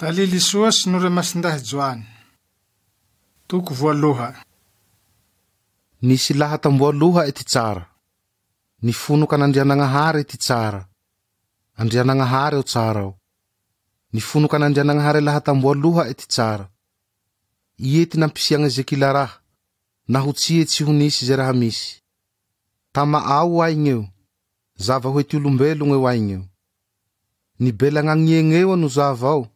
Talily soa sinora Masindahy Joany. Toko voaloha. Nisy laha tamboaloha'e ty tsara. Nifonoka an'Andrianagnahare ty tsara. Andrianagnahare o tsara ao. Nifonoka an'Andrianagnahare laha tamboaloha'e ty tsara. Ie ty nampisiagne ze kila raha, naho tsy ie tsy ho nisy ze raha misy. Tama ao o aigneo, zava hoe ty olombelogne o aigneo. Nibelagn'agn'iegneo ano zava ao,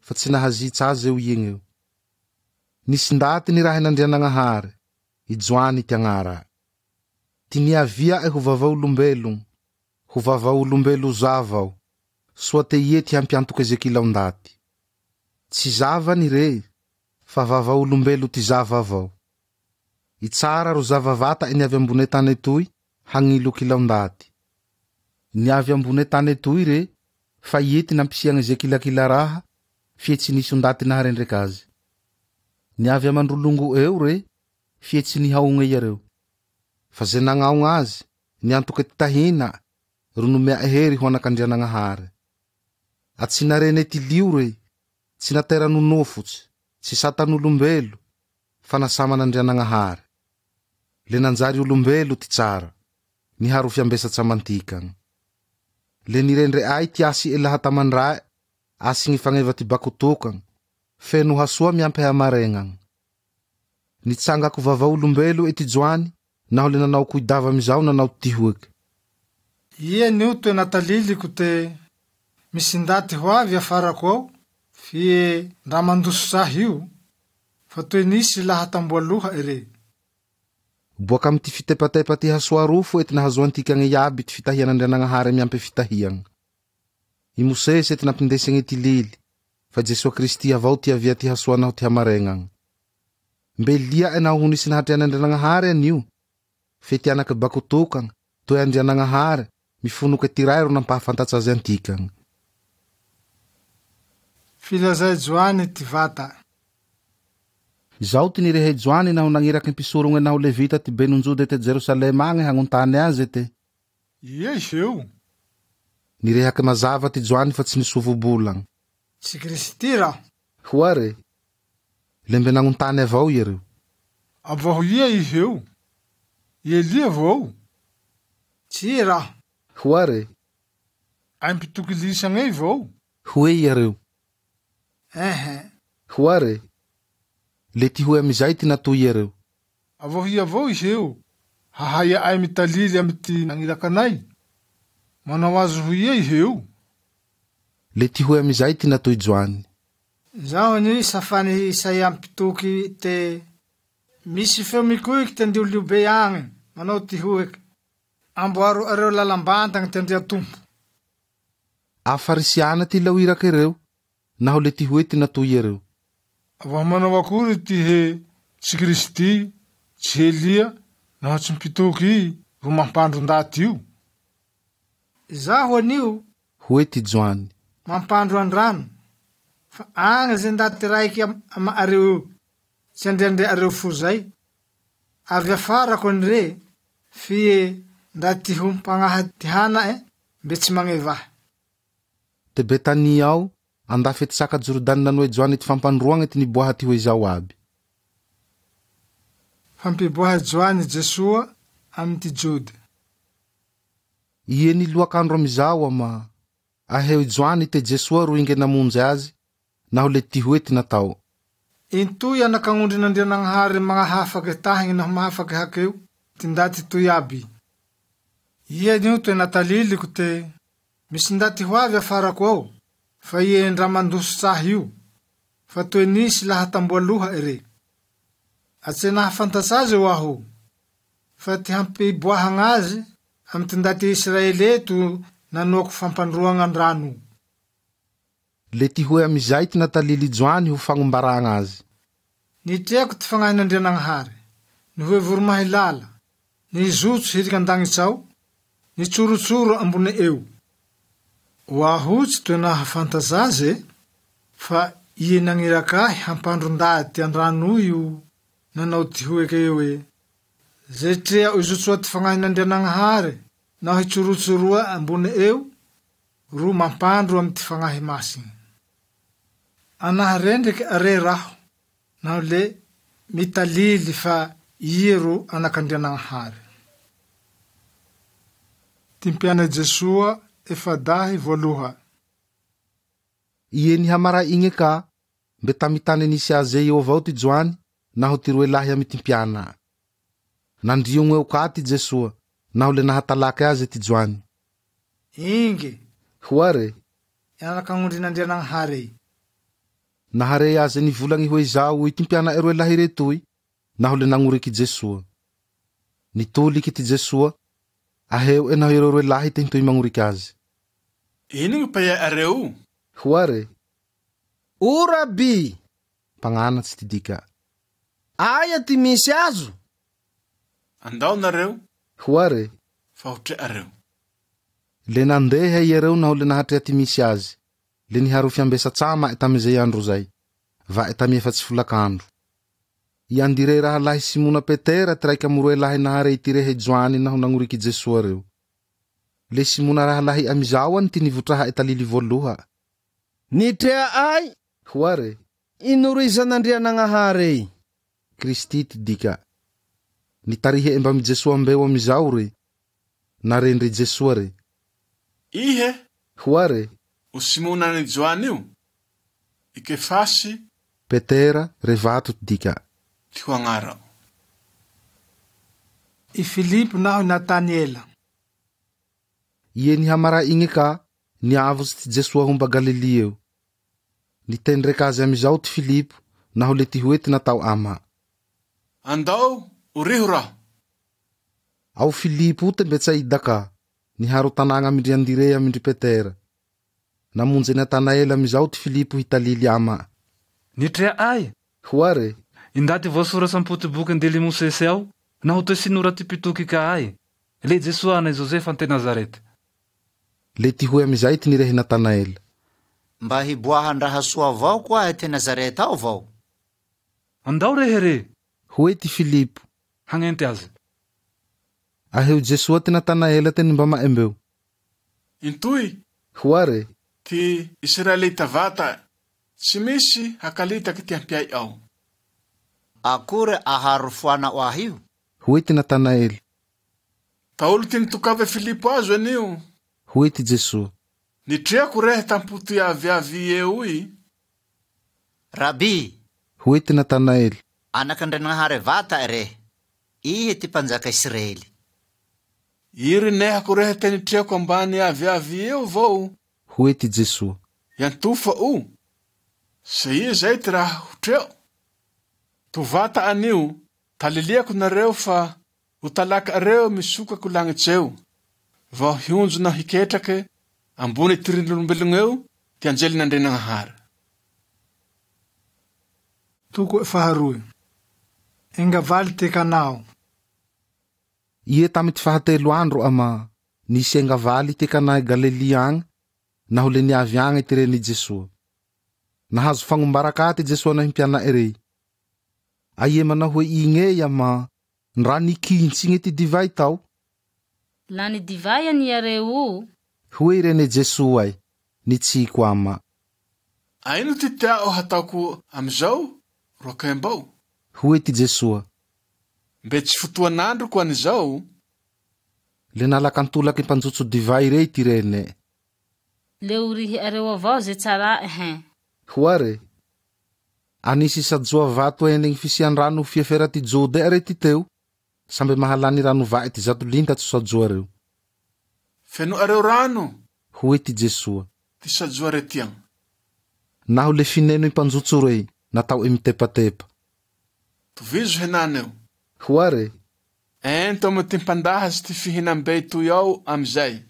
fa tsy nahazitsa aze o iegneo. Nisy ndaty nirahin'Andrianagnahare, i Joany ty agnara'e. Ty niavia'e ho vavaolombelogno, ho vavaolombelo zava ao, soa te ie ty hampiantoke ze kila ndaty. Tsy zava nire, fa vavaolombelo ty zava avao. I tsara ro zava vata'e niavy ambone tane toy, hagnilo kila ndaty. Niavy ambone tane toy re, fa ie ty nampisiagne ze kilakila raha, fie tsy nisy ndaty naharendreka azy. Niavy aman-drolongo eo re, fie tsy nihaogne iareo. Fa ze nagnaogna azy, niantoke ty tahina, ro nomea'e hery ho anak'Andrianagnahare. Atsinarene ty lio re, tsy naterano nofotsy, tsy satan'olombelo, fa nasaman'Andrianagnahare. Le nanjary olombelo ty tsara, niharo fiambesatsa aman-tikagna. Le nirendre ay ty asy elaha tamandrae, asigny fagneva ty bakotokagna, feno hasoa miampy hamaregnagna. Nitsangako vavaolombelo e ty Joany, naho le nanao kuidava amizao nanao tihoeke. Ie nio toe nataliliko te misy ndaty ho avy afarako ao, fie ndra mandoso sahy io, fa toe nisy laha tamboaloha ere. Boaka amy ty fitepatepa ty hasoa rofo ety nahazoantikagny iaby ty fitahian'Andrianagnahare miampy fitahiagna. I Mosesy ety nampindesegne ty lily, fa Jesoa Kristy avao ty avia ty hasoa naho ty hamaregnagna. Mbe lia'e naho ho nisy nahatrean'Andrianagnahare anio, fe ty anaky bakotokagna, toe Andrianagnahare, mifonoke ty Ray ro nampahafantatsa azy antikagna. Filazay Joany ty vata. Izao ty nirehe Joany naho nagniraky mpisorogne naho levita ty benonjode te Jerosalema agne hagnontany aze te. Ie eo. Nirehaky mazava ty Joany fa tsy nisovobolagna. Tsy Kristy raho. Hoa re. Le mbe nagnontany avao iareo. Avaho ia iheo? I Elia vao? Tsy raho. Hoa re. Ay mpitoky lisagney vao? Hoe iareo. Ehe. Hoa re. Le ty hoe amizay ty natoy iareo. Avaho ia avao iheo? Hahaia ay mitalily amy ty nagnirakanay? Manao azy ho ia iheo? Le ty hoe amizay ty natoy Joany. Zaho anio safany Isaia mpitoky te misy feo mikoiky te ndioliobe agny manao ty hoeky amboaro areo lalambantagny ty Andriatompo. Afarisiana ty lao iraky reo, naho le ty hoe ty natoy iareo. Avaho manao akory ty he tsy Kristy, tsy Elia, naho tsy mpitoky ro mampandro ndaty io. Zaho anio Hoe ty Joany. mampandro andrano, fa agny ze ndaty raiky ama'areo io, tsy andriandria'areo fo zay. Avy afarako andre, fie ndra ty ho mpagnaha ty hana'e, mbe tsy magneva. Te Betania ao, andafy ty saka Jordany nanoe Joany ty fampandroagna ty niboaha ty hoe zao aby. Fampiboaha Joany Jesoa amy ty Jody. Ie niloak'andro amizao ama aheo i Joany te Jesoa ro inge namonjy azy, naho le ty hoe ty natao. Intoy anak'agnondrin'Andrianagnahare magnahafake tahiny naho mahafaky hakeo ty ndaty toy aby. Ie nio toe nataliliko te misy ndaty ho avy afarako ao, fa ie ndra mandoso sahy io, fa toe nisy laha tamboaloha ere. Atse nahafantatsa azy ho aho, fa ty hampiboahagna azy amy ty ndaty Israely eto nanoako fampandroagna andrano. Le ty hoe amizay ty natalily Joany ho fagnombaragna azy. Nitreako ty fagnahin'Andrianagnahare, nihoe voromahilala, nizotso hiriky an-dagnitsy ao, nitsorotsoro ambone eo. Ho aho tsy toe nahafantatsa azy, fa ie nagniraka ahy hampandro ndaty andrano io nanao ty hoeke hoe, ze trea'o izotsoa ty fagnahin'Andrianagnahare naho hitsorotsoroa ambone eo ro mampandro amy ty fagnahy masigny. Anaharendriky are raho naho le mitalily fa ie ro anak'Andrianagnahary. Ty mpiana Jesoa efa-dahy voaloha. Ie nihamaray igne ka, mbe tamy tane nisy aze eo avao ty Joany naho ty roe lahy amy ty mpiana. Nandriogne eo ka ty Jesoa naho le nahatalaky aze ty Joany. Inge, Hoa re. I anak'agnondrin'Andrianagnahare. Nahare aze nivolagny hoe izao ty mpiana'e roe lahy retoy naho le nagnoriky Jesoa. Nitoliky ty Jesoa, aheo e naho ireo roe lahy te hintoy magnoriky aze. Ino gny paia'areo? Hoa re. O Rabi, Mpagnanatsy ty dika. Aia ty misy azo? Andao nareo. Hoa re. Fa ho treareo. Le nandeha iareo naho le nahatrea ty misy azy. Le niharo fiambesatsa ama'e tamizay andro zay. Va'e tamy 4 folakandro. I Andire rahalahy Simona Petera ty raiky amy roe lahy nahare ty rehe Joany naho nagnoriky Jesoa reo. Le Simona rahalahy amizao any ty nivotraha talily voaloha. Nitrea ay. Hoa re. Inorizan'Andrianagnahare. Kristy ty dika. Nitarihe mbamy Jesoa mbeo amizao re. Narendre Jesoa re. Ihe. Hoa re. O Simona ni Joany io. I Kefasy. Petera revato ty dika. Ty ho agnarao. I Filipo naho i Nataniela. Ie nihamara igne ka niavotsy ty Jesoa homba Galilia eo. Nitendreka azy amizao ty Filipo naho le ty hoe ty natao ama. Andao oriho raho. Ao Filipo te Betsaida ka niharo tanàgna amindry Andrea amindry Petera. Namonjy Natanaela amizao ty Filipo hitalily ama. Nitrea ay. Hoa re. Indaty voasoratsy am-poty boky andily Mosesy ao naho toe sinora ty mpitoky ka ay. Le Jesoa ana i Josefa ante Nazareta. Le ty hoe amizay ty nirehe Natanaela. Mba hiboahan-draha soa avao koa te Nazareta ao vao? Andao rehe re. Hoe ty Filipo. Hagnente aze. Aheo Jesoa ty Natanaela te nimbama'e mbeo. Intoy. Hoa re. Ty Israelita vata tsy misy hakalitaky ty ampiay ao. Akory aharofoanao ahy io? Hoe ty Natanaela. Taolo ty nitokava Filipo azo anio. Hoe ty Jesoa. Nitreako rehe tampoty aviavy eo i. Rabi. Hoe ty Natanaela. Anak'Andrianagnahare vata rehe. Ihe ty mpanjaka Israely. Iry nehako rehe te nitreako ambany aviavy eo vao. Hoe ty Jesoa. Iantofa o. Se ia zay ty raha ho treo. Tovata anio, taliliako nareo fa ho talakareo misokako lagnitseo. Vao hionjona hiketrake ambony ty rindrombelogneo eo ty anjelin'Andrianagnahary. Toko faharoe. Enga valy te kanao. Ie tamy ty fahatelo andro ama nisy enga valy te kanay Galilia agny naho le niavy agny ty reny Jesoa. Nahazo fagnombaraka ty Jesoa naho mpiana'e rey. Aie manao hoe igne ama ndra nikintsigne ty divay tao. Lany divay any iareo. Hoe rene Jesoa ay nitsiko ama. Aino ty teao hataoko amizao roakembao. Hoe ty Jesoa. Mbe tsy fotoan'androko anizao. Le nalakantolaky mpanjotso divay rey ty rene. Le orihy areo avao ze tsara ehe. Hoa re. Anisy sajoa vato enegny fisian-drano fiefera ty Jode are ty teo. Sambe mahalany rano va'e ty 100 linta tsy sajoa reo. Feno areo rano. Hoe ty Jesoa. Ty sajoa retiagna. Naho le fineno impanjotso rey natao mitepatepa. Tovizo henaneo. Hoa re. Ento amy ty mpandahatsy ty fihinam-be toy ao amizay.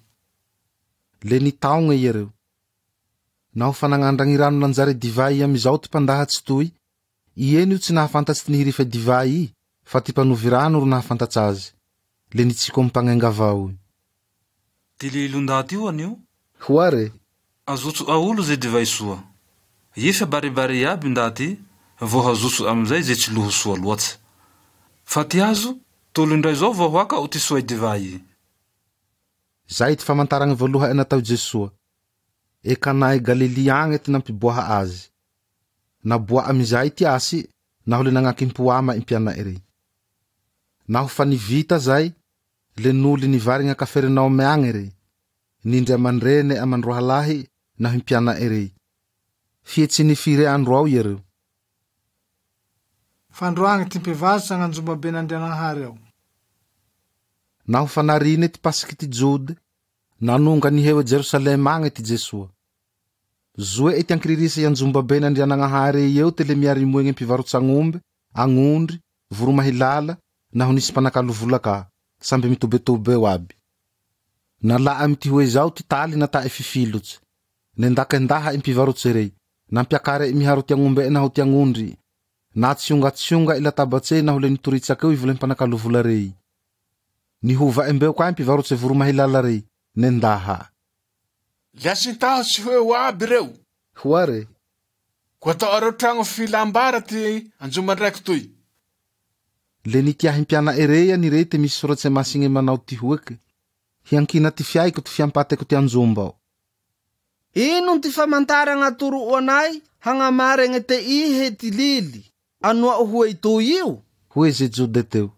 Le nitaogne iareo. Naho fa nagnandragny rano nanjary divay amizao ty mpandahatsy toy, ieny io tsy nahafantatsy ty nihirifa divay i, fa ty mpanovy rano ro nahafantatsy azy. Le nitsiko amy mpagnenga avao. Ty lilondaty io anio? Hoa re. Azotso aolo ze divay soa. Ie fa baribary iaby ndaty, vao hazotso amizay ze tsy loho soa loatsy. Fa ty azo, tolo indray zao vao hoaka o ty soa divay i. Zay ty famantaragny voalohany natao Jesoa. E Kanay Galilia agny ty nampiboaha azy. Naboa amizay ty asy naho le nagnakimpo ama impiana'e rey. Naho fa nivita zay, le noly nivarigna a Kaferinaomy agny re. Nindry aman-drene aman-droahalahy naho impiana'e rey. Fie tsy nifire andro ao iareo. Fandroagny ty mpivarotsy agn'anjombaben'Andrianagnahary ao. Naho fa narine ty Pasiky ty Jody, nanonga niheo e Jerosalema agny ty Jesoa. Zoe ty ankiririsa i anjombaben'Andrianagnahary eo te le miarimoegny mpivarots'agnombe, agnondry, voromahilala, naho nisy mpanakalo vola ka, samby mitobetobe eo aby. Nalà amy ty hoe zao ty taly nata'e fifilotsy. Nendakendaha i mpivarotse rey, nampiakare i miharo ty agnombe naho ty agnondry, natsiongatsionga i latabatse naho le nitoritsakeo i volem-panakalo vola rey. Nihova embeo ka i mpivarotse voromahilala rey, nendaha. Le asintaho tsy ho eo aby reo. Hoare. Ko atao'areo tragno filambara ty anjomban-draiko toy. Le nitiahy mpiana'e rey anirey te misy soratse masigne manao ty hoeke: Hiankina ty fiaiko ty fiampateko ty anjomba ao. Ino ty famantaragna atoro'o anay hagnamaregna te ihe ty lily anoa'o hoe itoy io? Hoe ze Jode teo.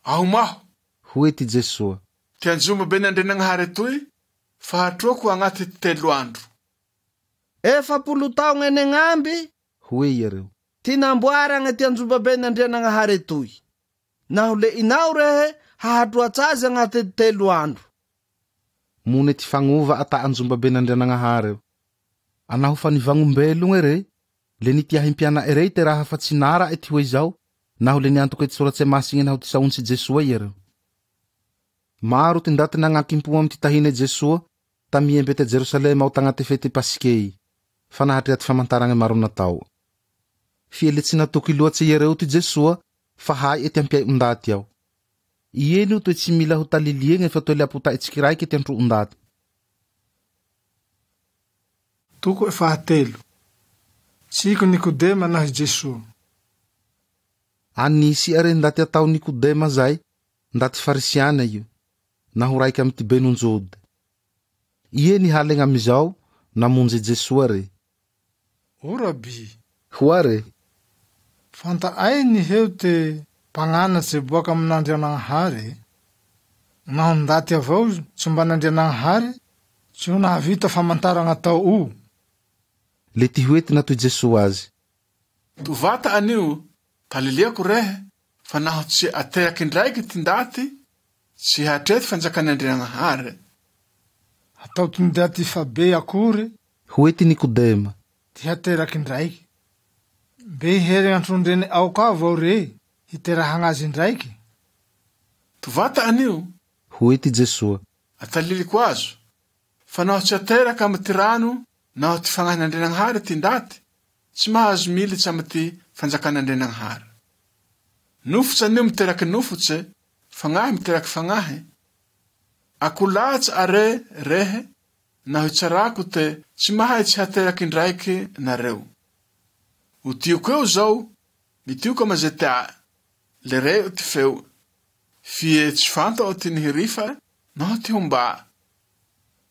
Ahomaho. Hoe ty Jesoa. Ty anjomba ben'Andrianagnahary toy fa hatroako agnaty 3 andro. 40 taogna enegn'amby. Hoe iareo. Ty namboaragna ty anjomba ben'Andrianagnahary toy. Naho le inao rehe hahatroatsa azy agnaty 3 andro. Mone ty fagnova ata anjomba ben'Andrianagnahary eo. Anaho fa nivagnombelogne re, le nitiahy mpiana'e rey te raha fa tsy nara'e ty hoe zao, naho le niantoke ty soratse masigne naho ty saontsy Jesoa iareo. Maro ty ndaty nagnakimpo amy ty tahine Jesoa tamiembe te Jerosalema ao tagnate fety Pasikey, fa nahatrea ty famantaragne maro natao. Fie le tsy natoky loatse iareo ty Jesoa, fa hay e ty ampiay ondaty ao. Ieny io toe tsy mila ho taliliegne fa toe le apota'e tsikiraike ty antro ondaty. Toko fahatelo. Tsiko Nikodema naho i Jesoa. Anisy are ndaty atao Nikodema zay, ndaty farisiana io, naho raiky amy ty benonjody. Ie nihalegna amizao, namonjy Jesoa re. O Rabi. Hoa re. Fanta'ay niheo te mpagnanatse boaka amin'Andrianagnahary. Naho ndaty avao tsy mba n'Andrianagnahary, tsy ho nahavita famantaragna atao o. Le ty hoe ty natoy Jesoa azy. Tovata anio, taliliako rehe, fa naho tsy ateraky ndraiky ty ndaty, tsy hatreto fanjakan'Andrianagnahary. Atao ty ndaty fa be akory. Hoe ty Nikodema. Ty hateraky ndraiky. Be hery antrondreny ao ka vao re, hiterahagna azy ndraiky. Tovata anio. Hoe ty Jesoa. Ataliliko azo, fa naho tsy ateraka amy ty rano naho ty fagnahin'Andrianagnahary ty ndaty, tsy mahazo militsy amy ty fanjakan'Andrianagnahary. Nofotse anio miteraky nofotse, fagnahy miteraky fagnahy. Akolatsy are rehe, naho itsarako te tsy mahay tsy hateraky ndraiky nareo. O tioko eo zao, mitioko ama ze tea, le reo ty feo. Fie tsy fantao ty nihirifa naho ty homba.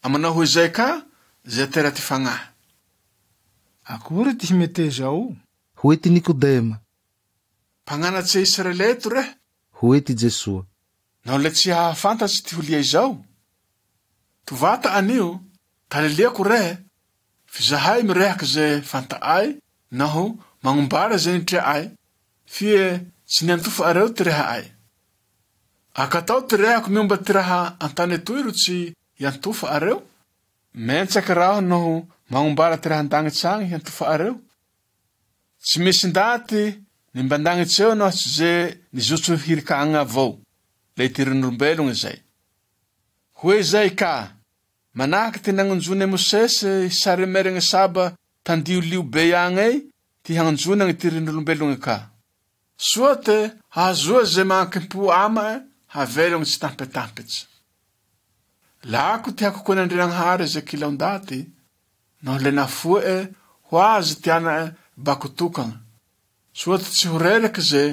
Amanao hoe zay ka, ze atera ty fagnahy. Akory ty himete zao? Hoe ty Nikodema. Mpagnanatse Israeleto re. Hoe ty Jesoa. Naho le tsy hahafantatsy ty holia izao. Tovata anio, taliliako re, fizahay mirehaky ze fanta'ay naho magnombara ze nitrea'ay, fie tsy niantofa'areo ty reha'ay. Akatao ty rehako miomba ty raha an-tane toy ro tsy iantofa'areo? Mentsaky raho naho magnombara ty raha an-dagnitsy agny hiantofa'areo. Tsy misy ndaty nimban-dagnitsy eo naho tsy ze nizotso hirik'agny avao, le ty rin'olombelogny zay. Hoe zay ka, manahaky ty nagnonjone Mosesy sary meregny saba tandiolio be agny ey, ty hagnonjonagny ty rin'olombelogny ka. Soa te hahazoa ze magnakimpo ama'e havelogny tsy tampetampetsy. Lako ty hakokoan'Andrianagnahary ze kila ndaty, naho le nafoe ho azy ty ana'e bakotokagna. Soa te tsy ho reraky ze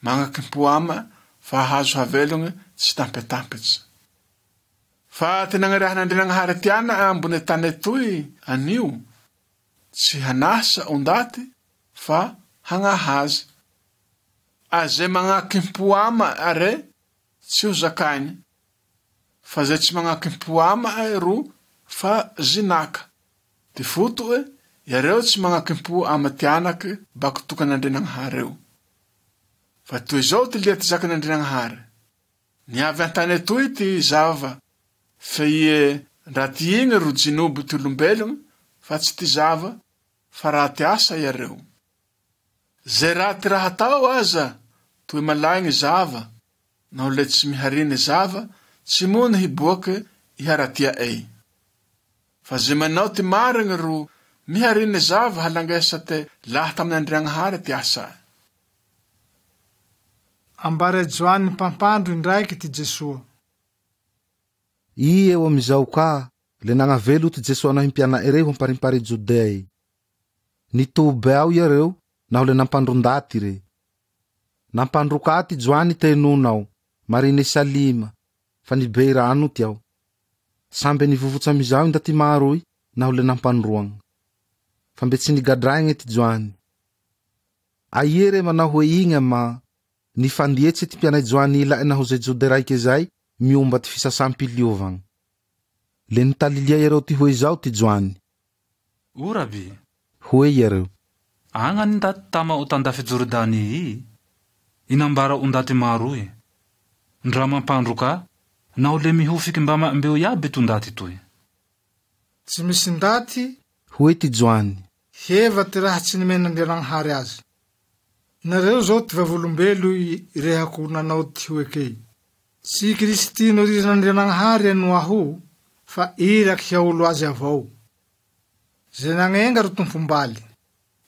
magnakimpo ama'e fa hahazo havelogny tsy tampetampetsy. Fa ty nagnariahan'Andrianagnahary ty ana'e ambone tane toy anio, tsy hanasa ondaty fa hagnaha azy. Aze magnakimpo ama are tsy ho zakainy. Fa zay tsy magnakimpo ama ro fa zinaka. Ty foto'e, iareo tsy magnakimpo ama ty anaky bako tokan'Andrianagnahary eo. Fa toy izao ty lia ty zakan'Andrianagnahary. Niavy an-tany atoy ty zava, fe ie ndra ty igny ro jinobo ty olombelogno, fa tsy ty zava, fa raha ty asa iareo. Zay raha ty raha atao aza, toy malaigny zava, naho le tsy mihariny zava, tsy mony hiboake iharatia ey. Fa ze manao ty marigny ro mihariny zava halangesa te lahy tamin'Andrianagnahary ty asa. Ambara Joany mpampandro indraiky ty Jesoa. I eo amizao ka, le nagnavelo ty Jesoa naho mpiana'e rey ho amparimpary Jodea ey. Nitobe ao iareo naho le nampandro-ndaty re. Nampandroka ty Joany te nona ao, marine Salima, fa nibey rano ty ao. Sambe nivovotsy amizao ndaty maro i naho le nampandroagna. Fa mbe tsy nigadraigny ty Joany. Aie re manao hoe igny ama nifandietse ty mpianay Joany ila'e naho zay Jode raike zay miomba ty fisasam-piliovagna. Le nitalilia iareo ty hoe zao ty Joany. O rabi, Hoe iareo. agna ny ndaty tama o tandafy Jordany i. Inambara o ndaty maro i. Ndra mampandroka, naho le mihofiky mbama mbeo iaby to ndaty toy. Tsy misy ndaty Hoe ty Joany. heva ty raha tsy nomen'Andrianagnahary azy. Nareo zao ty vavolombelo i rehako nanao ty hoekey. Tsy Kristy norizin'Andrianagnahary no aho, fa iraky hiaolo azy avao. Zay nagnenga ro tompom-baly.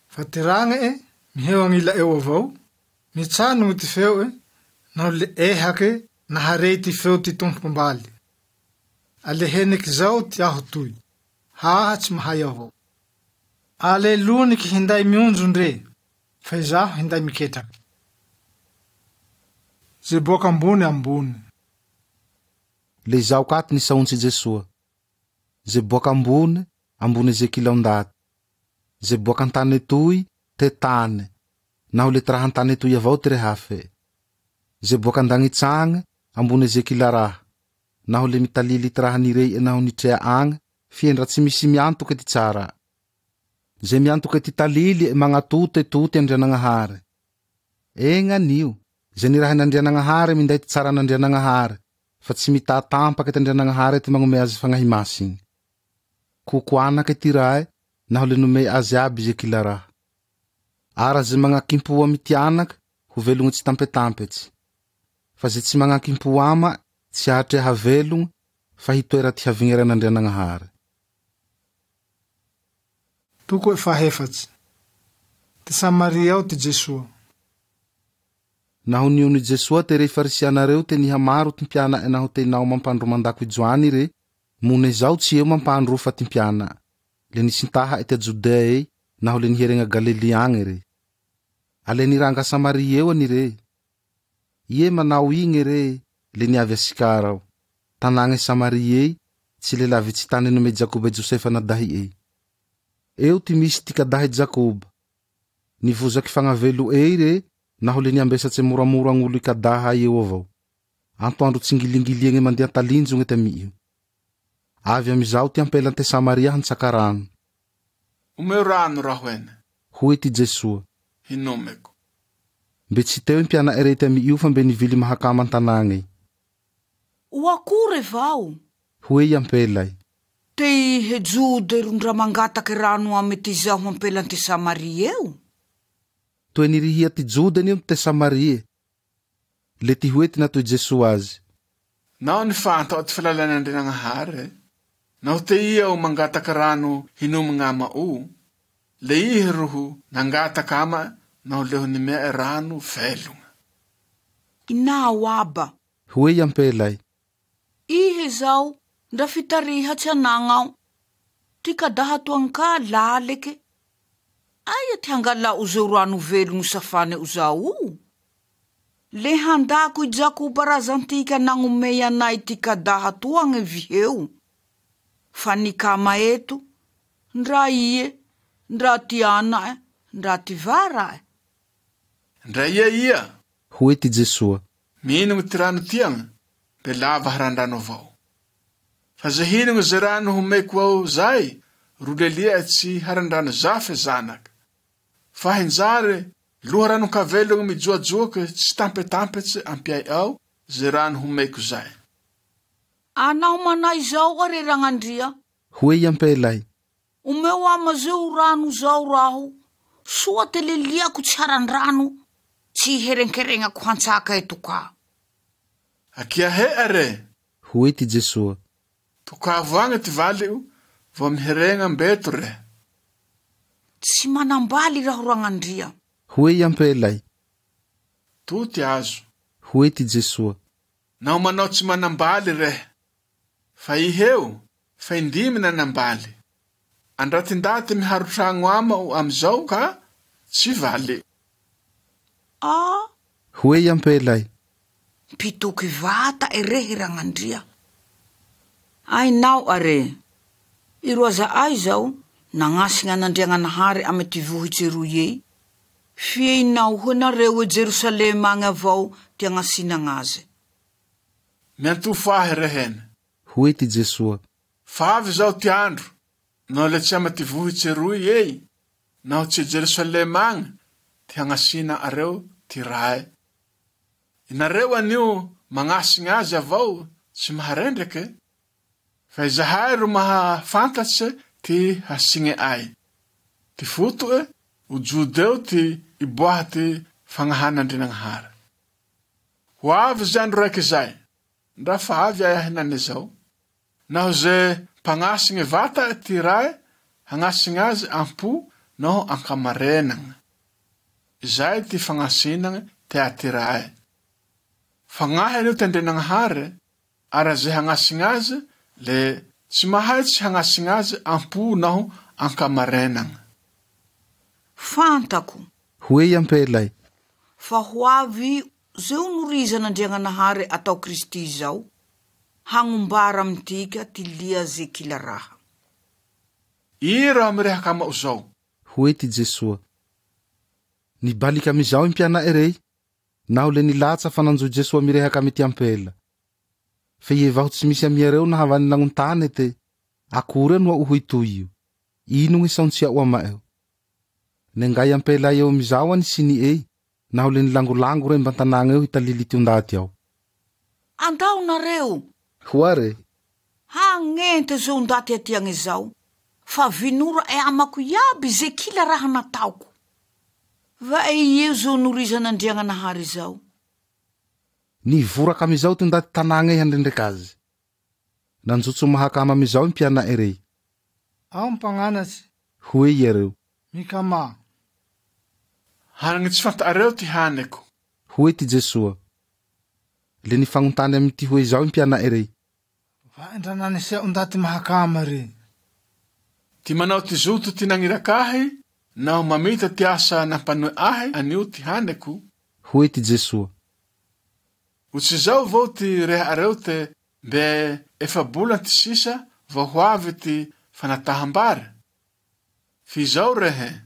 Fa ty ragne'e miheo agnila eo avao, mitsanogno ty feo'e, naho le ehake naharey ty feo ty tompom-baly. Aleheniky zao ty aho toy, haha tsy mahay avao. Ale loniky hinday mionjo ndre, fa izaho hinday miketraky. Ze boaka ambony ambony. Le zao ka ty nisaontsy Jesoa. Ze boaka ambony, ambony ze kila ndaty. Ze boaka an-tany toy, te tany. Naho le ty raha an-tany toy avao ty rehafe. Ze boaka an-dagnitsy agny, ambony ze kila raha. Naho le mitalily ty raha nirey naho nitrea agny, fie ndra tsy misy miantoke ty tsara. Ze miantoke ty talily magnatote to ty Andrianagnahary. Egna anio, ze nirahin'Andrianagnahary minday ty tsaran'Andrianagnahary, fa tsy mitatampake ty Andrianagnahary ty magnome azy fagnahy masigny. Koko anake ty rae, naho le nome azy aby ze kila raha. Ara ze magnakimpo amy ty anaky, ho velogno tsy tampetampetsy. Fa ze tsy magnakimpo ama, tsy hahatrea havelogno, fa hitoera ty havigneran'Andrianagnahary. Toko fahefatsy. Ty Samaria ao ty Jesoa. Naho niony Jesoa te rey farisianareo te nihamaro ty mpiana'e naho te nao mampandro mandako i Joany re, mone zao tsy eo mampandro fa ty mpiana. Le nisintaha ty a Jodea ey, naho le niheregna Galilia agny re. Ale niranga Samaria eo ani re. Ie manao igny re, le niavy a Sikara ao. Tanàgne Samaria ey, tsy le lavitsy tany nome Jakoba Josefa anadahy ey. Eo ty misy ty kadahy Jakoba. Nivozaky fagnavelo ey re, naho le niambesatse moramora agn'olo i kadaha eo avao. Antoandro tsingilingiliagne mandeha talinjogne ty ami'io. Avy amizao ty ampela ante Samaria hantsaka rano. Omeo rano raho ene, Hoe ty Jesoa. hinomeko. Mbe tsy teo i mpiana'e rey ty ami'io fa mbe nivily mahakama an-tanàgne. O akory vao? Hoe i ampelay. Te ihe Jode ro ndra mangataky rano amy ty zaho ampela ante Samaria eo? Toe nirihia ty Jode anio te Samaria. Le ty hoe ty natoy Jesoa azy. Naho nifanta ty falalan'Andrianagnahary, naho te ia o mangataky rano hinomagna ama'o, le ihy roho nangataka ama naho leho nimea rano velogna. Inao aba. Hoe i ampelay. Ihe zao ndra fitariha tsy anagnao. Ty kadaha toanka laleke. Aia ty hangala'o zeo rano velogno safane o zao o? Le handako i Jakoba razantika nagnomey anay ty kadaha toagne viheo. Fa nikama eto, ndra ie, ndra ty ana'e, Ndra ty vara? Ndra ia ia? Hoe ty Jesoa. Mihinagna ty rano tiagna, le lava harandrano avao. Fa ze hinagna ze rano homeko ao zay, ro lelia tsy harandrano zafe zanaka. Fa hinjare loharanon-kavelogno mijoajoake tsy tampetampetse ampiay ao ze rano homeko zay. Anao manay zao are Ragnandria. Hoe i ampelay. Omeo ama zeo rano zao raho, soa te leliako tsy harandrano, tsy hiherenkeregnako hantsaka eto ka. Akia he are. Hoe ty Jesoa. Tokavo agny ty vali'o, vao miheregna mbeto re. Tsy manambaly raho Ragnandria. Hoe i ampelay. To ty azo. Hoe ty Jesoa. Naho manao tsy manambaly re. Fa iheo, fa indimy nanambaly. Andraty ndaty miharo tragno ama'o amizao ka tsy valy. A! Hoe i ampelay. Mpitoky vata erehy Ragnandria. Ainao are. Iroaza ay zao, nagnasigna an'Andriagnanahary amy ty vohitse roy ey. Fie inao ho nareo e Jerosalema agny avao ty agnasinagna azy. Miantofo ahy rehene. Hoe ty Jesoa. Fa avy zao ty andro, naho le tsy ama ty vohitse roy ey, naho tsy Jerosalema agny ty hagnasina areo ty rae. Inareo anio magnasigna azy avao tsy maharendreke. Fa izahay ro mahafantatse ty hasigne ay. Ty foto'e, o Jodeo ty iboaha ty fagnahan'Andrianagnahary. Ho avy ze andro raiky zay, ndra fa avy ay hinane zao. Naho ze mpagnasigne vata ty rae, hagnasigna azy am-po naho ankamarenagna. Izay ty fagnasinagna tea ty rae. Fagnahy anio ty Andrianagnahary, ara ze hagnasigna azy, le tsy mahay tsy hagnasigna azy am-po naho ankamarenagna. Fantako. Hoe i ampelay. Fa ho avy zeo norizan'Andriagnanahary atao Kristy zao, hagnombara amintika ty lia ze kila raha. I raha mirehaka ama'o zao. Hoe ty Jesoa. Nibalika amizao i mpiana'e rey, naho le nilatsa fa nanjo Jesoa mirehaka amy ty ampela. Fe ie vaho tsy misy amy iareo nahavany nagnontane te, akory no hoy toy io. Ino gny saontsia'o ama'eo? Nengay ampela eo amizao any siny ey, naho le nilangolango re mban-tanàgna eo hitalily ty ndaty ao. Andao nareo. Hoare. Hagnente zao ndaty aty agny zao, fa vinora e amako iaby ze kila raha nataoko. Va e io zao norizan'Andriagnanahary zao. Nivoraka amizao ty ndaty tanàgna ey handrendreka azy. Nanjotso mahakama amizao i mpiana'e rey. Ao mpagnanatsy. Hoe iareo. Mikama. Hanagny tsy fanta'areo ty haneko. Hoe ty Jesoa. Le nifagnontany amy ty hoe zao i mpiana'e rey. Va ndra nanisea ndaty mahakama re. Ty manao ty zoto ty nagniraka ahy, naho mamita ty asa nampanoe ahy anio ty haneko. Hoe ty Jesoa. O tsy zao vao ty reha'areo te mbe efa-bola ty sisa vao ho avy ty fanataham-bary. F'izao rehe,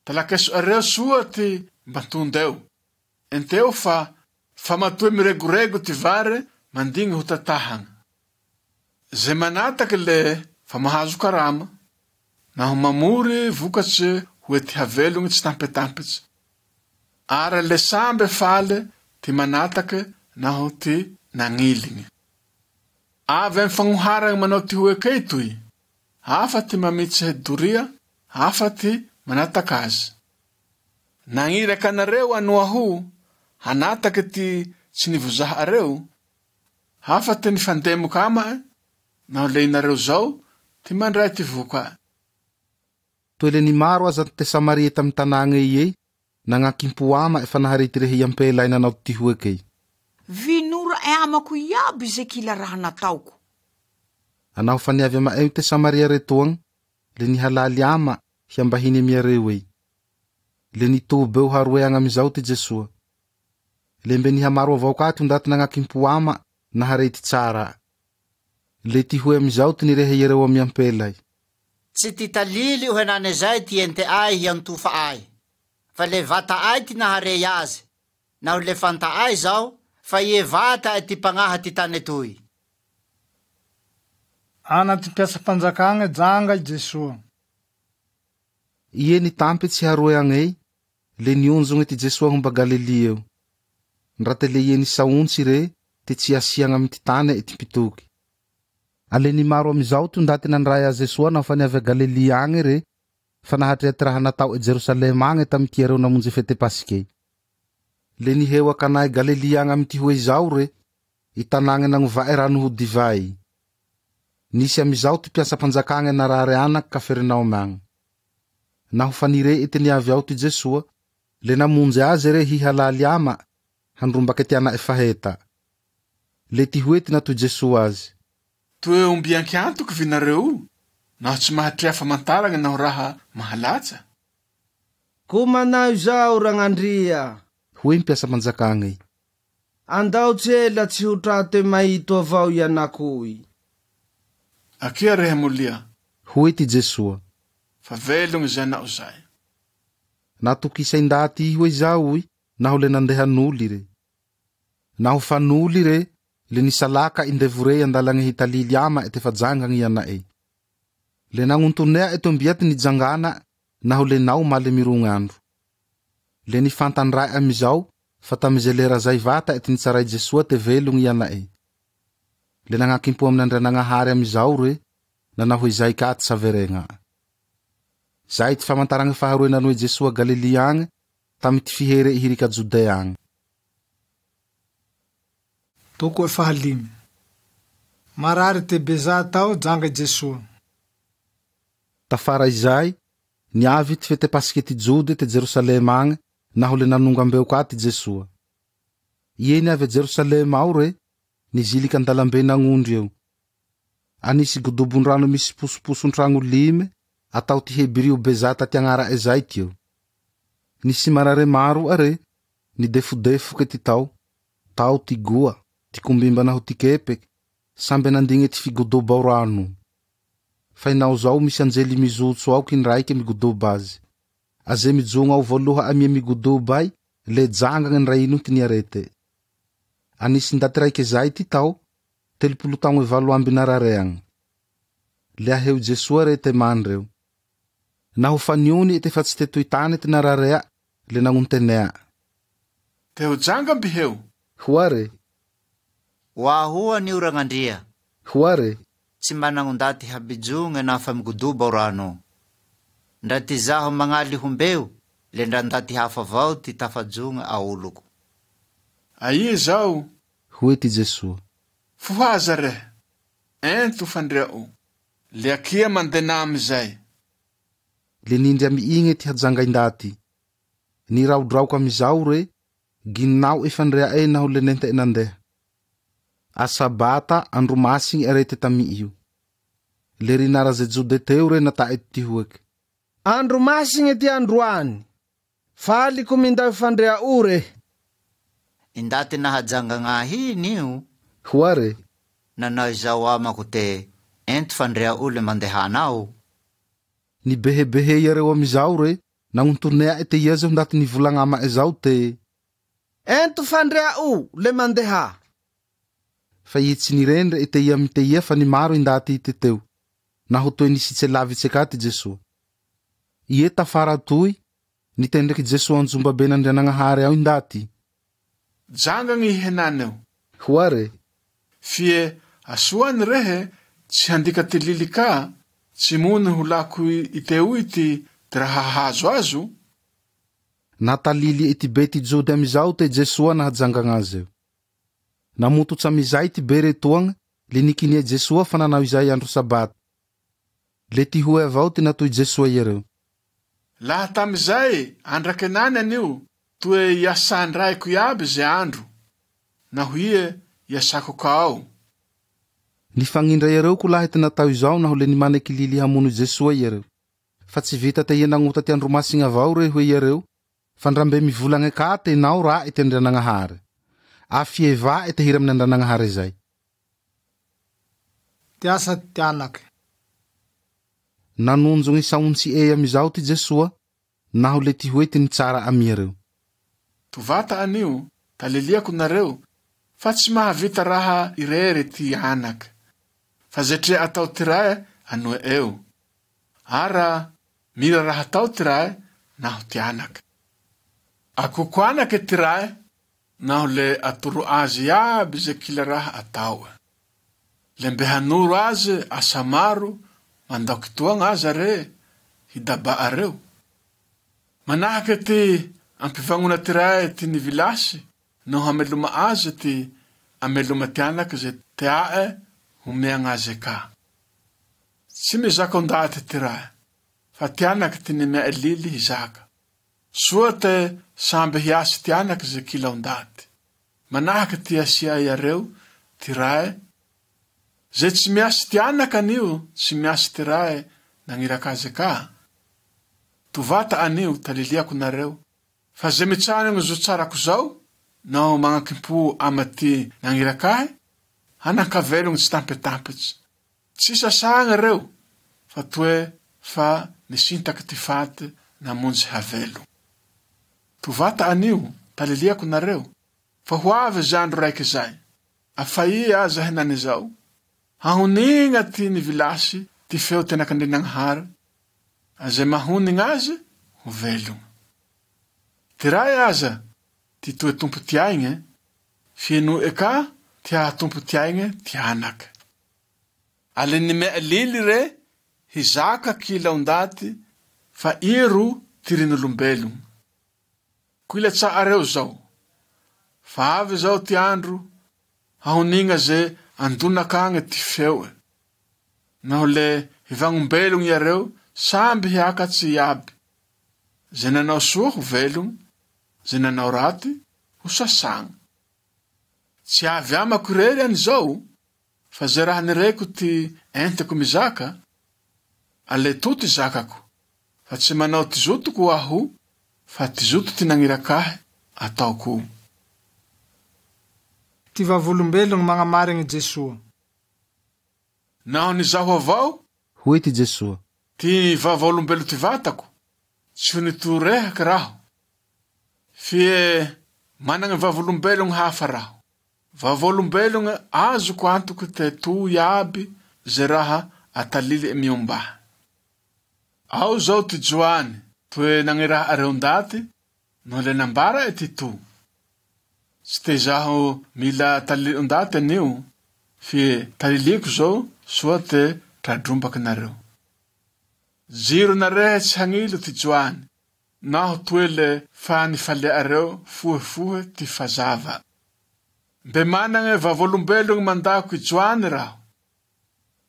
talakeso'areo soa ty mbatondeo. Enteo fa matoe miregorego ty vary mandigny ho tatahagna. Ze manataky le fa mahazo karama, naho mamory vokatse ho ety havelogny tsy tampetampetsy. Ara le sambe fale ty manataky naho ty nagniligny. Avy amy fagnoharagna manao ty hoe kay toy, hafa ty mamitse doria, hafa ty manataka azy. Nagniraka anareo anoaho hanataky ty tsy nivozaha'areo, hafa ty nifandemoka ama'e, naho le inareo zao ty mandray ty voka. Toe le nimaro aza te Samaria tamy tanàgna ey ey, nagnakimpo ama efa nahare ty rehe ampelay nanao ty hoe kay. Vinora e amako iaby ze kila raha nataoko. Anaho fa niavy ama'e te Samaria retoagna, le nihalaly ama hiambahiny amiareo ey. Le nitobe eo haroe agny amizao ty Jesoa. Le mbe nihamaro avao ka ty ndaty nagnakimpo ama nahare ty tsara. Le ty hoe amizao ty nirehe iereo amy ampelay. Tsy ty talily o henane zay ty ente ay hiantofa ay. Fa le vata'ay ty naharey azy, naho le fanta'ay zao fa ie vata'e ty mpagnaha ty tane toy. Ana ty mpiasam-panjakagne janga i Jesoa. Ie nitampitsy haroe agney, le nionjogne ty Jesoa homba Galilia eo. Ndra te le ie nisaontsy re, te tsy asiagna amy ty tane ty mpitoky. Ale nimaro amizao ty ndaty nandray aze soa naho fa niavy a Galilia agne re, fa nahatrea ty raha natao e Jerosalema agne tamy ty iareo namonjy fete Pasikey. Le niheo a Kana e Galilia agny amy ty hoe izao re, i tanàgne nagnova'e rano ho divay. Nisy amizao ty mpiasam-panjakagne narare anak Kaferinaomy agny. Naho fa nire'e te niavy ao ty Jesoa, le namonjy aze re hihalaly ama handrombake ty ana'e faheta. Le ty hoe ty natoy Jesoa azy. Toe ombianke antoky vinareo o, naho tsy mahatrea famantaragne naho raha mahalatsa? Ko manao izao, Ragnandria. Hoe mpiasam-panjakagney. Andao tsy ela tsy ho trate mahito avao i anakoy. Akia rehe molia. Hoe ty Jesoa. Fa velogny zay ana'o zay. Natokisa ndaty hoe izao i, naho le nandeha noly re. Naho fa noly re, le nisalaka i ndevo rey andalagny hitalily ama te fa jangagny i ana'ey. Le nagnontonea eto mbia ty nijangana, naho le nao male mirognandro. Le nifantandray amizao, fa tamy ze lera zay vata ty nitsaray Jesoa te velogny i ana'ey. Le nagnakimpo amin'Andrianagnahary amizao re, nanao hoe zay ka ty saveregna. Zay ty famantaragna faharoe nanoe Jesoa Galilia agny, tamy ty fihere i hirika Jodea agny. Toko 5. Marary te Beza tao janga i Jesoa. Tafara izay, niavy ty fete Paske ty Jody te Jerosalema agny, naho le nanongambeo ka ty Jesoa. Ie niavy a Jerosalema ao re, niziliky an-dalambe nagnondry eo. Anisy godobon-drano misy posoposon-tragno lime, atao ty Hebrio Bezata ty agnara'e zay ty eo. Nisy marare maro are, nidefodefoke ty tao, tao ty goa, ty kombimba naho ty kepeky, samby nandigne ty figodoba ao rano. Fa inao zao misy anjely mizotso ao kindraike migodoba azy. Aze mijogna ao voaloha amia migodoba ay, le jangagny ndray ino ty niarete. Anisy ndaty raike zay ty tao, 38 taogno narareagny. Le aheo Jesoa re te mandreo. Naho fa niony te fa tsy tetoy tany ty nararea, le nagnontenea. Te ho janga mbiheo. Hoa re. Oahoa ny Ragnandria. Hoa re. Tsy managnondaty habijogne naho fa migodoba ao rano. Ndra ty zaho magnaly hombeo, le ndra ndaty hafa avao ty tafajogna aoloko. Aia zao? Hoe ty Jesoa. Fohaza re. Ento fandria'o. Le akia mandena amizay. Le nindry amy igne ty hajanga ndaty. Niraodraoko amizao re, ginao i fandria'e naho le nente nandeha. Asabata andro masigny arete tamy io. Le rinara ze Jode teo re nata'e ty hoeky. Andro masigny ty androany. Faly ko minday fandria'o re. Indaty nahajangagna ahy nio. Hoa re. Nanao izao amako te ento fandria'o le mandehanao. Nibehebehe iareo amizao re, nagnontonea te ia zao ndaty nivolagna ama'e zao te Ento fandria'o le mandeha. Fa i tsy nirendre te ia amy te ia fa nimaro indaty te teo. Naho toe nisitse lavitse ka ty Jesoa. Ie tafara toy, nitendreky Jesoa anjomba ben'Andrianagnahary ao indaty. Jangagny henaneo. Hoa re. Fie asoany rehe tsy handika ty lily ka, tsy mony ho lako iteoy ty raha hahazo azo. Natalily ety be ty Jody amizao te Jesoa nahajangagna azy eo. Namototsy amizay ty be retoagna, le nikinia Jesoa fa nanao izay andro sabata. Le ty hoe avao ty natoy Jesoa iareo. Laha tamizay andrakenany anio, toe iasandraiko iaby ze andro, naho ie iasako ka ao. Nifagnindra iareo ko lahy ty natao izao naho le nimaneky lily hamono Jesoa iareo. Fa tsy vita te ia nagnota ty andro masigny avao re hoe iareo, fa ndrambe mivolagny ka te nao raha ty Andrianagnahary. Afieva te hira amin'Andrianagnahary zay. Ty asa ty anaky. Nanonjogny saontsy e amizao ty Jesoa, Naho le tihoe ty nitsara amy iareo. Tovata anio, taliliako nareo, fa tsy mahavita raha irery ty anaky. Fa ze trea atao ty rae anoe eo. Ara mila raha atao ty rae naho ty anaky. Akoko anaky ty rae naho le atoro azy iaby ze kila raha atao. Le mbe hanoro azy asa maro mandao kitoagna aza re hidaba'areo. Manahake ty ampivagnona ty rae ty nivilasy naho hameloma azy ty ameloma ty anaky ze tea'e homeagna azy ka. Tsy mizaka ondaty ty rae, fa ty anaky ty nimea'e lily hizaka. Soa te samby hiasy ty anaky ze kila ondaty. Manahake ty asia iareo ty rae. Ze tsy miasy ty anaky anio, tsy miasy ty rae nagniraka azy ka. Tovata anio taliliako nareo, fa ze mitsanogne zo tsarako zao, naho magnakimpo ama ty nagniraka ahy, hanan-kavelogny tsy tampetampetsy. Tsy sasagna reo, fa toe fa nisintaky ty faty namonjy havelo. Tovata anio, taliliako nareo, fa ho avy ze andro raiky zay. Afai aza henany zao. Hahonigna ty nivilasy ty feo ty anak'Andrianagnahary, aze mahonigna azy ho velogna. Ty rae aza ty toe tompo ty aigne, fienoe ka ty hahatompo ty aigne ty anaky. Ale nimea lily re hizaka kila ondaty fa iro ty rin'olombelogno. Ko ilatsahareo zao. Fa avy zao ty andro hahonigna ze andonaka agny ty feoe. Naho le hivagnombelogno iareo samby hiakatsy iaby. Ze nanao soa ho velogno, ze nanao raty ho sasagna. Tsy avy amako irery an'izao, fa ze raha nireko ty entiko mizaka, ale to ty zakako, fa tsy manao ty zotoko aho, fa ty zoto ty nagniraka ahy ataoko. Ty vavolombelogno magnamarigny Jesoa. Naho nizaho avao, Hoe ty Jesoa. ty vavolombelo ty vatako, tsy ho nitorehaky raho. Fie managny vavolombelogno hafa raho. Vavolombelogno azoko antoky te to iaby ze raha atalily miomba ahy. Ao zao ty Joany, toe nagniraha areo ndaty, no le nambara e ty to. Tsy te zaho mila talily ndaty anio, fie taliliko zao soa te tradrombaky nareo. Jiro narehe tsy hagnilo ty Joany, naho toe le fa nifaleareo fohefohe ty fazava. Mbe managne vavolombelogno mandako i Joany raho.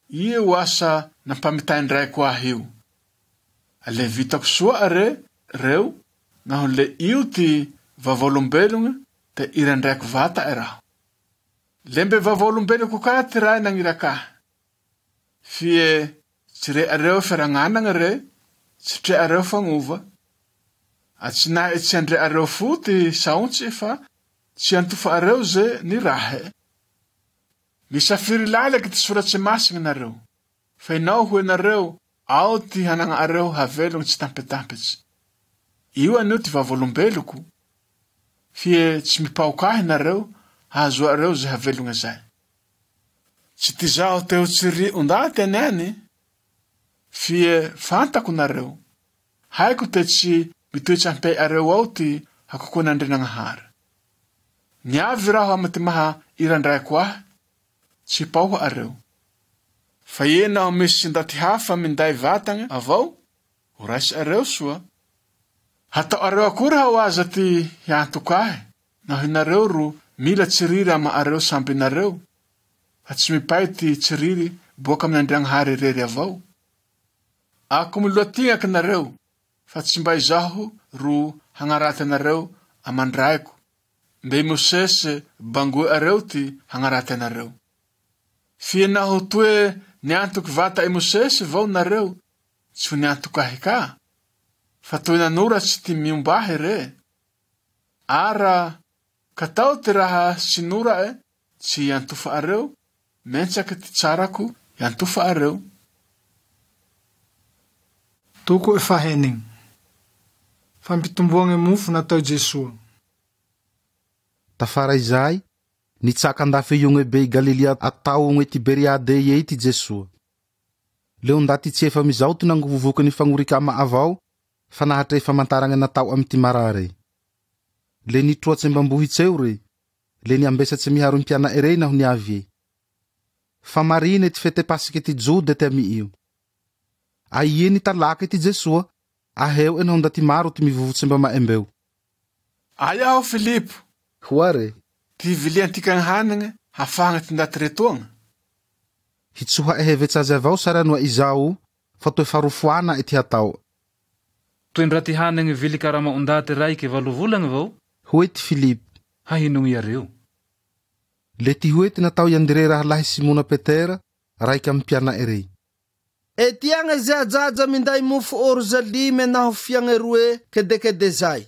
Io asa nampamitaindraiko ahy io. Ale vitako soa are reo, naho le io ty vavolombelogno te irandraiko vata e raho. Le mbe vavolombeloko ka ty rae nagniraka ahy. Fie tsy reareo feragnanagna re, tsy treareo fagnova. Atsinae tsy andreareo fo ty saontsy fa tsy antofareo ze nirahe. Misafiry lalaky ty soratsy masigny nareo. Fa inao hoe nareo ao ty hanagnareo havelogno tsy tampetampetsy. Io anio ty vavolombeloko. Fie tsy mipaoka ahy nareo hahazoareo ze havelogna zay. Tsy ty zaho teo tsy ry ondaty any any, fie fantako nareo. Haiko te tsy mitoetsy ampeareo ao ty hakokoan'Andrianagnahary. Niavy raho amy ty maha irandraiko ahy, tsy paoha areo. Fa ie naho misy ndaty hafa minday vatagna avao, ho raisy areo soa. Hatao areo akory hao aza ty hiantoko ahy, naho inareo ro mila tsiriry ama areo samby nareo, fa tsy mipay ty tsiriry boaka amin'Andrianagnahary irery avao. Ako miloatignaky nareo, fa tsy mba izaho ro hagnaraty anareo aman-draiko. Mbe Mosesy bangoe areo ty hagnaraty anareo. Fie naho toe niantoky vata i Mosesy vao nareo, tsy ho niantoky ahy ka, fa toe nanoratsy ty miomba ahy re. Ara katao ty raha sinora'e tsy iantofa'areo, mentsaky ty tsarako iantofa'areo. Toko fahenina. Fampitomboagne mofo natao Jesoa. Tafara izay, nitsaka andafy iogne be i Galilia atao Tiberiade ey ty Jesoa. Leo ndaty tsy efa amizao ty nangovovoky ny fagnorika ama avao fa nahatre famantaragna natao amy ty marare. Le nitroatse mbambohitseo re, le niambesatsy miharo mpiana'e rey naho niavy ey. Fa marine ty fete pasike ty Jode ty amy io. Aie nitalake ty Jesoa, aheo naho ndaty maro ty mivovotsy mbama'e mbeo. Aia aho Filipo, Hoa re, ty viliantika hanigny hafahagna ty ndaty retoagna. Hitsoha hevetsy azy avao sary anoa izao, fa toe farofoana ty hatao. Toe ndra ty hanigny vily karama ondaty raiky valo volagny vao, Hoe ty Filipo, hahinogno iareo. Le ty hoe ty natao i Andre rahalahy Simona Petera, raiky amy mpiana'e rey. Etiagna ze ajaja minday mofo orza lime naho fiagne roe kedekede zay.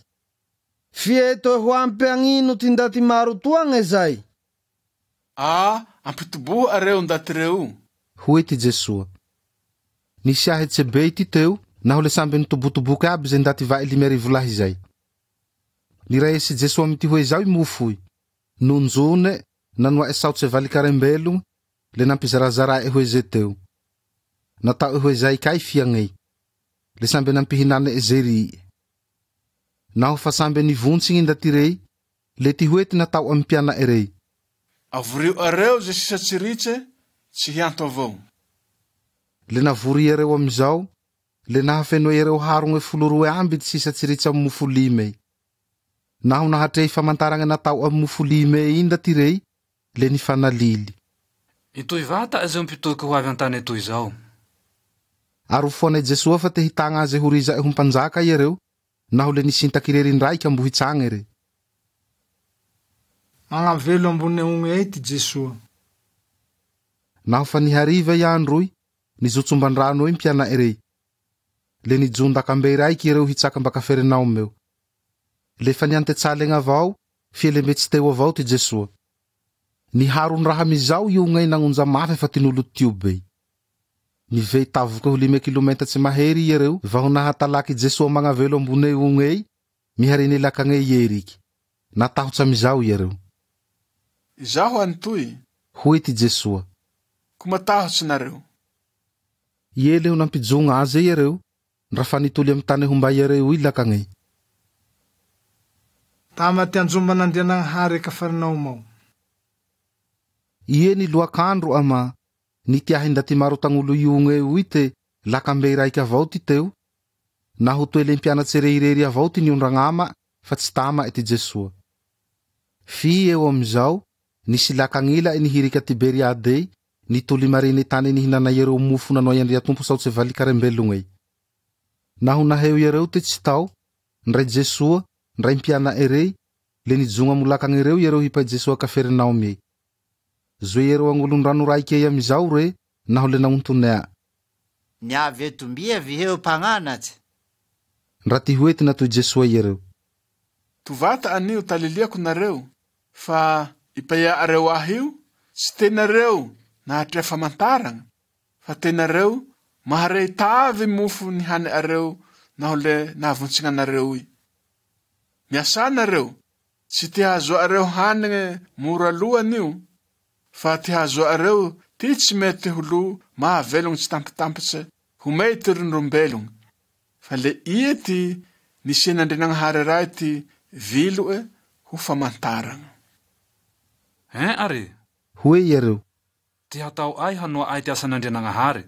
Fie toe ho ampy agnino ty ndaty maro toagne zay. A ampitoboha areo ndaty reo. Hoe ty Jesoa. Nisy ahetse be ty teo, naho le samby nitobotoboky aby ze ndaty va'e 50 lahy zay. Niraesy Jesoa amy ty hoe zao i mofoy. Nonjone, nanoa'e saotse valikarembelogno, le nampizarazara'e hoe ze teo. Natao hoe zay kay fiagney. Le samby nampihinane ze ry. Naho fa samby nivontsigny ndaty rey, le ty hoe ty natao amy mpiana'e rey. Avorio areo ze sisa tsy ritse, tsy hianto avao. Le navory iareo amizao, le nahafeno iareo harogne 12 amby ty sisa tsy ritse amy mofo lime. Naho nahatrey famantaragna natao amy mofo lime iny ndaty rey, le nifanalily. Itoy vata aze mpitoky ho avy an-tany toy zao. Arofoana Jesoa fa te hitagna aze ho riza'e ho mpanjaka iareo, naho le nisintaky irery indraiky ambohitsagny re. Magnavelo ambone ogny ey ty Jesoa. Naho fa nihariva i androy, nizotso-mban-drano ey mpiana'e rey. Le nijon-dakambe raiky iareo hitsaka mba Kaferinaomy eo. Le fa niantetsalegna avao, fie le mbe tsy teo avao ty Jesoa. Niharon-draha amizao i ogney nagnonja mafe fa tinolo tio be. Nivey tavoky ho 5 kilometatry mahery iareo vaho nahatalaky Jesoa magnavelo ambone ogney, miharene lakagne ieriky. Natahotsy amizao iareo. Izaho antoy, Hoe ty Jesoa. ko matahotsy nareo. Ie le ho nampijogna aze iareo, ndra fa nitoly amy tane homba iareo i lakagney. Tama ty anjomban'Andrianagnahary Kafarnaomy ao. Ie niloakandro ama, nitiahy ndaty maro tagnolo iogne io te lakambe raiky avao ty teo, naho toe le mpianatse rey irery avao ty niondragnama fa tsy tama ty Jesoa. Fi eo amizao, nisy lakagnila nihirika Tiberiade, nitoly marine tany nihinana iareo mofo nanoay Andriatompo saotse valikarembelogney. Naho naheo iareo te tsy tao, ndray Jesoa, ndray mpiana'e rey, le nijogna amo lakagnireo iareo hipay Jesoa Kaferinaomy ey. Zoe iareo agnolon-drano raiky ey amizao re, naho le nagnontonea. Niavy eto mbia viheo mpagnanatse. Ndra ty hoe ty natoy Jesoa iareo. Tovata anio taliliako nareo, fa ipaia areo ahy io, tsy tenareo nahatrea famantaragna, fa tenareo maharey tavy mofo nihany areo naho le nahavontsegna anareo io. Miasa nareo, tsy te hahazoa areo hanigny mora loa anio, fa te hahazoa areo ty tsy mety ho lo mahavelogny tsy tampitampitsy homey ty rindrombelogny. Fa le ia ty nisian'Andrianagnahary ray ty viloe ho famantaragna. Hein are? Hoe iareo. Ty hatao ay hanoa ay ty asan'Andrianagnahary.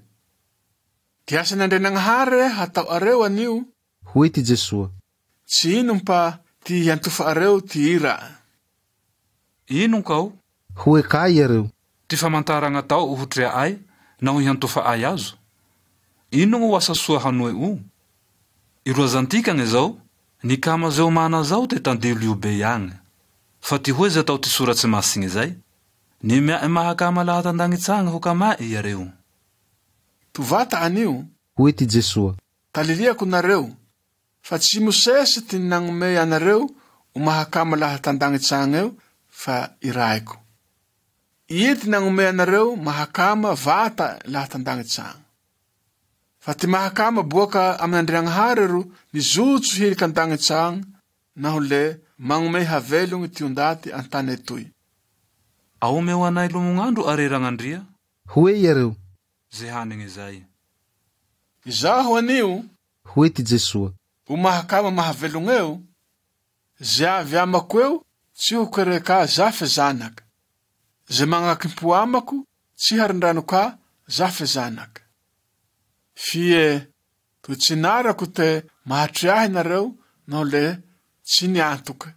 Ty asan'Andrianagnahary hatao areo anio. Hoe ty Jesoa. Tsy ino mpa ty hiantofa areo ty ira. Ino kao? Hoe ka iareo. Ty famantaragna atao ho trea ay naho hiantofa ay azo. Ino no asa soa hanoe o? Iroazantikagny zao, nikama zeo mana zao te tandilo io be agny. Fa ty hoe zay atao ty soratsy masigny zay, ny miae mahakama laha tandagnitsagny ho kamae iareo. Tovata anio. Hoe ty Jesoa. Taliliako nareo, fa tsy Mosesy ty nagnome anareo ho mahakama laha tandagnitsagny eo, fa iraiko. Ie ty nagnome anareo mahakama vata laha tandagnitsagny. Fa ty mahakama boaka amin'Andriagnahary ro nizotso hiriky an-dagnitsy agny naho le magnomey havelogny ty ondaty an-tany etoy. Aomeo anay lomognandro are Ragnandria. Hoe iareo. Ze hanigny zay. Izaho anio. Hoe ty Jesoa. O mahakama mahavelogneo, ze avy amako eo tsy ho kereka zafe zanaka. Ze magnakimpo amako tsy harindrano ka zafe zanaka. Fie to tsy narako te mahatry ahy nareo naho le tsy niantoke.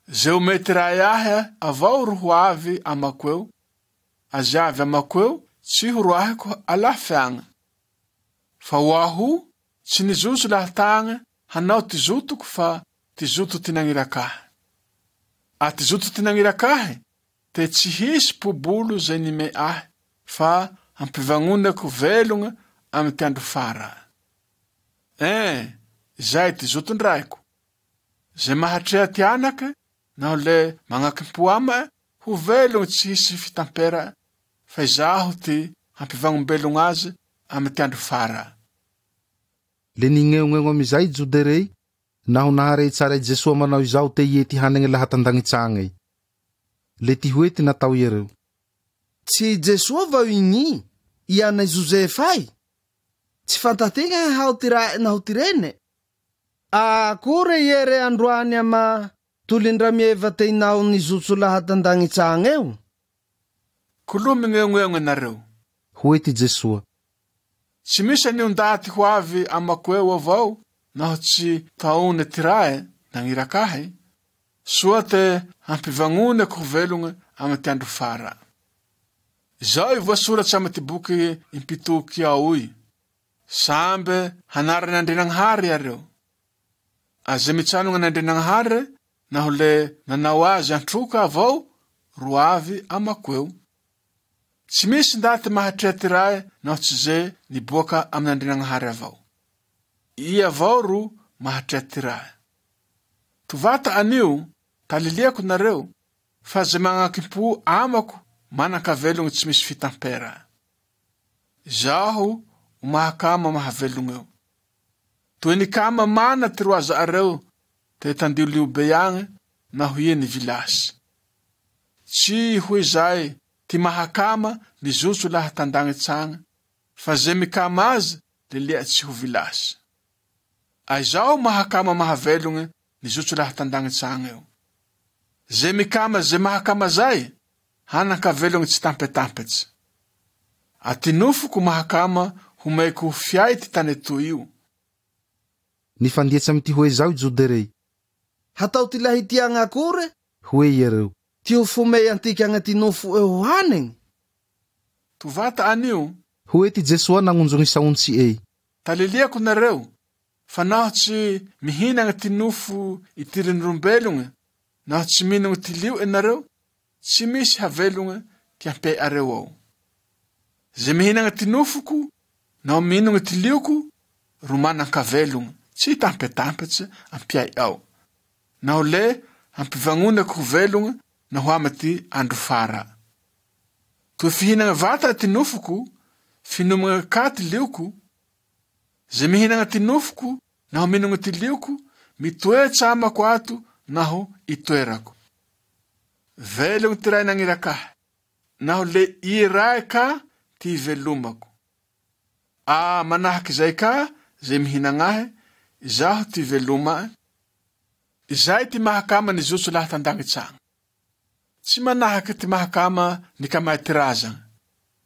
Ze omety ray ahy avao ro ho avy amako eo, aze avy amako eo tsy ho roahiko alafy agny. Fa ho aho tsy nizotso lahatagny hanao ty zotoko fa ty zoto ty nagniraka ahy. A ty zoto ty nagniraka ahy te tsy hisy pobolo zay nime ahy fa ampivagnonako velogna amy ty andro fara. Zay ty zoton-draiko. Zay mahatrea ty anake naho le magnakimpo ama'e ho velogna tsy hisy fitampera fa izaho ty hampivagnombelogna azy amy ty andro fara. Le nigneogneogno amizay Jode rey naho nahare tsara i Jesoa manao izao te ie ty hanegny lahatan-dagnitsy. Le ty hoe ty natao iareo. Tsy Jesoa vao igny i ana i Josefa ay? Tsy fantategna hao ty rae naho ty rene? Akory iere androany ama tolindra-mieva te naho nizotso lahatan-dagnitsy agny eo? Kolo migneogneogno nareo. Hoe ty Jesoa. Tsy misy anio ndaty ho avy amako eo avao naho tsy taone ty rae nagniraka ahy, soa te hampivagnonako ho velogna amy ty andro fara. Izao i voasoratsy amy ty boky impitoky ao io. Sambe hanaran'Andrianagnahary iareo. Aze mitsanogna an'Andrianagnahary naho le nanao azy antroka avao ro avy amako eo. Tsy misy ndaty mahatrea ty rae naho tsy ze niboaka amin'Andrianagnahary avao. I avao ro mahatrea ty rae. Tovata anio taliliako nareo fa ze magnakimpo amako manan-kavelogno tsy misy fitampera. Izaho o mahakama mahavelogneo. Toy nikama mana ty roaza areo te tandiolio be agny naho ie nivilasy. Tsy ho izay ty mahakama nizotso laha tan-dagnitsy agny, fa ze mikama azy le lia tsy ho vilasy. Aizaho mahakama mahavelogne nizotso laha tan-dagnitsy agny eo. Ze mikama ze mahakama zay hanan-kavelogne tsy tampetampetsy. Aty nofoko mahakama homeko fiay ty tany toy io. Nifandietsy amy ty hoe zao i Jode rey. Hatao ty lahy ty agny akory? Hoe iareo. Ty ho fomey antika agny ty nofo eo hohanigny? Tovata anio. Hoe ty Jesoa nagnonjogny saontsy ey. Taliliako nareo, fa naho tsy mihinagna ty nofo itirin'olombelogna, naho tsy minogno ty lio enareo, tsy misy havelogna ty ampe areo ao. Ze mihinagna ty nofoko, naho minogno ty lioko, ro manan-kavelogna, tsy tampetampetsy ampiay ao. Naho le hampivagnonako ho velogna naho amy ty andro fara. Toy fihinagna vata ty nofoko, finomagna ka ty lioko. Ze mihinagna ty nofoko naho minogno ty lioko, mitoetsy amako ato naho itoerako. Velogno ty ray nagniraka ahy, naho le i ray ka ty velomako. A manahaky zay ka ze mihinagna ahy, izaho ty veloma. Izay ty mahakama nizotso laha tan-dagnitsy agny. Tsy manahaky ty mahakama nikamay ty razagna,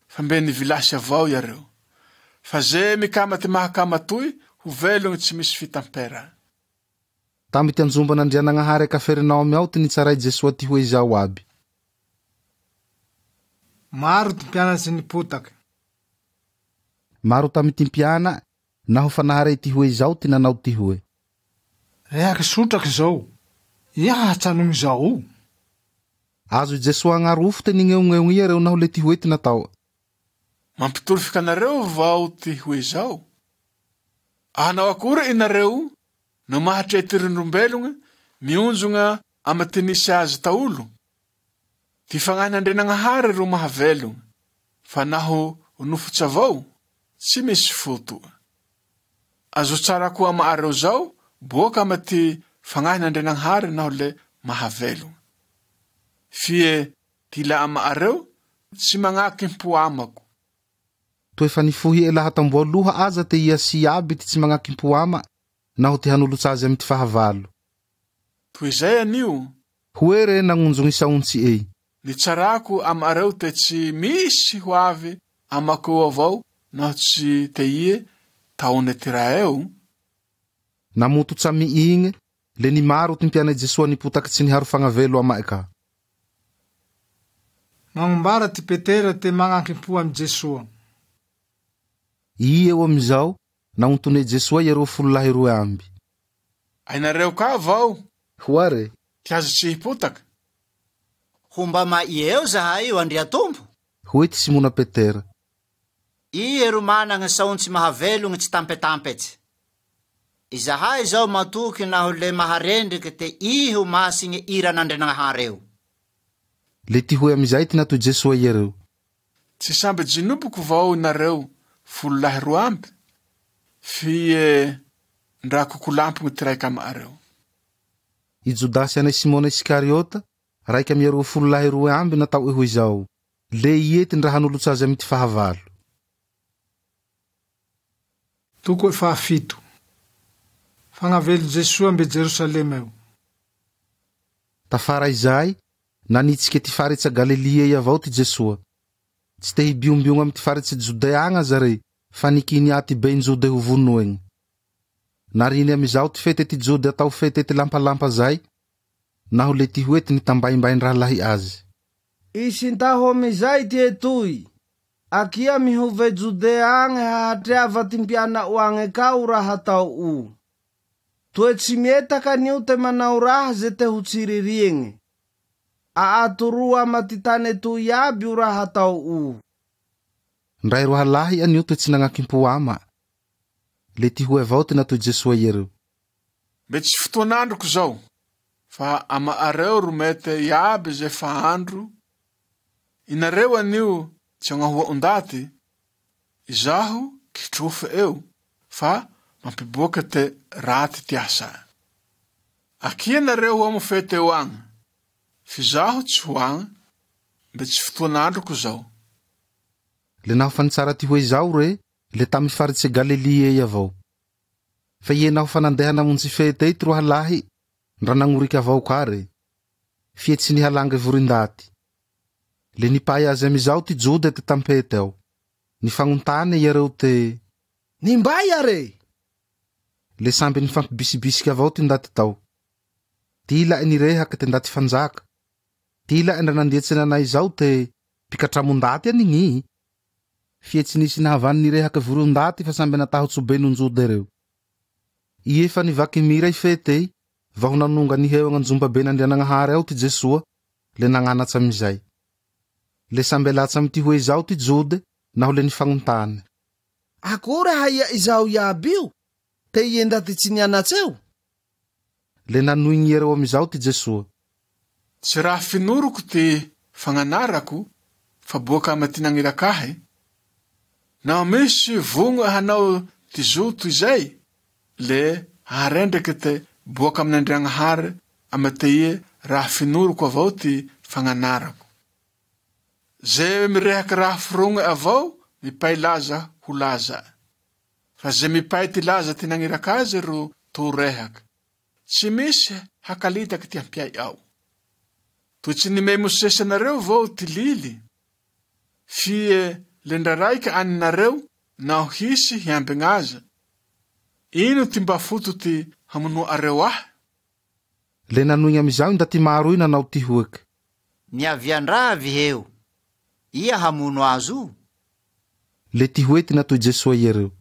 fa mbe nivilasy avao iareo. Fa ze mikama ty mahakama toy ho velogno tsy misy fitampera. Tamy ty anjomban'Andrianagnahary Kafernaomy ao ty nitsaray Jesoa ty hoe izao aby. Maro ty mpianatsy nipotaky. Maro tamy ty mpiana naho fa nahare ty hoe izao ty nanao ty hoe. Rehaky sotraky zao. Ia hatsanogny zao? Azo i Jesoa agnarofo te nigneogneogno iareo naho le ty hoe ty natao. Mampitolifika anareo vao ty hoe zao? Anao akory inareo no mahatrea ty rindrombelogna mionjogna amy ty nisy azy taolo? Ty fagnahin'Andrianagnahary ro mahavelogna, fa naho nofotsy avao, tsy misy foto'e. Azo tsara koa ama'areo zao boaka ama ty Fagnahin'Andrianagnahary naho le mahavelogne. Fie ty ila ama'areo tsy magnakim-po amako. Toe fa nifohi'e laha tamboaloha aza te i Asia aby ty tsy magnakim-po ama naho ty hanolotsa azy amy ty fahavalo. Toy izay anio. Hoe re nagnonjogny saontsi'ey. Nitsarako ama'areo te tsy misy ho avy amako eo avao naho tsy te ie taone ty Raeo. Namotots' amy igne, le nimaro ty mpiana' i Jesoa nipotaky tsy niharo fagnavelo ama'e ka. Magnombara ty Petera te magnankim-po amy Jesoa. Ie eo amy zao, naontone' Jesoa iareo folo lahy roe amby. Ainareo ka vao? Hoa re. Ty azo tsy hipotaka. Homb'ama'ie eo zahay, o Andriatompo? Hoe t'i Simona Petera. Ihe ro managne saontsy mahavelogne tsy tampetampetse. Izahay zao matoky naho le maharendreke te Ihe o Masigne iran'Andrianagnahareo. Le ty hoe amy izay ty natoi' Jesoa iareo. Tsy sambe jinoboko vao nareo folo lahy roa amby? F'ie ndra kokolampogne ty raik' ama' areo. I Jodasy ana' i Simona Iskariota, raik' am' iareo folo lahy roe amby natao'e hoe izao, le ie ty ndra hanolots' aze ami'ty fahavalo. Toko fahafito. Fagnavelo Jesoa mb'e Jerosalema eo. Tafara izay, nanitsike ty faritsa Galilia ey avao ty Jesoa. Tsy te hibiombiogne amy ty faritse Jodea agny aza re, fa nikinia ty bein-Jode ho vonoegne. Narine amy izao ty fete ty Jody atao fete ty lampalampa zay, naho le tihoe ty nitambaimbain-drahalahy aze. Isintaho amizay ty etoy, Akia mihove Jodea agne hahatreava ty mpiana'o agne ka o raha atao'o. Toe tsy mietaka anio te manao raha ze te ho tsiririegne. Aa toroa ama ty tane toy iaby o raha atao'o. Ndra i roahalahy anio toe tsy nagnankim-po ama. Le tihoe avao ty natoi Jesoa iereo. Mbe tsy fotoan'androko zao, fa ama'areo ro mete iaby ze fa andro. Inareo anio tsy agnahoa ondaty, izaho kitrofo eo fa mampiboake te raty ty asa'e. Akia nareo ho amo fete eo agny, f'izaho tsy ho agny, mbe tsy fotoan'androko zao. Le naho fa nitsara tihoe izao re, le tamy faritse Galilia ey avao. Fa ie naho fa nandeha namonjy fete ey ty roahalahy, ndra nagnorike avao ka re. Fie tsy nihalange vory ndaty. Le nipay aze amy izao ty Joda te tam-pete ao. Nifagnontane iareo te. Nimbaia re? Le sambe nifampibisibisiky avao ty ndaty tao. Ty ila'e nirehake te ndaty fanjaka. Ty ila'e ndra nandietse nanay izao te, Mpikatramo ndaty anigny? Fie tsy nisy nahavany nirehake vory ondaty fa sambe natahotse ho bein'onjode reo. Ie fa nivaky mira i fetey, vaho nanonga niheo agn'anjomba ben'Andrianagnahare ao ty Jesoa, le nagnanatsa amizay. Le sambe latsa amy ty hoe izao ty Jode naho le nifagnontane. Akore haia izao iaby io, te ie ndaty tsy nianatseo? Le nanoigny iereo amizao ty Jesoa. Tsy raha finoroko ty fagnanarako fa boak' ama' ty nagnirak' ahy. Naho misy vogno'e hanao ty zoto izay, le haharendreke te boak' amin' Andriagnahare amy te ie raha finoroko avao ty fagnanarako. Ze mirehake raha forogne'e avao mipay laza ho laza'e. Fa ze mipay ty laza ty nagnirak' aze ro to rehake. Tsy misy hakalitaky ty am-piay ao. Toe tsy nimey Mosesy anareo vao ty lily? Fie le ndra raike any nareo naho hisy hiambegn' aze. Ino ty mba foto ty hamonoa'areo ahy? Le nanoigny amizao i ndaty maroy nanao tihoeke. Niavian-draha v'iheo? Ia hamono azo? Le tihoe ty natoy Jesoa iareo.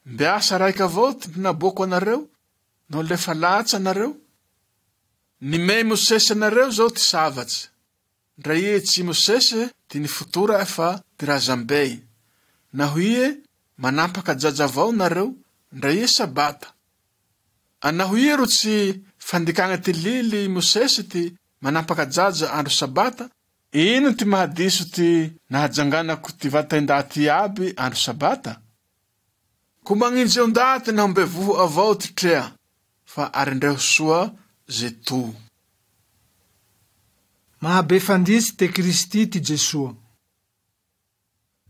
Mbe asa raik' avao ty naboako anareo, naho le fa latsa nareo. Nimey Mosesy anareo zao ty savatse, ndra ie tsy Mosesy ty nifotora'e fa ty razambey, naho ie manampak' ajaja avao nareo, ndra ie Sabata. A naho ie ro tsy fandikagne ty lily i Mosesy ty manampak' ajaja andro Sabata, ino ty mahadiso ty nahajanganako ty vata' indaty iaby andro Sabata? Ko magninjy ondaty naho mbe voho avao ty trea, fa arendreho soa ze to. Mahabe fanditsy te Kristy ty Jesoa.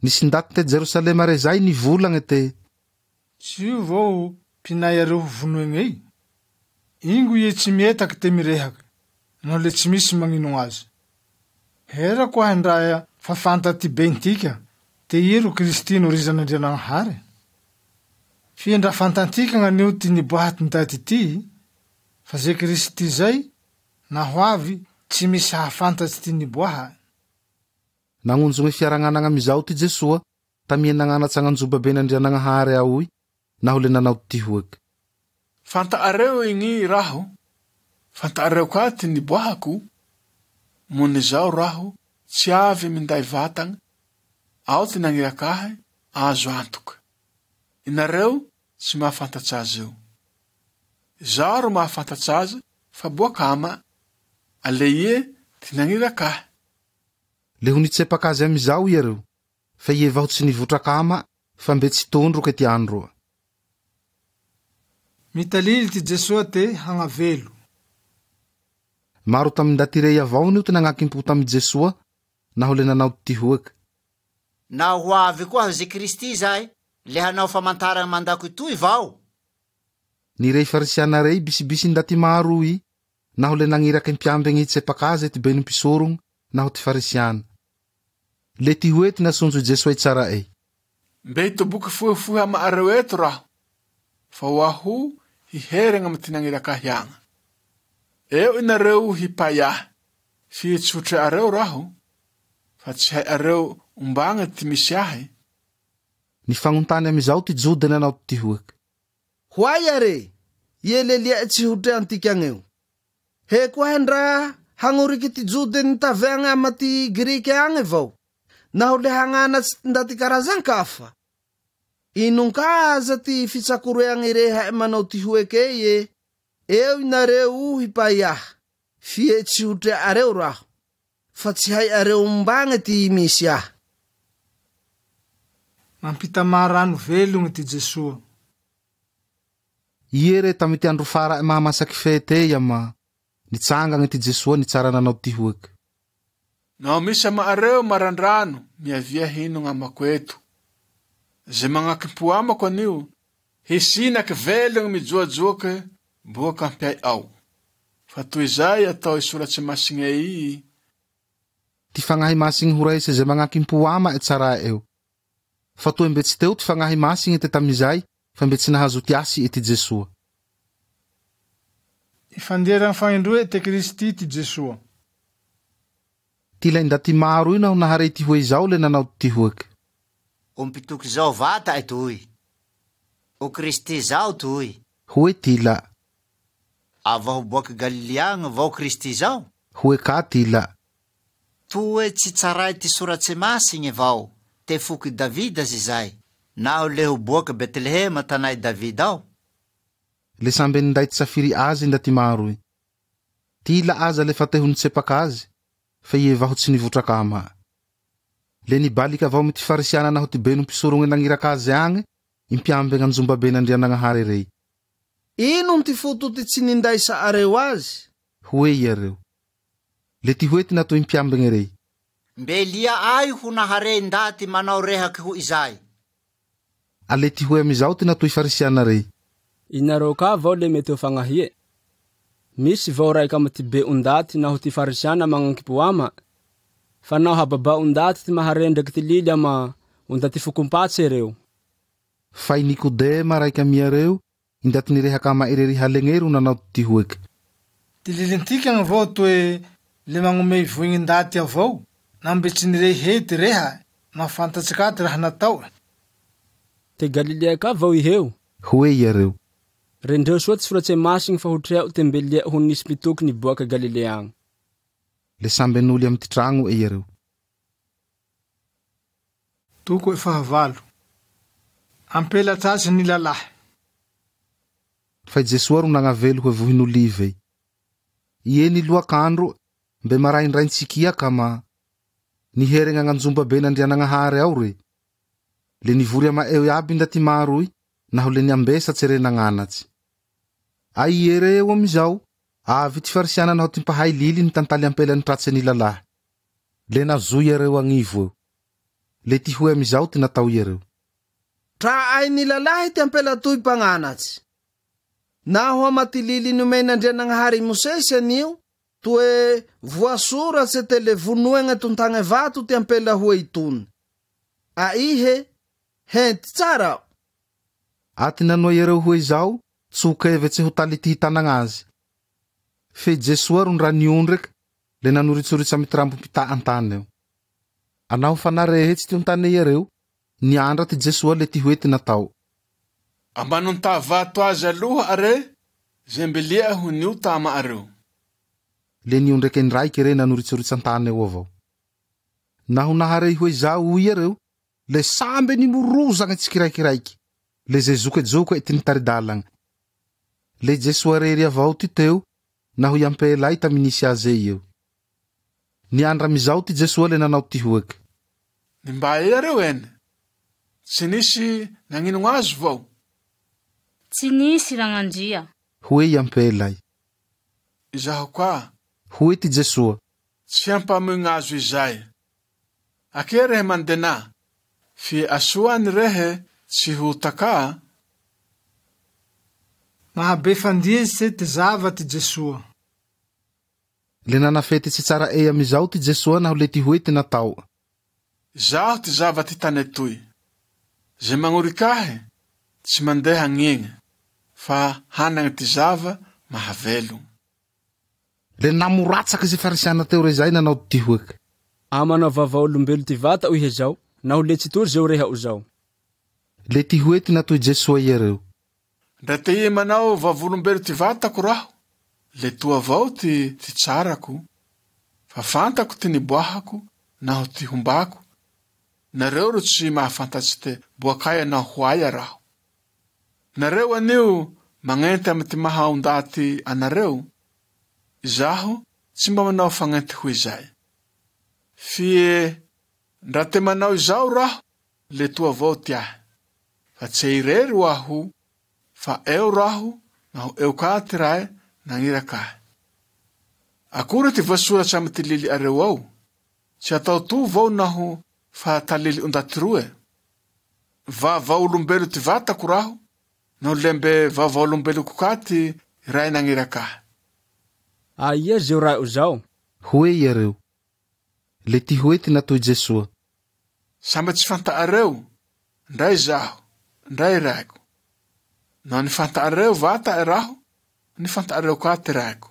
Nisy ndaty te Jerosalema rezay nivolagne te: Tsy io vao pinay areo ho vonoegney? Ingo ie tsy mietaky te mirehaky, naho le tsy misy magnino azy. Hera koahy ndra fa fanta ty beintika te i ro Kristy norizan'Andrianagnahare? Fie ndra fantantika gnanio ty niboaha ty ndaty ty, fa ze Kristy zay, naho avy, tsy misy hahafantatsy ty niboaha. Nagnonjogne fiaragnanagna amizao ty Jesoa, tamie nagnanatsa agn'anjombaben'Andrianagnahare aoy, naho le nanao tihoeke: Fanta'areo igny raho, fanta'areo ka ty niboahako, mone zao raho tsy avy minday vatagna, ao ty nagniraka ahy azo antoka. Inareo tsy mahafantatsa azy io. Zaho ro mahafantatsa azy fa boaka ama, ale ie ty nagniraka ahy. Le ho nitsepaka azy amizao iareo, fa ie vaho tsy nivotraka ama, fa mbe tsy tondroke ty andro. Mitalily ty Jesoa te hagnavelo. Maro tamy ndaty rey avao nio ty nagnakimpo tamy Jesoa, naho le nanao tihoeke: Naho ho avy koa ze Kristy zay, le hanao famantarana mandako itoy vao? Nirey farisiana rey bisibisy ndaty maro i, naho le nagniraky mpiambegny hitsepaka aze ty beny mpisorogno naho ty farisiana. Le ty hoe ty nasonjo Jesoa itsara'e: Mbe hitoboky fohifohy ama'areo eto raho, fa ho aho hiheregna amy ty nagniraka ahy agny. Eo inareo hipay ahy, fie tsy ho treareo raho, fa tsy haiareo ombagna ty misy ahy. Nifagnontany amizao ty Joda nanao tihoeke: Ho aia re, ie lelia tsy ho treantikagneo. He koahy ndra hagnoriky ty Jode nitaveagna ama ty Grike agny vao, naho le hagnanatsy ty ndaty karazan-kafa. Inon ka aza ty fitsakoroeagny reha manao tihoeke ie: eo inareo hipay ahy, fie tsy ho treareo raho, fa tsy haiareo ombagna ty misy ahy. Mampitamà rano velogny ty Jesoa. Ie re tamy ty andro fara'e mahamasaky fete ama, nitsangagna ty Jesoa nitsara nanao tihoeke: Naho misy ama'areo marandrano, miavia hinogna amako eto. Ze magnakimpo amako anio, hisinaky velogny mijoajoake boaka ampiay ao. Fa toy izay atao isoratsy masigne i. Ty fagnahy masigny ho raise ze magnakimpo ama e tsara eo. Fa toy mbe tsy teo ty fagnahy masigny te tamizay, fa mbe tsy nahazo ty asy e ty Jesoa. Ifanderagny fagnindroe te Kristy ty Jesoa. Ty lay ndaty maro io naho naharey ty hoe izao le nanao tihoeke: O mpitoky zao vata e toy. O Kristy zao toy. Hoe ty la. Avaho boaky Galileagna vao Kristy zao? Hoe ka ty la. Toe tsy tsaray ty soratse masigne vao, te foky Davida zizay, naho le ho boaky Betlehema tanay Davida ao. Le sambe ninday ty safiri azy ndaty maro i. Ty la aza le fa te ho nitsepaka azy, fa ie vaho tsy nivotraka ama. Le nibalika avao amy ty farisiana naho ty beno mpisorogne nagniraka azy agny, impiambegna anjombaben'Andrianagnahare rey. Ino ty foto ty tsy nindaisa areo azy? Hoe iareo. Le ty hoe ty natao impiambegny rey: Mbe lia ay ho nahare ndaty manao rehaky ho izay. Ale ty hoe amizao ty natao farisiana rey: Inareo ka vao le mety ho fagnahie. Misy vao raiky amy ty be ondaty naho ty farisiana magnankipo ama, fa naho hababa ondaty ty maharendreky ty lily ama ondaty fokompatse reo. Fa i Nikodema raiky amy iareo, indaty nirehaka ama irery halegne ro nanao tihoeke: Ty lilintikagny vao toe le magnomey voigny ndaty avao, na mbe tsy nirey he ty reha, mahafantatsy ka ty raha natao. Te Galilea ka vao iheo? Hoe iareo. Rendreo soa ty soratse masigny fa ho trea'o te mbe lia ho nisy mpitoky niboaka Galilea agny. Le sambe noly amy ty tragno e iareo. Toko fahavalo. Ampela tratry ny lalahy. Fa i Jesoa ro nagnavelo hoe vohin'olive. Ie niloak'andro, mbe maraindrain-tsikiaka ma niheregna agn'anjombaben'Andrianagnahare ao re. Le nivory ama'eo iaby ndaty maro i, Naho le niambesatse re nagnanatsy. Ay iereo amizao, avy ty farisiana naho ty mpahay lily nitantaly ampela nitratse nilalahy. Le nazo iareo agnivo eo. Le ty hoe amizao ty natao iareo. Tra ay nilalahy ty ampela toy mpagnanatsy. Naho ama ty lily nomen'Andrianagnahary Mosesy anio, toe voasoratse te le vonoegna tontagny vato ty ampela hoe itony. A ihe, henty tsara. Aty nanoa iareo hoe izao, tsokevetse ho taly ty hitanagna azy. Fe Jesoa ro ndra niondreky, le nanoritsoritsa amy ty rambom-pità an-tany eo. Anaho fa narehetsy ty ontane iareo, niandra ty Jesoa le ty hoe ty natao. Ambanontà vato azy aloha are, ze mbelia ho niota ama areo. Le niondreke ndraiky re nanoritsoritsa an-tany eo avao. Naho naharey hoe izao iareo, le sambe nimorozagny tsikiraikiraiky. Le ze zokejoke ty nitari-dalagna. Le Jesoa rery avao ty teo, naho i ampelay tamy nisy aze eo. Niandra amizao ty Jesoa le nanao ty hoeky. Nimbae iareo ene. Tsy nisy nagnino azy vao. Tsy nisy ragnandria. Hoe i ampelay. Izaho koa. Hoe ty Jesoa. Tsy ampamoigna azo izay. Ake rehe mandena, fi asoany rehe tsy ho taka. Mahabe fandietse ty zava ty Jesoa. Le nanafety tsy tsara e amizao ty Jesoa naho le ty hoe ty natao. Zaho ty zava ty tane toy. Ze magnoriky ahy, tsy mandeha agnegny, fa hanagny ty zava mahavelo. Le namoratsaky ze farisiana teo rezay nanao ty hoeky. Amanao vavaolombelo ty vata o ihe zao, naho le tsy tory zeo reha o zao. Le ty hoe ty natoy Jesoa iareo. Ndra te ie manao vavolombelo ty vatako raho, le to avao ty tsarako. Fa fantako ty niboahako naho ty hombako. Nareo ro tsy mahafantatsy te boakaia naho ho aia raho. Nareo anio magnenty amy ty maha ondaty anareo, izaho tsy mba manao fagnenty ho izay. Fie ndra te manao izao raho, le to avao ty ahy. Fa tsy irery ho aho, fa eo raho naho eo ka ty rae nagniraka ahy. Akory ty voasoratsy amy ty lily areo ao? Tsy atao to vao naho fa talily ondaty roe? Vavaolombelo ty vatako raho, naho lembe vavaolombeloko ka ty rae nagniraka ahy. Aia zeo rae o zao? Hoe iareo. Le ty hoe ty natoy Jesoa. Sambe tsy fanta'areo, ndray zaho, ndray raeko. Naho nifanta'areo vata raho, nifanta'areo ka ty raeko.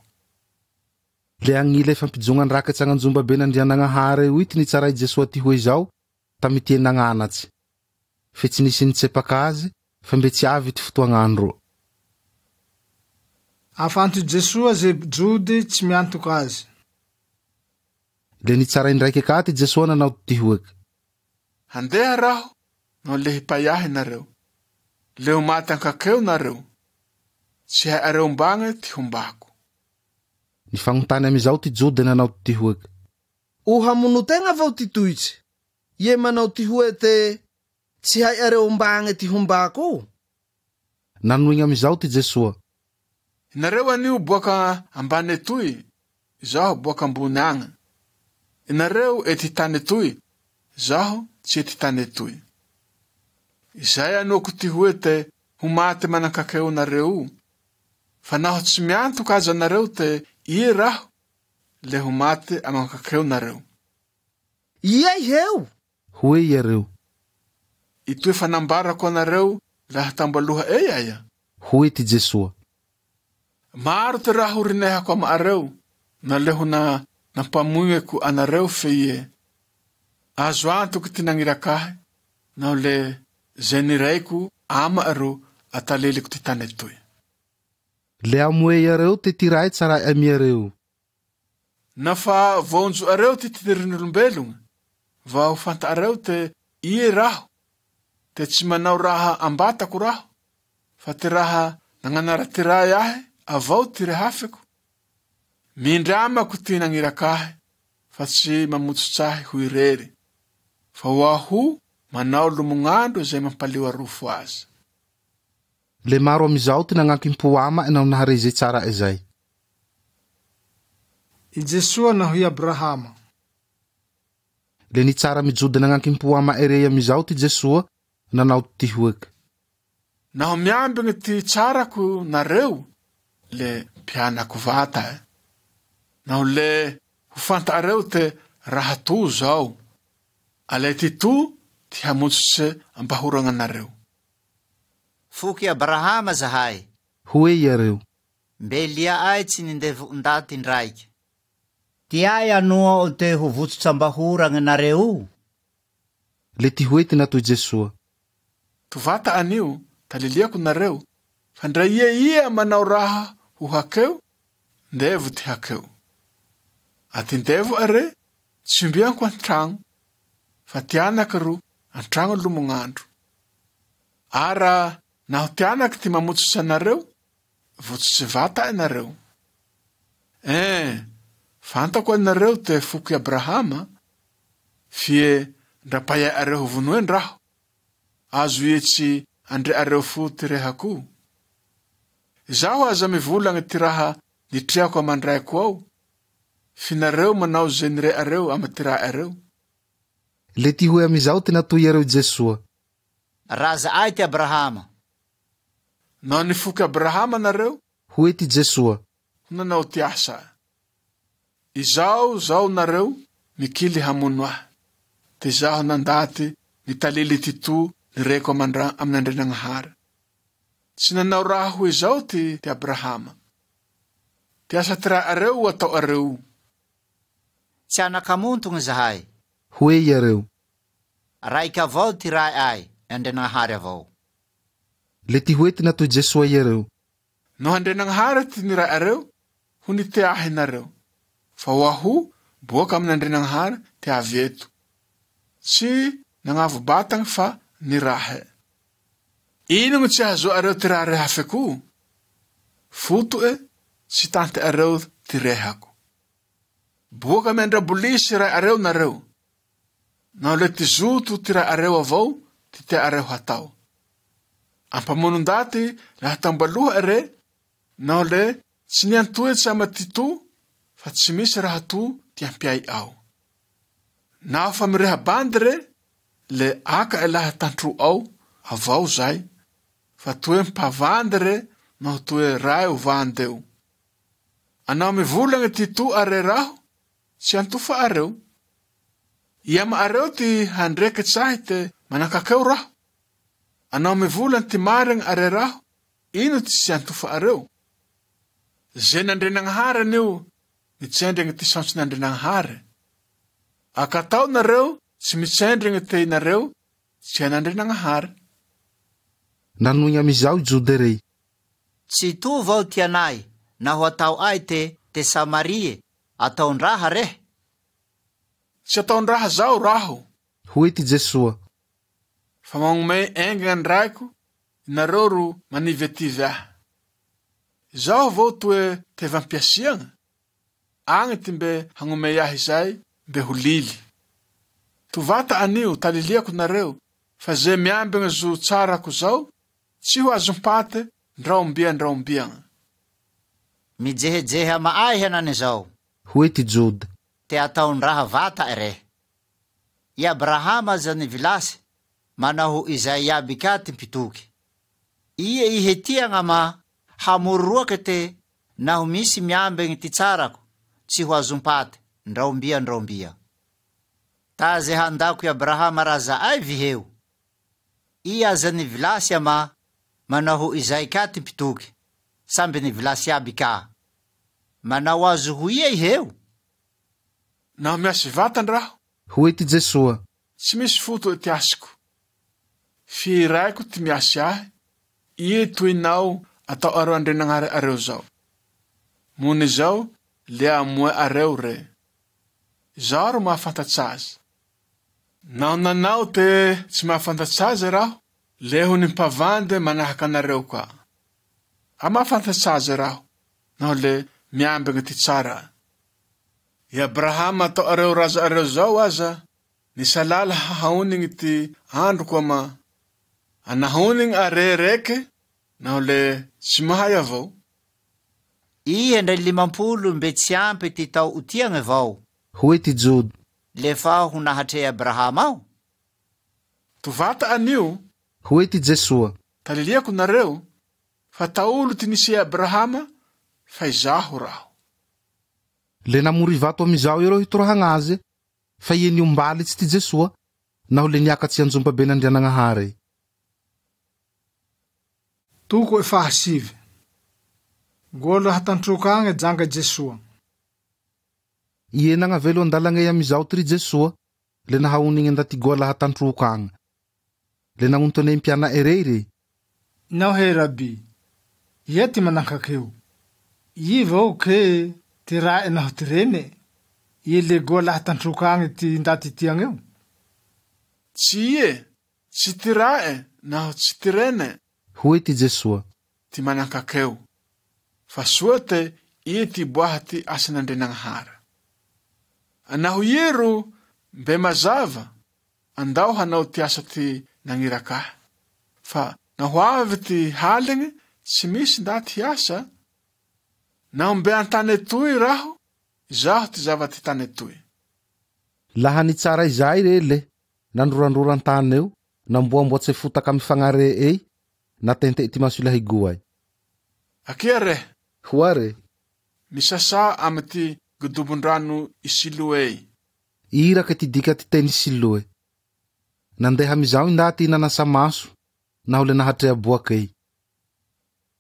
Le agnila fampijognan-drakitsy agnanjomba ben'Andrianagnahary io ty nitsaray Jesoa ty hoe izao, tamy ty nagnanatsy. Fe tsy nisy nitsepaka azy, fa mbe tsy avy ty fotoagn'andro. Afanto Jesoa ze Jody tsy miantoka azy. Le nitsaray ndraiky ka ty Jesoa nanao ty hoeky. Handeha raho, naho le hipay ahy nareo. Le ho maty an-kakeo nareo. Tsy hay areo mbagny ty hombako. Nifagnontany amizao ty Jody nanao ty hoeky. O hamono tegna vao ty toitsy. Ie manao ty hoe te tsy hay areo mbagny ty hombako. Nanoigna amizao ty Jesoa. Nareo anio boaka ambane toy, zaho boaka ambony agny. Nareo ety tany toy, zaho tsy ety tany toy. Izay anoako ty hoe te ho maty manan-kakeo nareo. Fa naho tsy miantoka aza nareo te ie raho, le ho maty aman-kakeo nareo. Ia iheo? Hoe iareo. Itoy fa nambarako anareo laha tambaloha ey aia. Hoe ty Jesoa. Maro ty raha ho rinehako ama areo, na le ho na nampamoigneko anareo fe ie. Azo antoky ty nagniraka ahy, naho le zay niraiko ama aro ataleliko ty tane toy. Le amoe iareo te ty rae tsara amy iareo. Nafa vonjo areo ty tirin'olombelogna, vaho fanta'areo te ie raho, te tsy manao raha ambatako raho, fa ty raha nagnanara ty rae ahy avao ty rehafeko. Mindramako ty nagniraka ahy, fa tsy mamotsotsahy ho irery. Fa ho aho manao lomognandro izay mampalio arofo azy. Le maro amizao ty nagnankim-po ama naho nahare ze tsara izay. I Jesoa naho i Abrahama. Le nitsara amy Joda nagnankim-po ama rey amizao ty Jesoa nanao ty hoeke. Naho miambigny ty tsarako nareo, le mpianako vata e. Naho le ho fantareo te raha to zao, ale ty to ty hamotsotse ampahoragnanareo. Foky Abrahama zahay. Hoe iareo. Mbe lia ay tsy nindevo ndaty ndraiky. Ty ay anoa o te ho votsotsam-bahoragna nareo? Le ty hoe ty natoy Jesoa. Tovata anio, taliliako nareo, fa ndra ia ia manao raha ho hakeo, ndevo ty hakeo. Aty ndevo are, tsy ombianko an-tragno, fa ty anaky ro an-tragno lomognandro. Ara naho ty anaky ty mamotsotsa anareo, votsotse vata anareo. Fantako anareo te foky Abrahama, fie ndra paia areo ho vonoen-draho. Azo ie tsy andre areo fo ty rehako. Zaho aza mivolagna ty raha nitriako aman-draiko ao, finareo manao ze nire areo amy ty raha areo. Le ty hoe amizao ty natoy iareo Jesoa. Raza ay ty Abrahama. Naho nifoky Abrahama nareo, Hoe ty Jesoa. ho nanao ty asa. Izao zao nareo mikily hamono ahy. Te zaho nandaty nitalily ty to nireko amandra amin'Andrianagnahary. Tsy nanao raha ho izao ty Abrahama. Ty asa ty raha areo atao areo. Tsy anakamontogny zahay. Hoe iareo. Raiky avao ty raha ay, Andrianagnahary avao. Le ty hoe ty natoy Jesoa iareo. No Andrianagnahary ty ny raha areo, ho nite ahy nareo. Fa ho aho, boaka amin'Andrianagnahary ty avy eto. Tsy nagnavo batagny fa ny raha. Ino tsy azo areo ty raha rehafeko? Foto e, tsy tanty areo ty rehako. Boaka amy andrabolisy raha areo nareo. Naho le ty zoto ty raha areo avao, ty tea areo hatao. Ampamono ndaty laha tambaloha are, naho le tsy niantoetsy ama ty to, fa tsy misy raha to ty ampiay ao. Naho fa mireha bandy re, le aka elaha tantro ao, avao zay, fa toe mpavandy re, naho toe ray o vandeo. Anao mivolagna ty to are raho, tsy antofa areo. Ia ma areo ty handreky tsahy te manakakeo raho. Anao mivolagna ty marigny are raho, ino ty tsy antofa areo? Ze n'Andrianagnahary anio, mitsendregny ty saontsin'Andrianagnahary. Akatao nareo, tsy mitsendregny te nareo, tsy an'Andrianagnahary. Nanoigny amizao i Jode rey. Tsy to vao ty anay, naho atao ay te Samarie, ataon-draha re? Tsy ataon-draha zao raho. Hoe ty Jesoa. Fa magnomey aingana ndraiko, nareo ro manivetivy ahy. Zaho vao toe tevam-piasiagna? Agny ty mbe hagnomey ahy izay, mbe ho lily. Tovata anio, taliliako nareo, fa ze miambigna zo tsarako zao, tsy ho azom-paty ndra ombia ndra ombiagna. Mijehejehe ama ahy henane zao. Hoe ty Joda. Te ataon-draha vata re. I Abrahama aza nivilasy, manao izay iaby ka ty mpitoky. Ie ihetiagna ama hamororoake te naho misy miambegny ty tsarako, tsy ho azom-paty, ndra ombia ndra ombia. Ta ze handako i Abrahama raza ay viheo. I aza nivilasy ama manao izay ka ty mpitoky, samby nivilasy iaby ka. Manao azo ho ia iheo? Naho miasy vatan-draho. Hoe ty Jesoa. Tsy misy foto ty asiko. Firaiko ty miasy ahy, ie toinao atao areo Andrianagnahary areo zao. Mony zao, le amoe areo re. Zaho ro mahafantatsa azy. Naho nanao te tsy mahafantatsa azy raho, le ho nimpavande manahaka anareo ka. A mahafantatsa azy raho, naho le miambigny ty tsara. I Abrahama atao areo raza areo zao aza, nisalala hahaonigny ty androko ama. Anahaonigny are reke, Naho le tsy mahay avao. Ihe ndray 50 mbe tsy ampy ty tao tiagne vao? Hoe ty Jody. Le fa ho nahatrea Abrahama ao? Tovata anio. Hoe ty Jesoa. Taliliako nareo fa taolo ty nisy Abrahama fa izaho raho. Le namory vato amizao ireo hitorahagna azy, fa ie niombaly tsy ty Jesoa, naho le niakatsy anjomba ben'Andrianagnahary. Toko 9. Golo hatantroka agny janga Jesoa. Ie nagnavelo andalagna amizao ty ry Jesoa, le nahaonigny ndaty goala hatantroka agny. Le nagnontone mpiana'e rey re. Nao he Rabi, ia ty manankakeo? I vao ke ty rae naho ty rene? Ie le goala hatantroka agny ty ndaty ty agneo? Tsy ie, tsy ty rae naho tsy ty rene. Hoe ty Jesoa. Ty manankakeo. Fa soa te ie ty boaha ty asan'Andrianagnahary. Naho ie ro mbe mazava, andao hanao ty asa ty nagniraka. Fa naho avy ty haligny, tsy misy ndaty hiasa. Naho mbe antane toy raho, izaho ty zava ty tane toy. Laha nitsara izay re le, nandrorandrora antany eo, namboamboatse fotaka amy fagnare ey, natente ty maso ilahy goay. Akia re. Hoa re. Misasa amy ty godobon-drano Isiloe. Iraka ty dika ty teny Siloe. Nandeha amizao ndaty nanasa maso, naho le nahatrea boakey.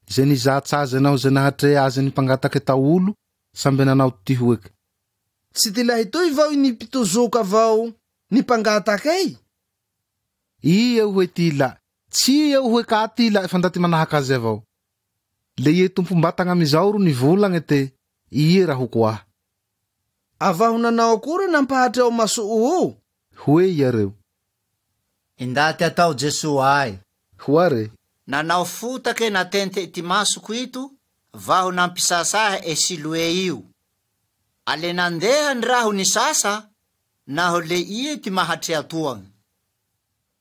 Ze nizatsa azy naho ze nahatrea azy nimpangatake taolo, samby nanao ty hoeky. Tsy ty lahy toy vao nipitozoka vao nimpangatakey? Ie hoe ty la, tsy eo hoe ka ty la fa ndaty manahaka azy avao. Le ie tompom-batagna amizao ro nivolagna te, ie raho koa. Avaho nanao akory nampahatreo maso o? Hoe iareo. Indaty atao Jesoa ay. Hoa re. Nanao fotake natente ty masoko ito, vaho nampisasaha e Siloe io. Ale nandeha ndraho nisasa, naho le ie ty mahatrea toagny.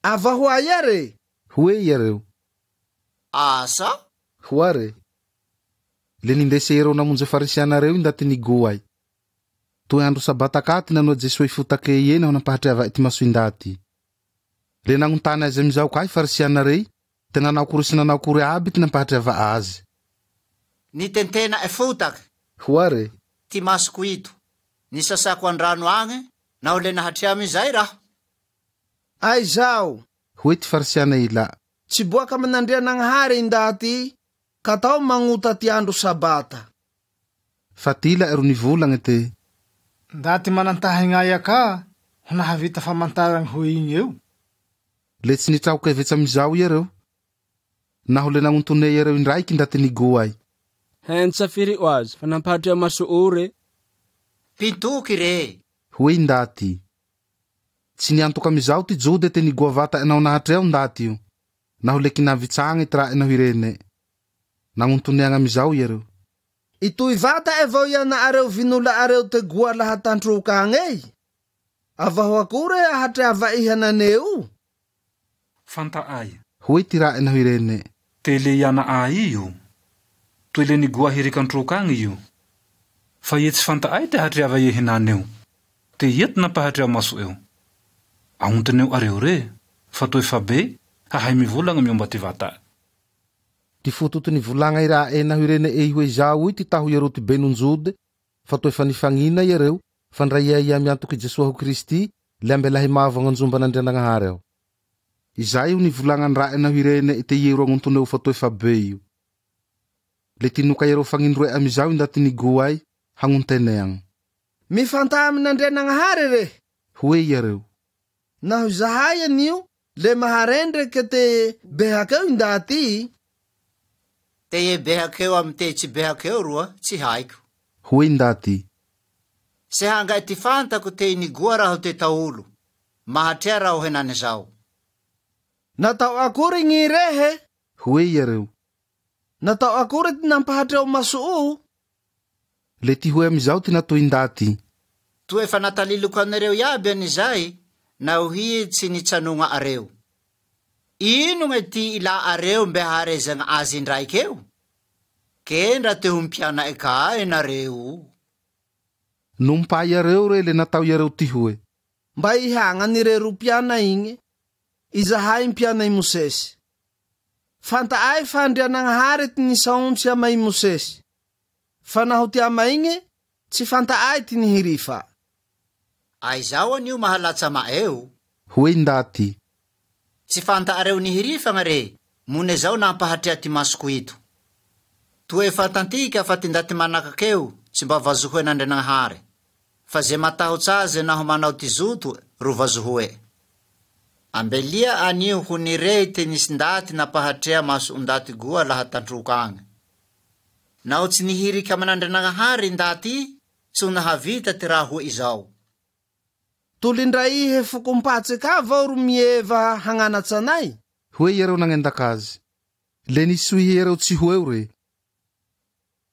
Avaho aia re? Hoe iareo. Asa? Hoa re. Le nindese iereo namonjy farisianareo ndaty nigoay. Toy andro sabata ka ty nanoa Jesoa ifotake ie naho nampahatreava ty maso indaty. Le nagnontany azy amizao ka i farisianarey, te nanao akory sy nanao akory aby ty nampahatreava azy. Nitentena e fotaky. Hoa re. Ty masoko ito. Nisasako andrano agny, naho le nahatrea amizay raho. Aizao. Hoe ty farisiana ila. Tsy boaka amin'Andrianagnahary indaty, ka tao magnota ty andro sabata. Fa ty ila ro nivolagna te. Ndaty manantahigna ka, ho nahavita famantaragna ho igny eo. Le tsy nitraoka hevetsy amizao iareo. Naho le nagnontone iareo indraiky ndaty nigoay. Hentsafiry ho azy, fa nampahatrea maso ore. Mpitoky re. Hoe ndaty. Tsy niantoka amizao ty Jody te nigoa vata naho nahatrea ndaty io. Naho le kinavitsagny ty rae naho irene. Nagnontoneagna amizao iareo. Itoy vata e vao ianareo vinola areo te goa laha tantroka agny ey. Avaho akory ahatreava ihananeo? Fanta ay. Hoe ty rae naho irene. Tele iana ay io. Toe le nigoa hirikantroka agny io. Fa ie tsy fanta ay te hatreava ie hinaneo. Te ia ty nampahatrea maso eo. Agnonteneo areo re, fa toe fa be, hahay mivolagna miomba ty vata. Ty fototo nivolagna i rae naho irene ey hoe zao io ty taho iareo ty benonjode, fa toe fa nifagnina iareo, fa ndra ia ia miantoky Jesoa ho Kristy, le ambelahy mavo agnanjomban'Andrianagnahary ao. Izay io nivolagna ndrae naho irene te iero agnontoneo fa toe fa be io. Le tinoka iareo fagnindroe amizao ndaty nigoay hagnonteneagna. Mifanta amin'Andrianagnahary re. Hoe iareo. Naho zahay anio le maharendreke te behakeo ndaty. Te ie behakeo amy te tsy behakeo roa tsy haiko. Hoe ndaty. Se hangay ty fantako te nigoa raho te taolo. Mahatrea raho henany zao. Natao akory gny rehe? Hoe iareo. Natao akory ty nampahatreo maso o? Le ty hoe amizao ty natoy ndaty. Toe efa nataliliko anareo iaby anizay, naho hi tsy nitsanogna areo. Inogne ty ila'areo mbe haharezagna azy indraike eo? Ke ndra te ho mpiana'e ka nareo? Nompay iareo re le natao iareo tihoe: Mba ihagnany rero mpiana igny, izahay mpiana i Mosesy. Fanta'ay fa Andrianagnahary ty nisaontsy ama i Mosesy. Fa naho ty ama igny, tsy fanta'ay ty nihirifa. Aizao anio mahalatsa ama'eo. Hoe ndaty. Tsy fanta'areo nihirifagna re, mone zao nampahatrea ty masoko ito. Toe fantantika fa ty ndaty manakakeo tsy mba vazohoen'Andrianagnahary. Fa ze matahotsa aze naho manao ty zoto ro vazohoe. Ambelia anio ho nirey te nisy ndaty nampahatrea maso ndaty goa laha tantroka agny. Naho tsy nihiriky aman'Andrianagnahary ndaty, tsy ho nahavita ty raha ho izao. Tolindray ihe fokompatse ka vao ro mieva hagnanatsanay? Hoe iareo nagnendaka azy. Le nisoihy iareo tsy ho eo re.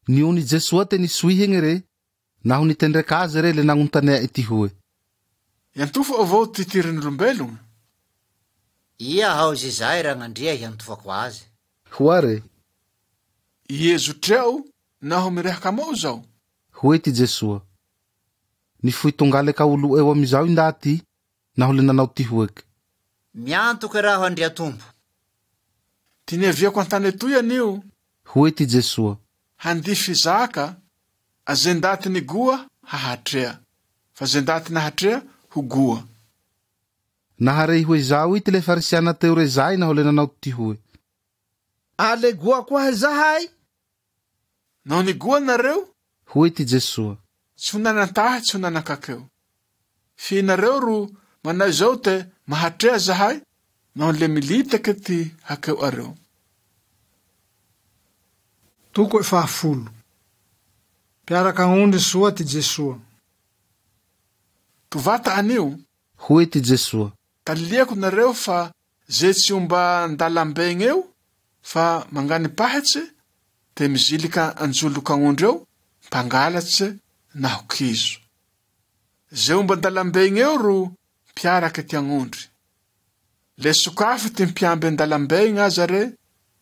Niony Jesoa te nisoihigny re, naho nitendreka azy re le nagnontanea ty hoe: Iantofo avao ty tirin'olombelogna. Ia hao zizay ragnandria hiantofako azy? Hoa re. Iezo treo naho mirehaka amao zao. Hoe ty Jesoa. Nifoy tongaleka olo eo amizao i ndaty naho le nanao ty hoeke: Miantoky raho Andria Tompo. Ty niaviako an-tane toy anio. Hoe ty Jesoa. Handify zaka aze ndaty nigoa hahatrea, fa ze ndaty nahatrea ho goa. Naharey hoe zao ity le farisiana teo re zay naho le nanao ty hoe: Ale goa koa zahay. Naho nigoa nareo? Hoe ty Jesoa. Tsy ho nanan-tahy, tsy ho nanan-kakeo. Fi nareo ro manao izao te mahatrea zahay naho le militake ty hakeo areo. Toko 40. Mpiarak'agnondry soa ty Jesoa. Tovata anio. Hoe ty Jesoa. Taliliako nareo fa ze tsy omba an-dalambe eo fa manganipahitse te mizilika anjolok'agnondry eo mpangalatse naho kizo. Ze omba an-dalambe eo ro mpiarake ty agnondry. Le sokafy ty mpiamby an-dalambe aza re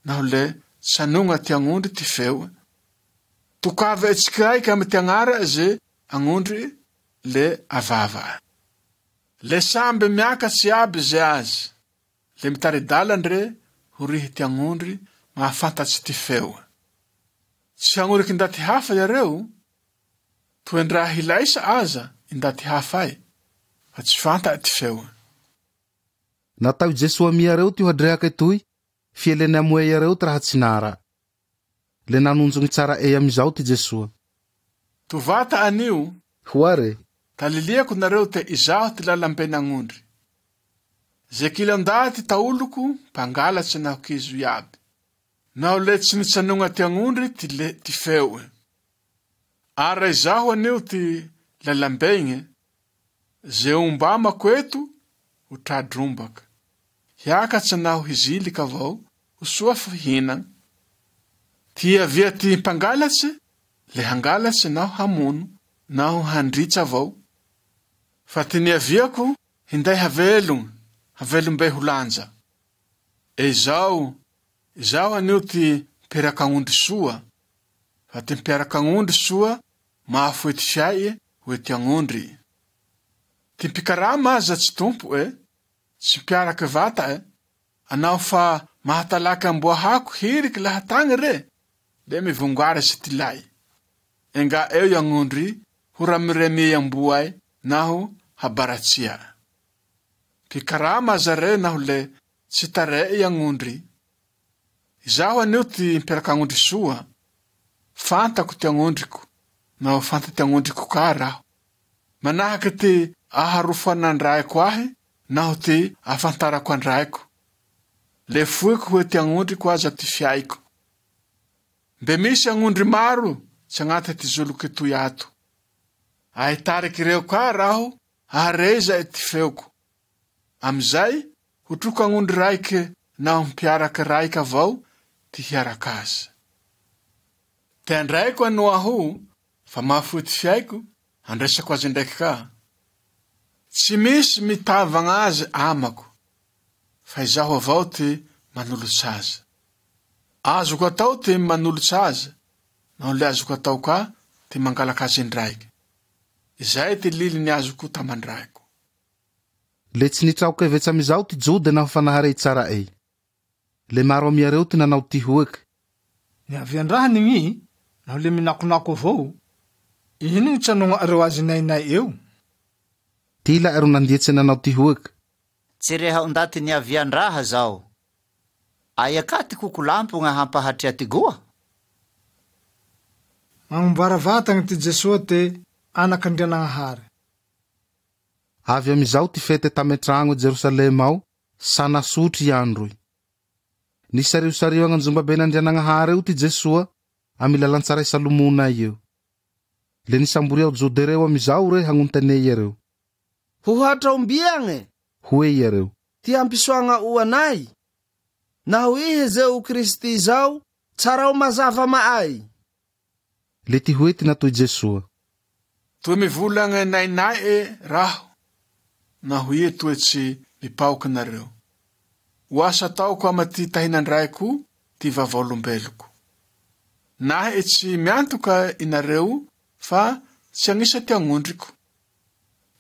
naho le tsanogna ty agnondry ty feo. Tokave tsikiraiky amy ty agnara ze agnondry le avava. Le samby miakatsy aby ze azy. Le mitari-dalan-dre ho rihy ty agnondry mahafantatsy ty feo. Tsy hagnoriky ndaty hafa iareo, toendraha hilaisa aza ndaty hafa ay, fa tsy fanta ty feo. Natao Jesoa miareo ty hadrehake toy, fielene amoe iareo ty raha tsy nara. Le nanonjogny tsara e amizao ty Jesoa. Tovata anio. Hoare. Taliliako nareo te izaho ty lalamben'agnondry. Ze kila ndaty taoloko mpangalatse naho kizo iaby. Naho le tsy nitsanogna ty agnondry ty le ty feo. Ara izaho anio ty lalambegne, ze ombamako eto ho tradrombaka. Hiakatse naho hizilika avao ho soa fihinana. Ty avia ty mpangalatse le hangalatse naho hamono naho handritsa avao. Fa ty niaviako hinday havelogno, havelom-be ho lanja. Ezao, izaho anio ty mpiarak'agnondry soa, fa ty mpiarak'agnondry soa mahafoe ty fiaie hoe ty agnondry. Ty mpikarama aza tsy tompo e, tsy mpiaraky vata e. Anao fa mahatalaky amboahako hiriky lahatagny re, le mivongarasy ty lay. Enga eo i agnondry ho ramiremie amboay naho habaratsia. Mpikarama aza re naho le tsy tare i agnondry. Izaho anio ty mpiarak'agnondry soa. Fantako ty agnondriko, naho fanta ty agnondriko ka raho. Manahaky ty aharofan'andraiko ahy naho ty afantarako andraiko. Le foiko hoe ty agnondriko aza ty fiaiko. Mbe misy agnondry maro tsy agnaty ty zoloky toy ato. Ahitariky reo ka raho ahareza ty feoko. Amizay ho troko agnondry raiky naho mpiaraky raiky avao ty hiaraka azy. Te andraiko ano aho fa mahafoy ty fiaiko andraisako azy ndraiky ka. Tsy misy mitavagna azy amako. Fa izaho avao ty manolots' aze. Azoko atao ty manolots' aze, naho le azoko atao ka ty mangalak' aze indraike. Izay ty lily niazoko taman-draeko. Le tsy nitrao-kevetse amy izao ty Joda naho fa naharey i tsara'ey. Le maro amy iareo ty nanao tihoeke. Niavian-draha nigny naho le minakonako avao. Ino ny tsanogna'areo aze nainai'e eo? Ty ila'e ro nandietse nanao tihoeke. Tsy reha' ondaty niavian-draha zao. Aia ka ty kokolampogne hampahatrea ty goa? Magnombara vatagne ty Jesoa te Anak'Andrianagnahare. Avy amy izao ty fete tamy an-tragno e Jerosalema ao, sa nasotry i androy. Nisariosario agn'anjombaben'Andrianagnahare eo ty Jesoa, amy lalantsara i Salomonay eo. Le nisamboria o Jode reo amy izao re hagnontenea iareo. Ho hatraombiagne? Hoe iareo. Ty hampisoagna'o anay? Naho ihe ze o Kristy zao, tsarao mazava ama'ay. Le ty hoe ty natoi Jesoa. Toe mivolagne nainai'e raho, naho ie toe tsy mipaoke nareo. O asa ataoko ama ty tahinan-dRaeko ty vavaolombeloko. Nahe tsy miantoka inareo fa tsy agnisa ty agnondriko.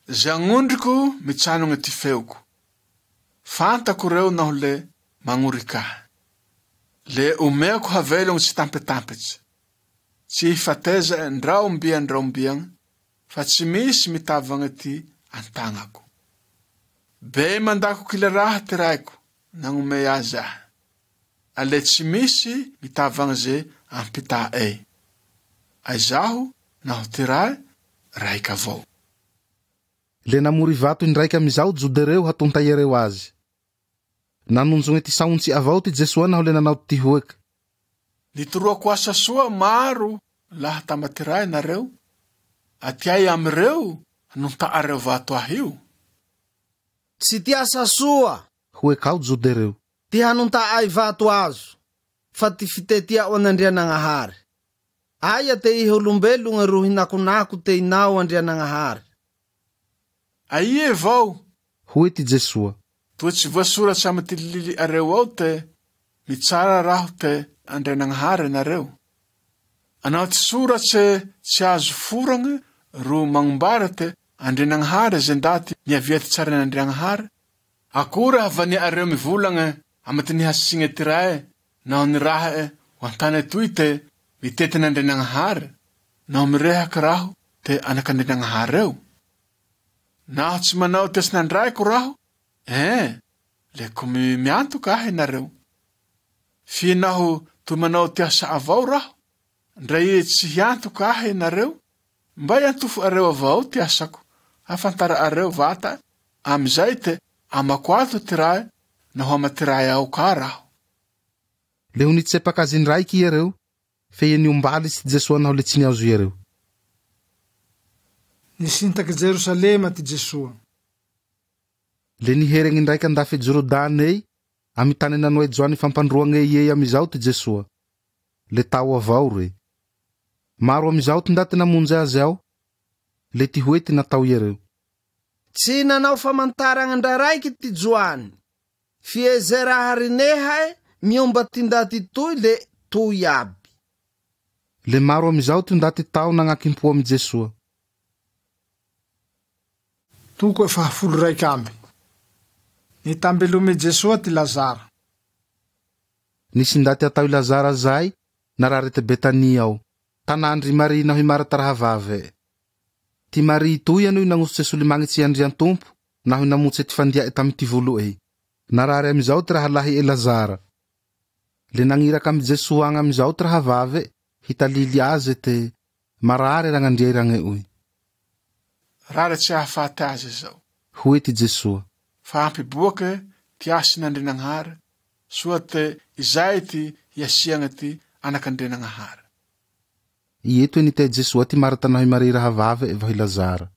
Ze agnondriko mitsanogne ty feoko. Fantako reo naho le magnorik' ahy. Le omeako havelogne tsy tampetampetse. Tsy hifateza'e ndra ombia ndra ombiagne, fa tsy misy mitavagne ty an-tagnako. Bey mandako kila raha ty Raeko nagnomey aze ahy, a le tsy misy mitavagne ze am-pità'ey. A izaho naho ty Rae raik' avao. Le namory vato indraike amy izao Jode reo hatonta iareo aze. Nanonjogne ty saontsy avao ty Jesoa naho le nanao tihoeke. Nitoroako asa soa maro laha tama ty Rae nareo, atiay amy reo anonta'areo vato ahy io? Tsy ty asa soa. Hoe kao Jode reo. Ty hanonta'ay vato azo, fa ty fitetia'o an'Andrianagnahare. Aia te ihe olombelogne ro hinakonako te inao Andrianagnahare? Aia vao? Hoe ty Jesoa. Toe tsy voasoratsy amy ty lily areo ao te, Mitsara raho te Andrianagnahare nareo. Anao ty soratse tsy azo foragne ro magnombara te Andrianagnahare ze ndaty niavia ty tsaran'Andriagnahare. Akore havania'areo mivolagne amy ty nihasigne ty Rae naho niraha'e ho an-tane toy te mitety an'Andrianagnahare, naho mirehaky raho te anak'Andrianagnahareo? Naho tsy manao ty asan'Andraeko raho, eh, le ko miantoka ahy nareo. Fie naho toy manao ty asa avao raho, ndra ie tsy hiantoka ahy nareo, mba iantofo'areo avao ty asako, hahafantara'areo vata amy zay te amako ato ty Rae naho ama ty Rae ao ka raho. Le ho nitsepak' aze indraike iareo, feie niombaly tsy Jesoa naho le tsy niazo iareo. Nisintak' i Jerosalema ty Jesoa. Le niheregn' indraik' an-dafe Jorodany ey, amy tane nanoe Joany fampandroagney ey amy izao ty Jesoa. Le tao avao re. Maro amy izao ty ndaty namonje aze ao, le ty hoe ty natao iareo. Tsy nanao famantaragne ndra raike ty Joany, fie ze raha rineha'e miomba ty ndaty toy le to iaby. Le maro amy izao ty ndaty tao nagnakimpo amy Jesoa. Toko fahafolo raik' amby. Nitambelome Jesoa ty Lazara. Nisy ndaty atao i Lazara zay narare te Betania ao, tanàndry Maria naho i Marta rahavave. Ty Maria toy anoy nagnosotse solimagnitsy i Andriantompo naho namotse ty fandia'e tamy ty volo'e. Narare amy izao ty rahalahi'e Lazara. Le nagniraka amy Jesoa agny amy izao ty rahavave hitalily aze te marare ragnandria iragne'oy. Rare tsy hahafaty aze zao. Hoe ty Jesoa. Fa hampiboake ty hasin'Andrianagnahare, soa te izay ty hiasiagne ty anak'Andrianagnahare. Ie toe nitea Jesoa ty Marta naho i Maria rahavave vaho i Lazara.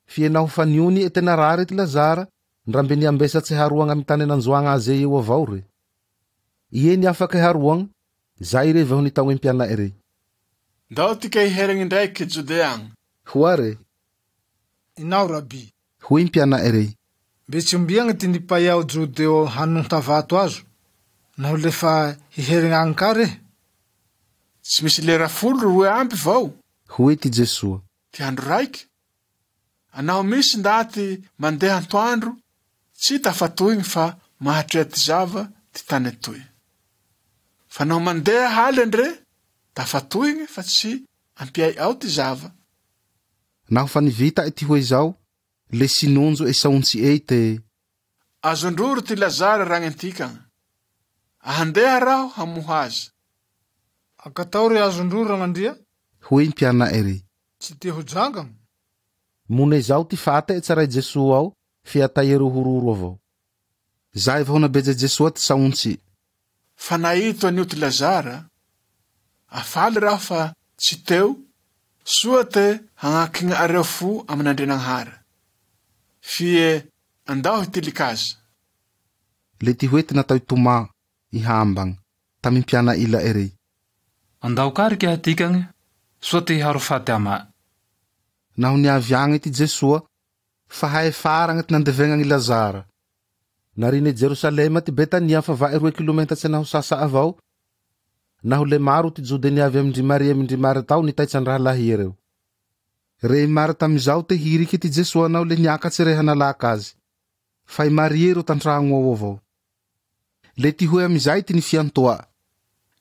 Fie naho fa nioni'e te narare ty Lazara, ndra mbe niambesatse haroagna amy tane nanjoagna aze eo avao re. Ie niafake haroagna, zay re vaho nitaogne mpiana'e rey. Ndao tika hiheregny indraike Jodea agny. Hoa re. Inao Rabi. Hoy mpiana'e rey. Mbe tsy ombiagne ty nipaia o Jodeo hanonta vato azo, naho le fa hiheregn' agny ka rehe? Tsy misy lera 12 vao? Hoe ty Jesoa. Ty andro raiky? Anaho misy ndaty mandeha antoandro, tsy tafatoigny fa mahatrea ty zava ty tane toy. Fa naho mandeha haly andre, tafatoigny fa tsy ampiay ao ty zava. Naho fa nivita ty hoe zao, le sinonjo e saontsy ey te: Azondroro ty Lazara ragnentikagna. Ahandeha raho hamoha azy. Akatao re azondroro ragnandria? Hoe mpiana'e rey. Tsy te ho jangagna. Mone zao ty fate e tsaray Jesoa ao, fiataiareo hororo avao. Zay vaho nabeje Jesoa ty saontsy. Fa naito anio ty Lazara, afaly raho fa tsy teo, soa te hagnakigna areo fo amin'Andrianagnahary. Fie andao hitilikazy. Le ty hoe ty natao i Tomà, i hambagna, tamy mpiana ila'e rey. Andao karike hatikagny, soa te hiharo faty ama. Naho niavy agny ty Jesoa, fa hae faragna ty nandevegnany Lazara. Narine Jerosalema ty Betania fa va'e 2 kilometatse naho sasa avao. Naho le maro ty Jode niavy amindry Maria amindry Marta ao nitaitsa an-drahalahy iereo. Re Marta amizao te hiriky ty Jesoa naho le niakatse re hanalaka azy. Fa i Maria ro tan-tragno ao avao. Le ty hoe amizay ty nifiantoa.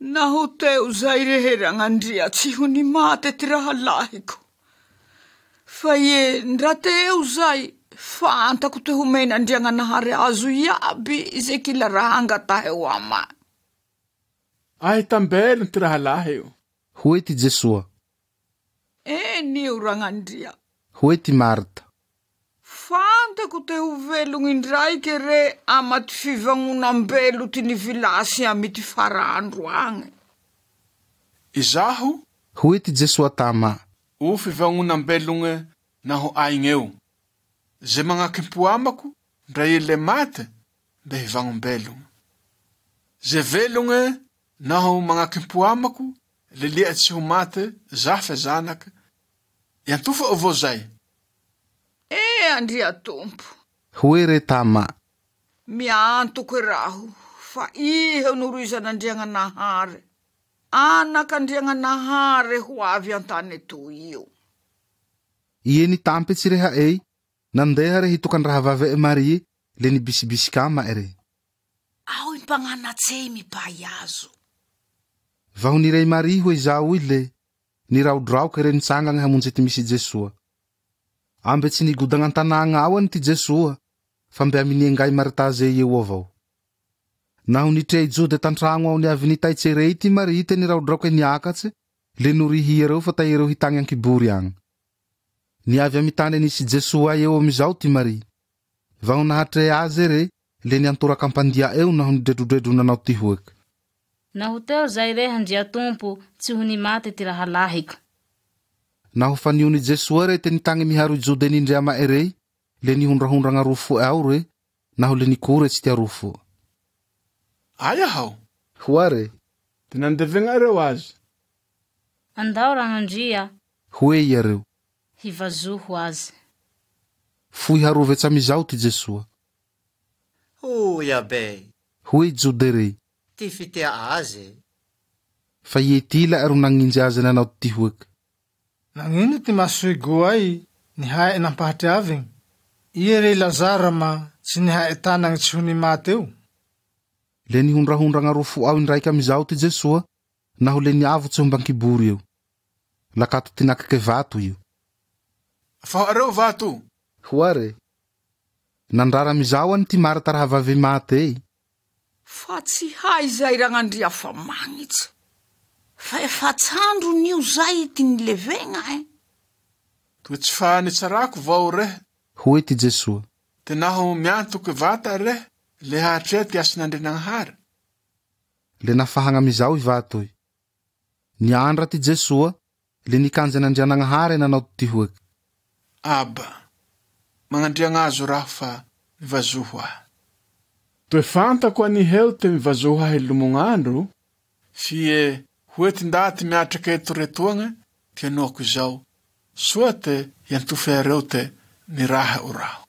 Naho teo zay rehe ragnandria tsy ho nimate ty rahalahiko. Fa ie ndra teo zay fantako te homen'Andriagnanahary azo iaby ze kila raha angataheo ama. Ahy tambelo ty rahalahy io. Hoe ty Jesoa. Eny ragnandria. Hoe ty Marta. Fantako te ho velogny indraiky re ama ty fivagnonam-belo ty nivilasy amy ty farandro agny. Izaho? Hoe ty Jesoa tama. O fivagnonam-belogne naho aigneo. Ze magnakimpo amako, ndra ile mate, mbe hivagnom-belogny. Ze velogne naho magnakimpo amako, lelia tsy ho mate, zafe zanaka. Iantofa avao zay. E Andria Tompo. Hoe re tama. Miantoko raho, fa ihe noroizan'Andriagnanahary. Anak'Andriagnanahary ho avy an-tane toy io. Ie nitampy tsy reha ey, nandeha re hitokan-drahavave e Maria, le nibisibisy ama re. Ao impagnanatse mipay azo. Vaho nirey Maria hoe zao i le, niraodraoka re nitsangana hamonjy ty misy Jesoa. Ambe tsy nigodagna an-tanàgna ao any ty Jesoa, fa mbe aminiangay Marta ze eo avao. Naho nitrea i Jode tan-tragno ao niavy nitaitse rey ty Maria te niraodraoka niakatse, le norihy iareo fa ta iareo hitagny an-kibory agny. Niavy amy tane nisy Jesoa eo amizao ty Maria. Vaho nahatrea azy re, le niantoraka am-pandia eo naho nidredrodredro nanao ty hoeky. Naho teo zay re Andria Tompo, tsy ho nimate ty rahalahiko. Naho fa niony Jesoa re te nitagny miharo i Jode nindre ama'e rey, le nihondrahondragna rofo'e ao re, naho le nikore tsy ty arofo. Aia hao? Hoa re. Ty nandevegnareo azy. Andao ragnandria. Hoe iareo. Hivazoho azy. Fohy harovetsy amizao ty Jesoa. O iabe. Hoe Jode rey. Ty fitea azy. Fa ie ty la ro nagninjy azy nanao ty hoeky. Nagnino ty masoy goay nihae nampahatriavigny? Ie re Lazara ma tsy nihae tanagny tsy ho nimate eo. Le nihondrahondragna rofo ao indraiky amizao ty Jesoa, naho le niavotse homba an-kibory eo. Lakato ty nakake vato io. Fa areo vato. Hoa re. Nandrara amizao any ty Marta rahavave mate ey. Fa tsy hay zay ragnandria fa magnitsy. Fa efa tsandro nio zay ty nilevegna e. Toa tsy fa nitsarako vao re. Hoe ty Jesoa. Te naho miantoky vata re, le hahatrea ty asin'Andrianagnahary. Le nafahagna amizao i vatoy. Niandra ty Jesoa, le nikanjan'Andrianagnahary nanao ty hoeky. Aba, magnandriagna azo raho fa mivazoho ahy. Toe fantako aniheo te mivazoho ahy lomognandro, fie hoe ty ndaty miatraka eto retoagna, ty anoako izao, soa te hiantofy areo te niraha o raho.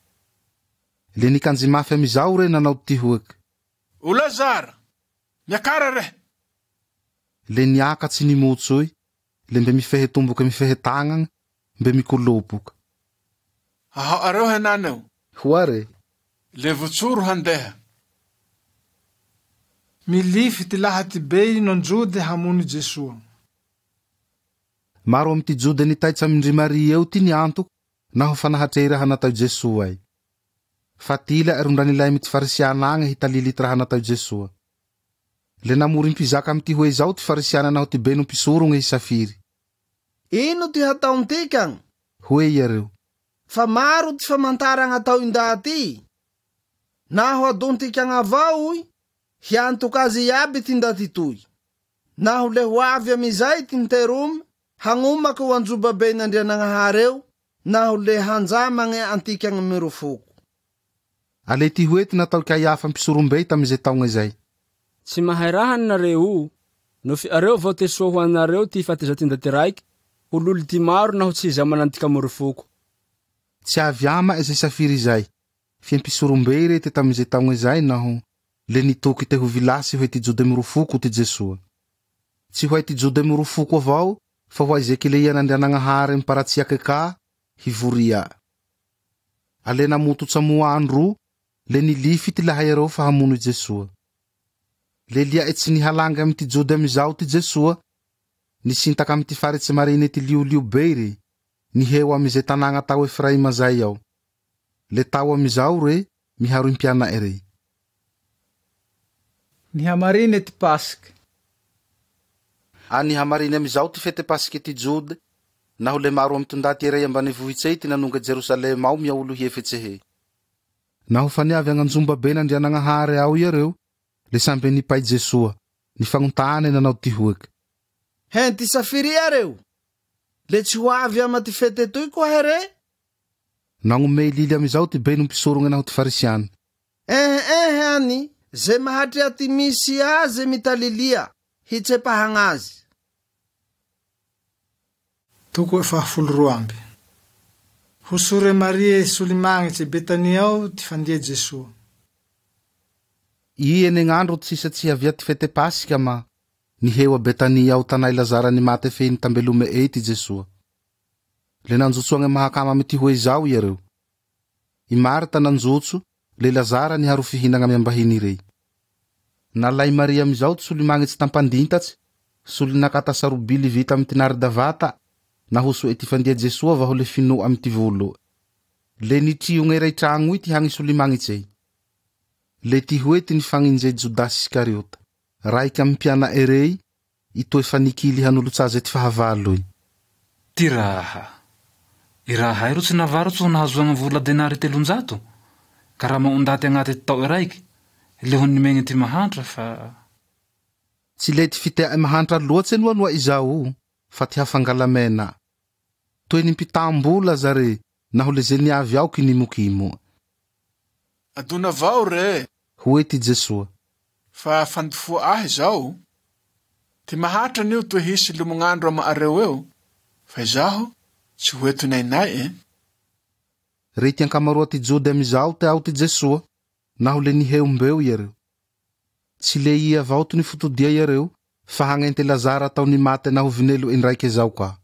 Le nikanjy mafy amizao re nanao tihoeky. O Lazara, miakara re! Le niakatsy nimotsoy, le mbe mifehe tomboky mifehe tagnagna, mbe mikolopoky. Ahao areo henaneo. Hoa re. Le votsoro handeha. Milify ty laha ty bey nonjody hamono Jesoa. Maro amy ty Jody nitaitsa amindry Maria eo ty niantoko naho fa nahatrea raha natao Jesoa ay. Fa ty ila ro ndranilay amy ty farisiana agny hitalily ty raha natao Jesoa. Le namory mpizaka amy ty hoe zao ty farisiana naho ty beno mpisorogne hisafiry. Ino ty hataontikagny? Hoe iareo. Fa maro ty famantaragna atao indaty. Naho adontikagna avao oy, hiantoka azy iaby ty ndaty toy. Naho le ho avy amizay ty nteromy, hagnomaky ho anjobaben'Andrianagnahary eo, naho le hanjamagne antikagny mirofoko. Ale ty hoe ty natao Kaiafa mpisorombey tamize taogna izay. Tsy mahay raha nareo. Nofy areo vao te soa ho anareo ty fateza ty ndaty raiky, ho lolo ty maro naho tsy zamanantika morofoko. Tsy avy ama izay safiry izay. Fiampisorombey re te tamize taogna izay naho le nitoky te ho vilasy hoe ty Jody mirofoko ty Jesoa. Tsy ho hay ty Jody mirofoko avao, fa ho aize keleian'Andrianagnahary miparatsiake ka hivoria. Ale namototsa moa andro, le nilify ty laha iareo fa hamono i Jesoa. Le lia'e tsy nihalanga amy ty Jody amizao ty Jesoa, nisintaka amy ty faritsy marine ty liolio be re, niheo amy ze tanàgna tao Efraima zay ao. Le tao amizao re, miharo impiana'e rey. Nihamarine ty Paska. A nihamariny amizao ty fete Paska ty Jody, naho le maro amy ty ndaty iray ambanivohitsey ty nanonga Jerosalema ao miaolo hiefetse he. Naho fa niavy agnanjomba ben'Andrianagnahary ao iareo, le sambe nipay Jesoa, nifagnontany nanao ty hoeky. Hen ty safiry areo. Le tsy ho avy ama ty fete toy koa here? Nagnome lily amizao ty beno mpisorogne naho ty farisiana. Eh any, ze mahatrea ty misy azy mitalilia, hitsepahagna azy. Toko 12. Hosore Marie solimagnitsy Betania ao ty fandia Jesoa. I enegnandro ty sisa tsy havia ty fete Paska ma niheo a Betania ao tanay Lazara nimaty fe nitambelome ey ty Jesoa. Le nanjotsoagne mahakama amy ty hoe zao iareo. I Marta nanjotso, le Lazara niharo fihinagna amy ambahiny rey. Nalay Maria amizao ty solimagnitsy tampandintatsy, solinakata sarobily vita amy ty naridavata, naho soe ty fandia Jesoa vaho le fino amy ty volo. Le nitriogne ray tragno i ty hagny solimagnitsy. Le ty hoe ty nifagninje Jodasy Iskariota. Raiky amy mpiana'e rey, i toe fa nikily hanolotsa azy ty fahavaloy. Ty raha. I raha ro tsy navarotso ho nahazoagna vola denary 300. Ka raha maondaty agnaty ty tao raiky, le ho nimegny ty mahantra fa... Tsy le ty fitea'e mahantra loatse no anoa izao, fa ty hafangalamena. Toe ny mpitam-bola zare, naho le ze niavy ao kinimokimo. Adona avao re. Hoe ty Jesoa. Fa fandifoa ahy zao. Ty mahatra anio toe hisy lomognandro ama areo eo, fa izaho tsy ho eto nainay e. Re ty ankamaroa ty Jody amizao te ao ty Jesoa, naho le niheo mbeo iareo. Tsy le i avao ty nifotodia iareo, fa hagnente Lazara atao nimaty naho vinelo indraike zao ka.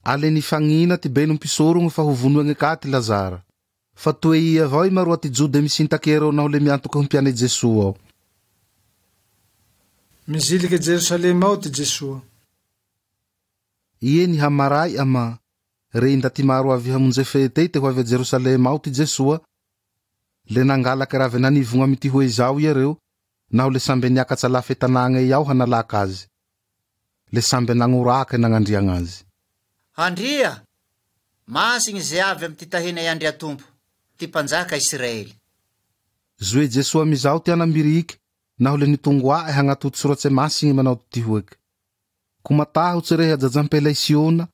Ale nifagnina ty beno mpisorogno fa ho vonoegne ka ty Lazara. Fa toe i avao i maroa ty Jody misintaky iareo naho le miantoky ho mpianay Jesoa ao. Mizilike Jerosalema ao ty Jesoa. Ie nihamaray ama re ndaty maro avy hamonje fete te ho avy a Jerosalema ao ty Jesoa, le nangalaky raha avy nanivogna amy ty hoe zao iareo, naho le sambe niakatsa lafe tanàgna ey ao hanalaka azy. Le sambe nagnoraka nagnandriagna azy. Andria, masigny ze avy amy ty tahina i Andria Tompo, ty mpanjaka Israely. Zoe Jesoa amizao ty anambiriky, naho le nitongoa'e hagnatoty soratse masigny manao ty hoeky. Ko matahotse rehe ajajampela i Siona,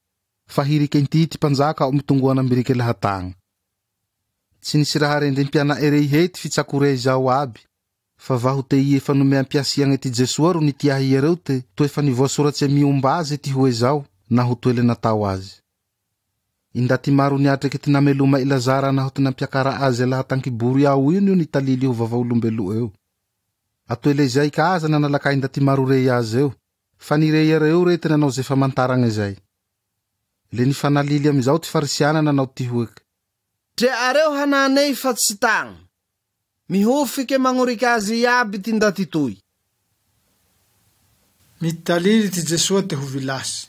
fa hirike inty ty mpanjaka ao mitongoa anambiriky lahatagna. Tsy nisy raha rendre mpiana'e rey he ty fitsakorea izao aby, fa vaho te ie fa nome ampiasiagne ty Jesoa ro nitiahy iareo te toe fa nivoasoratse miomba azy ty hoe zao, naho toe le natao azy. I ndaty maro niatreke ty nameloma i Lazara naho ty nampiakara aze laha tan-kibory ao io nio nitalily ho vavaolombelo'eo eo. Atoe zay ka aza nanalaka i ndaty maro rey azy eo, fa nire iareo rey ty nanao ze famantaragne zay. Le nifanalily amizao ty farisiana nanao ty hoeke. Treareo hananey fa tsy tagny. Mihofike magnoriky azy iaby ty ndaty toy. Mitalily ty Jesoa te ho vilasy.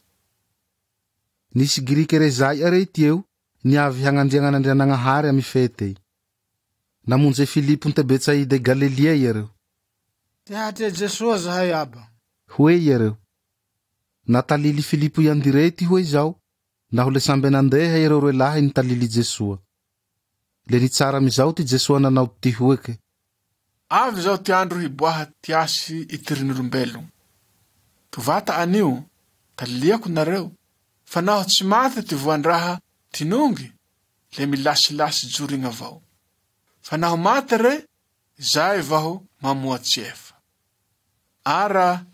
Nisy Grike rezay are ty eo, niavy hagnandriagnan'Andrianagnahary amy fetey. Namonje Filipo nte Betsaida i Galilia iareo. Te hahatrea Jesoa zahay aba. Hoe iareo. Natalily Filipo i Andire ty hoe zao, naho le sambe nandeha iareo roe lahy nitalily Jesoa. Le nitsara amizao ty Jesoa nanao ty hoeke. Avy zao ty andro hiboaha ty asy i tirin'olombelo. Tovata anio, taliliako nareo, fa naho tsy maty ty voan-draha tinongy, le milasilasy jorigna avao. Fa naho maty re, zay vaho mamoa tsiefa. Ara,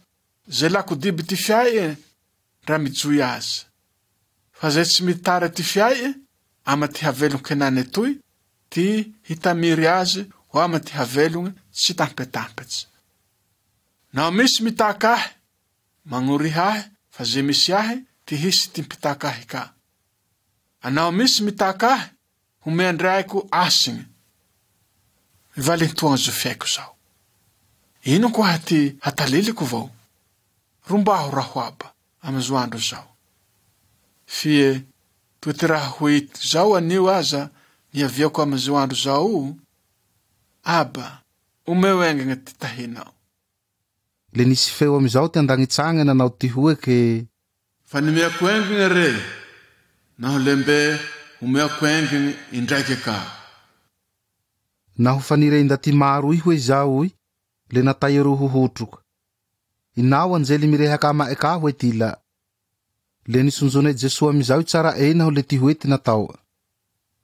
zay lakodiby ty fiaie, ndra mijoy azy. Fa zay tsy mitara ty fiaie, ama ty havelon-kenane toy, ty hitamiry azy ho ama ty havelogny tsy tampetampetsy. Naho misy mitaka ahy, magnoriha ahy, fa ze misy ahy, ty hisy ty mpitaka ahy ka. Anao misy mitaka ahy, homean-draiko asigny. Mivalintoagna zo fiaiko zao. Ino koa ty hataliliko vao? Rombaho raho aba amy zo andro zao. Fie toy ty raha ho ito zao anio aza niaviako amy zo andro zao. Aba, omeo engagna ty tahinao. Le nisy feo amizao ty andagnitsagny nanao ty hoeke. Fa nimeako engagna re, naho lembe omeako engagna indraike ka. Naho fa nire ndaty maro i hoe zao i, le natay iareo ho hotroka. Inao anjely mirehaka ama'e ka hoe ty la. Le nisonjone Jesoa amizao i tsara'e naho le ty hoe ty natao.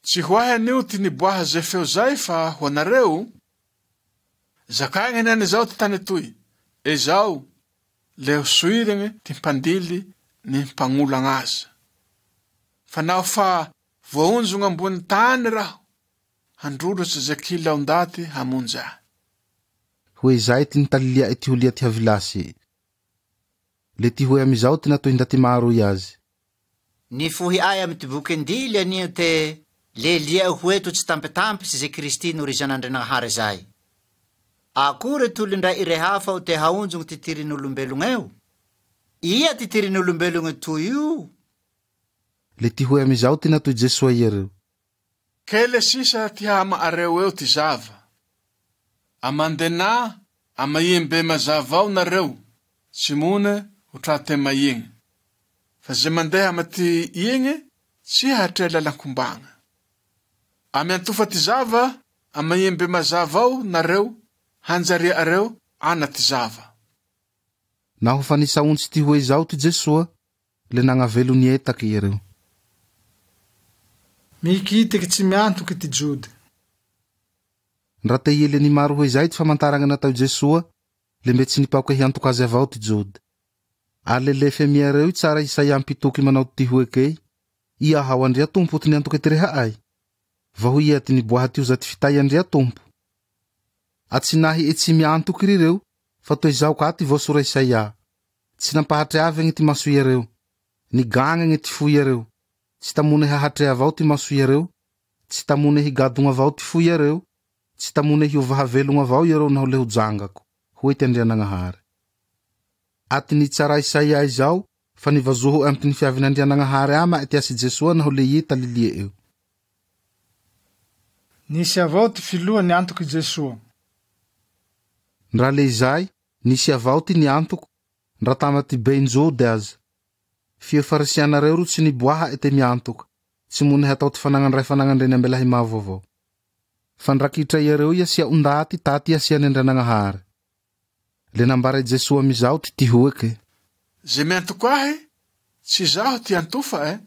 Tsy ho ahy anio ty niboaha ze feo zay fa ho anareo. Zakaigna henane zao ty tany toy. Ezao, le ho soiregny ty mpandily ny mpagnolagna azy. Fa naho fa voaonjogna ambony tany raho, handrorotsy ze kila ndaty hamonjy ahy. Hoe zay ty nitalilia'e ty holia ty havilasy. Le ty hoe amizao ty natao ndaty maro i azy. Nifohy ahy amy ty bokin-dily anio te lelia ho eto tsy tampitampitsy ze Kristy norizan'Andrianagnahary zay. Akory tolindray irehafa o te haonjogno ty tirin'olombelogneo? Ia ty tirin'olombelogno toy io? Le ty hoe amizao ty natao Jesoa iareo. Kele sisa ty hama areo eo ty zava. Amandena amaiem-be mazava ao nareo, tsy mone ho trate maiegny. Fa ze mandeha ama ty iegny, tsy hahatrea lalan-kombagna. Amy antofa ty zava, amaiem-be mazava ao nareo, hanjaria areo ana ty zava. Naho fa nisaontsy ty hoe zao ty Jesoa, le nagnavelo nietaky iareo. Mikitiky tsy miantoky ty Jody. Ndra te iele ny maro hoe zay ty famantaragna natao Jesoa, le mbe tsy nipaoke hiantoka azy avao ty Jody. Ale lefy amiareo i tsara Isaia mpitoky manao ty hoekey, ia hao Andria Tompo ty niantoke ty reha'ay? Vaho ia ty niboaha ty oza ty fitay Andria Tompo? Atsinahy e tsy miantoky rireo, fa toy zao ka ty voasora Isaia. Tsy nampahatreavagny ty maso iareo, nigagnagny ty fo iareo, tsy tamone hahatrea avao ty maso iareo, tsy tamone higadogna avao ty fo iareo, tsy tamone hiova havelogna avao iareo naho le ho jangako, hoe ty Andrianagnahary. Aty nitsara Isaia izao, fa nivazoho amy ty ny fiavin'Andrianagnahary ama ty asy Jesoa naho le ie talilie eo. Nisy avao ty filoha niantoky Jesoa. Ndra le izay, nisy avao ty niantoko, ndra tama ty benjody aza. Fie farisianareo ro tsy niboaha ete miantoka, tsy mone hatao ty fanagnandray fanagnandreny ambelahy mavo avao. Fandrakitra iareo iasia ondaty taty iasiany Andrianagnahary. Le nambara Jesoa amizao ty tihoeke. Ze miantoko ahy, tsy zaho ty antofa e,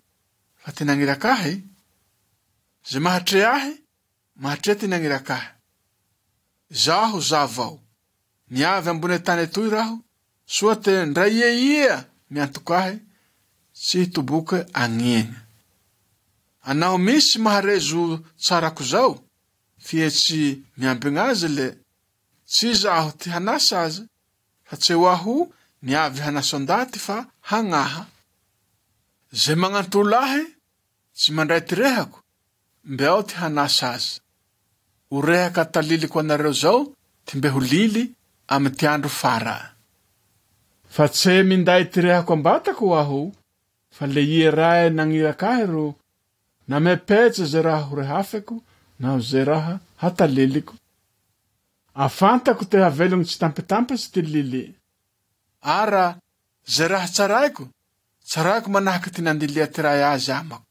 fa ty nagniraka ahy. Ze mahatrea ahy, mahatrea ty nagniraka ahy. Zaho zavao. Niavy ambone tany toy raho, soa te ndra ia ia miantoko ahy, tsy hitoboke agnegna. Anaho misy mahare zo tsarako zao, fie tsy miambigna azy le tsy izaho ty hanasa azy, fa tsy ho aho niavy hanasa ndaty fa hagnaha. Ze magnantolo ahy tsy mandray ty rehako, mbe ao ty hanasa azy. O rehaka taliliko anareo zao ty mbe ho lily amy ty andro fara. Fa tsy minday ty rehako am-batako aho, fa le ie Rae nagniraka ahy ro namepetse ze raha ho rehafeko naho ze raha hataliliko. Afantako te havelogny tsy tampetampetsy ty lily. Ara ze raha tsaraiko, tsaraiko manahaky ty nandilia ty Rae azy amako.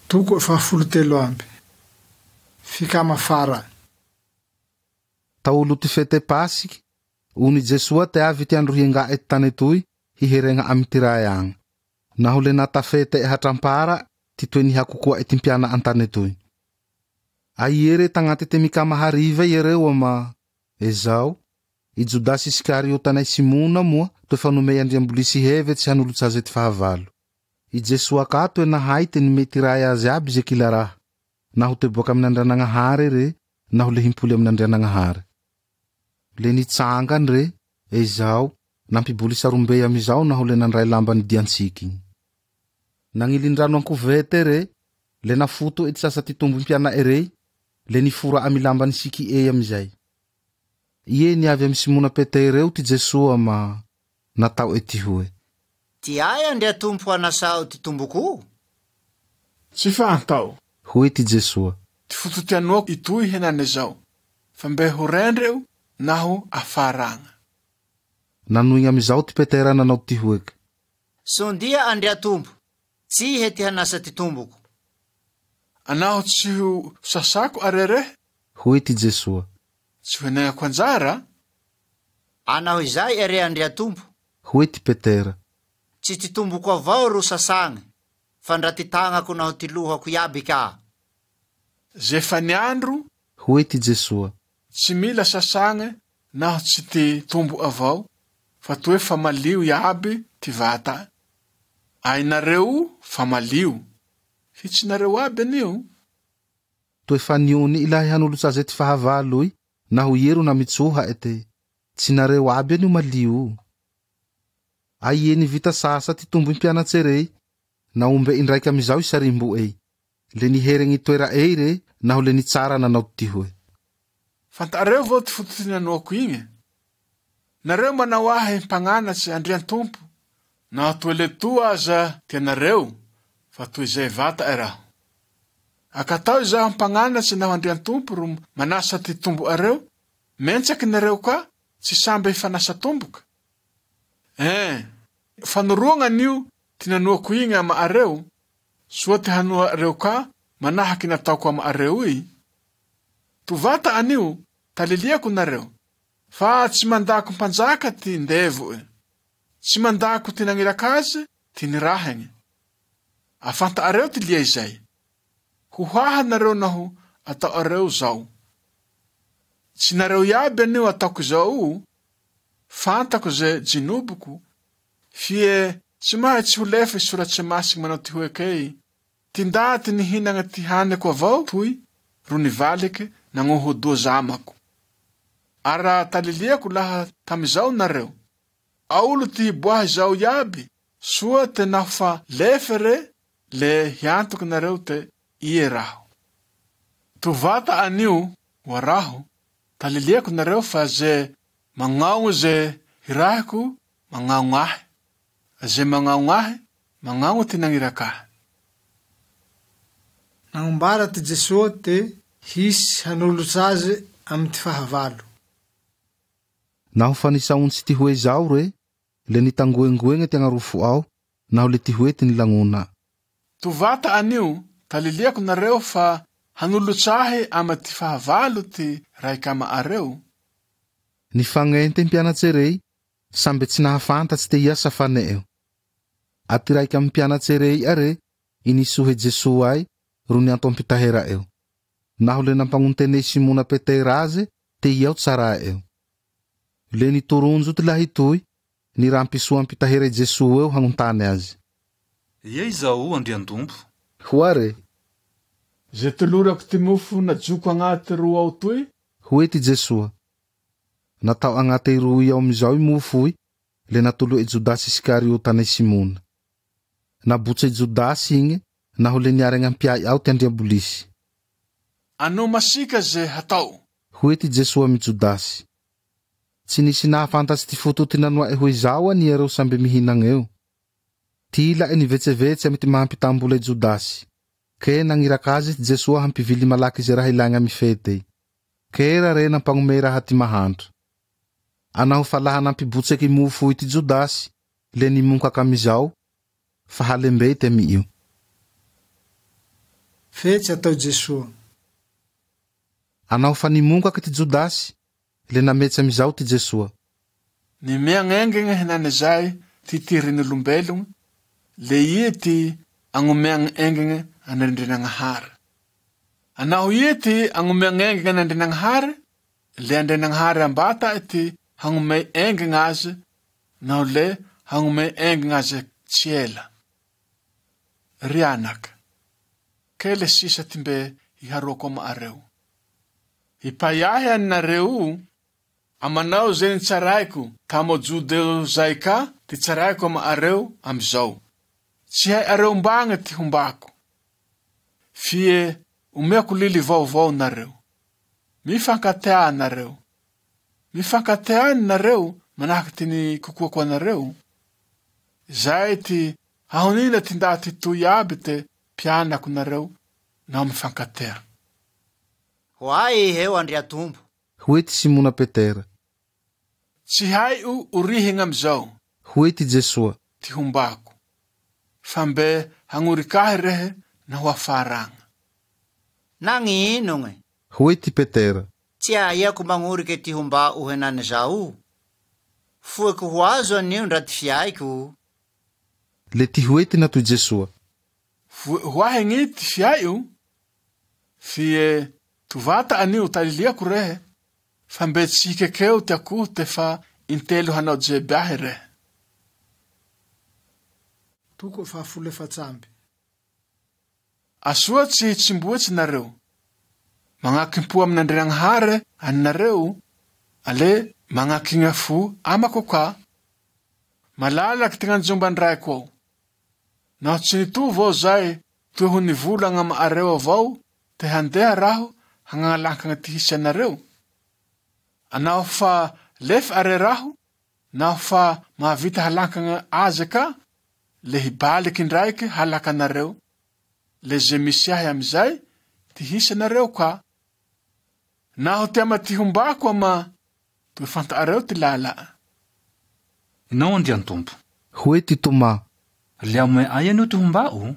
Toko fahafolo telo amby. Fikama fara. Taolo ty fete Pasiky, ony Jesoa te avy ty andro hienga'e ty tane toy, hiheregna amy ty Rae agny. Naho le natafete hatrampara ty toe nihakokoa'e ty mpiana an-tane toy. Aiere tagnaty te mikama hariva iereo ama ezao, i Jodasy Iskariota anay Simona moa toe fa nomey Andriambolisy hevetsy hanolotsa aze ty fahavalo. I Jesoa ka toe nahay te nimey ty Rae azy aby ze kila raha, naho te boaka amin'Andrianagnahare re, naho le himpoly amin'Andrianagnahare. Le nitsangany re, ezao, nampiboly sarombey amizao naho le nandray lamba nidiantsiky. Nagnilindrano an-kovete re, le nafoto ty sasa ty tombo mpiana'e rey, le nifora amy lamba nisiky ey amizay. Ie niavy amy Simona Petera eo ty Jesoa ma natao'e tihoe: Ty ahy Andriatompo hanasao ty tomboko? Tsy fantao. Hoe ty Jesoa. Ty foto ty anoako itoy henane zao, fa mbe ho rendreo naho afaragna. Nanoigny amizao ty Petera nanao tihoeke: Sondia Andriatompo, tsy ihe ty hanasa ty tomboko. Anaho tsy ho sasako arere? Hoe ty Jesoa. Tsy ho enegnako anjara? Anaho izay are Andriatompo. Hoe ty Petera. Tsy ty tomboko avao ro sasagny, fa ndra ty tagnako naho ty lohako iaby ka. Ze fa niandro? Hoe ty Jesoa. Tsy mila sasagny naho tsy ty tombo avao, fa toe fa malio iaby ty vata. Ainareo fa malio, fe tsy nareo aby anio. Toe fa niony ilahy hanolotsa aze ty fahavaloy, naho iero namitsoha ete. Tsy nareo aby anio malio. Aie nivita sasa ty tombo mpianatse rey, naombe indraiky amizao i sarimbo ey. Le niheregny toera ey re, naho le nitsara nanao tihoe: Fantareo vao ty foto ty nanoako igny? Nareo manao ahy mpagnanatse Andriantompo, naho toe le to aza ty anareo, fa toy izay vata e raho. Akatao izaho mpagnanatse naho Andriantompo ro manasa ty tombo areo, mentsaky nareo ka tsy samby hifanasa tomboka. Fanoroagna anio ty nanoako igny ama areo, soa ty hanoa areo ka manahaky nataoko ama areo i. Tovata anio taliliako nareo, fa tsy mandako mpanjaka ty ndevo e. Tsy mandako ty nagniraka azy ty nirahagny. Afanta areo ty lia izay. Ho haha nareo naho atao areo zao. Tsy nareo iaby anio ataoko zao, fantako ze jinoboko, fie tsy mahay tsy ho lefa i soratse masigny manao ty hoekey, ty ndaty nihinagna ty haniko avao toy ro nivaliky nagnohodoza amako. Ara taliliako laha tamizao nareo, aolo ty hiboahy zao iaby, soa te naho fa lefe re, le hiantoko nareo te ie raho. Tovata anio ho raho, taliliako nareo fa ze magnaogno ze hirahiko magnaogno ahy, ze magnaogno ahy magnaogno ty nagniraka ahy. Nagnombara ty Jesoa te hisy hanolotsa azy amy ty fahavalo. Naho fa nisaontsy ty hoe zao re, le nitangoengoegne ty agnarofo ao, naho le ty hoe ty nilagnona. Tovata anio taliliako nareo fa hanolotsa ahy ama ty fahavalo ty raiky ama areo. Nifagnente mpianatse rey, samby tsy nahafantatsy te ia safane eo. Aty raiky amy mpianatse rey are, i nisohe Jesoa ay, ro nianto ampitahera eo. Naho le nampagnontene Simona Petera azy te iao tsara eo. Le nitoronjo ty lahy toy, nirampisoa ampitahera i Jesoa eo hagnontany azy. Ia izao, Andriantompo? Hoa re. Ze tolorako ty mofo najoko agnaty ro ao toy? Hoe ty Jesoa. Natao agnate roy ao amizao i mofoy, le natolo'e Jodasy Iskariota ana i Simona. Nabotse Jodasy igny naho le niaregna ampiay ao ty Andriabolisy. Anò masiaka ze hatao. Hoe ty Jesoa amy Jodasy. Tsy nisy nahafantatsy ty foto ty nanoa'e hoe izao ani iareo sambe mihinagneo. Ty ila'e nivetsevetse amy ty maha-mpitam-bola i Jodasy. Ke nagniraka azy ty Jesoa hampivily malaky ze raha ilaigna amy fetey. Kera re nampagnome raha ty mahantra. Anaho fa laha nampibotseky mofoy ty Jodasy, le nimonkaka amizao, fa halembey ty amy io. Fetsy atao Jesoa. Anaho fa nimonkaky ty Jodasy, le nametsy amizao ty Jesoa. Nimeagn'engagne henane zay ty tirin'olombelogno, le ie ty agnomeagn' engagne an'Andrianagnahare. Anaho ie ty agnomeagn' engagne an'Andrianagnahare, le Andrianagnahare ambata'e ty hagnomey engagne aze naho le hagnomey engagne aze tsy ela. Ry anaka, kele sisa ty mbe iharoako ama'areo. Hipay ahy anareo, amanao ze nitsaraiko tamo Jodeo zay ka ty tsaraiko ama'areo amizao. Tsy hai'areo mbagne ty hombako. Fie omeako lily vaovao nareo. Mifankatea nareo. Mifankatea nareo manahaky ty nikokoako anareo. Zay ty ahonina ty ndaty toy iaby te mpianako nareo naho mifankatea. Ho ahy iheo Andriatompo. Hoe ty Simona Petera. Tsy haio orihigna amizao. Hoe ty Jesoa. Ty hombako. Fa mbe hagnorikahy rehe naho afaragna. Nagninogne? Hoe ty Petera. Tsy ahiako magnorike ty homba'o henane zao. Foeko ho azo anio ndra ty fiaiko. Le ty hoe ty natoy Jesoa. Foe ho ahy gny ty fiaio, fie tovata anio taliliako rehe, fa mbe tsy hikekeo ty akoho te fa intelo hanao jeby ahy rehe. Toko faha-14. Asoa tsy hitsimboetsy nareo. Magnakimpo amin'Andrianagnahare anareo, ale magnakigna fo amako ka. Malalaky ty gn'anjomban-draiko ao. Naho tsy nitovy ao zay, toe ho nivolagna ama'areo avao, te handeha raho hagnalankagna ty hisy anareo. Anaho fa lefy are raho, naho fa mahavita halankagna aze ka, le hibaliky indraiky halaka anareo, le ze misy ahy amizay, ty hisy anareo ka. Naho ty ama ty hombako ama, toe fanta'areo ty lala. Inao Andriantompo. Hoe ty Tomà. Le ame aia anio ty homba'o?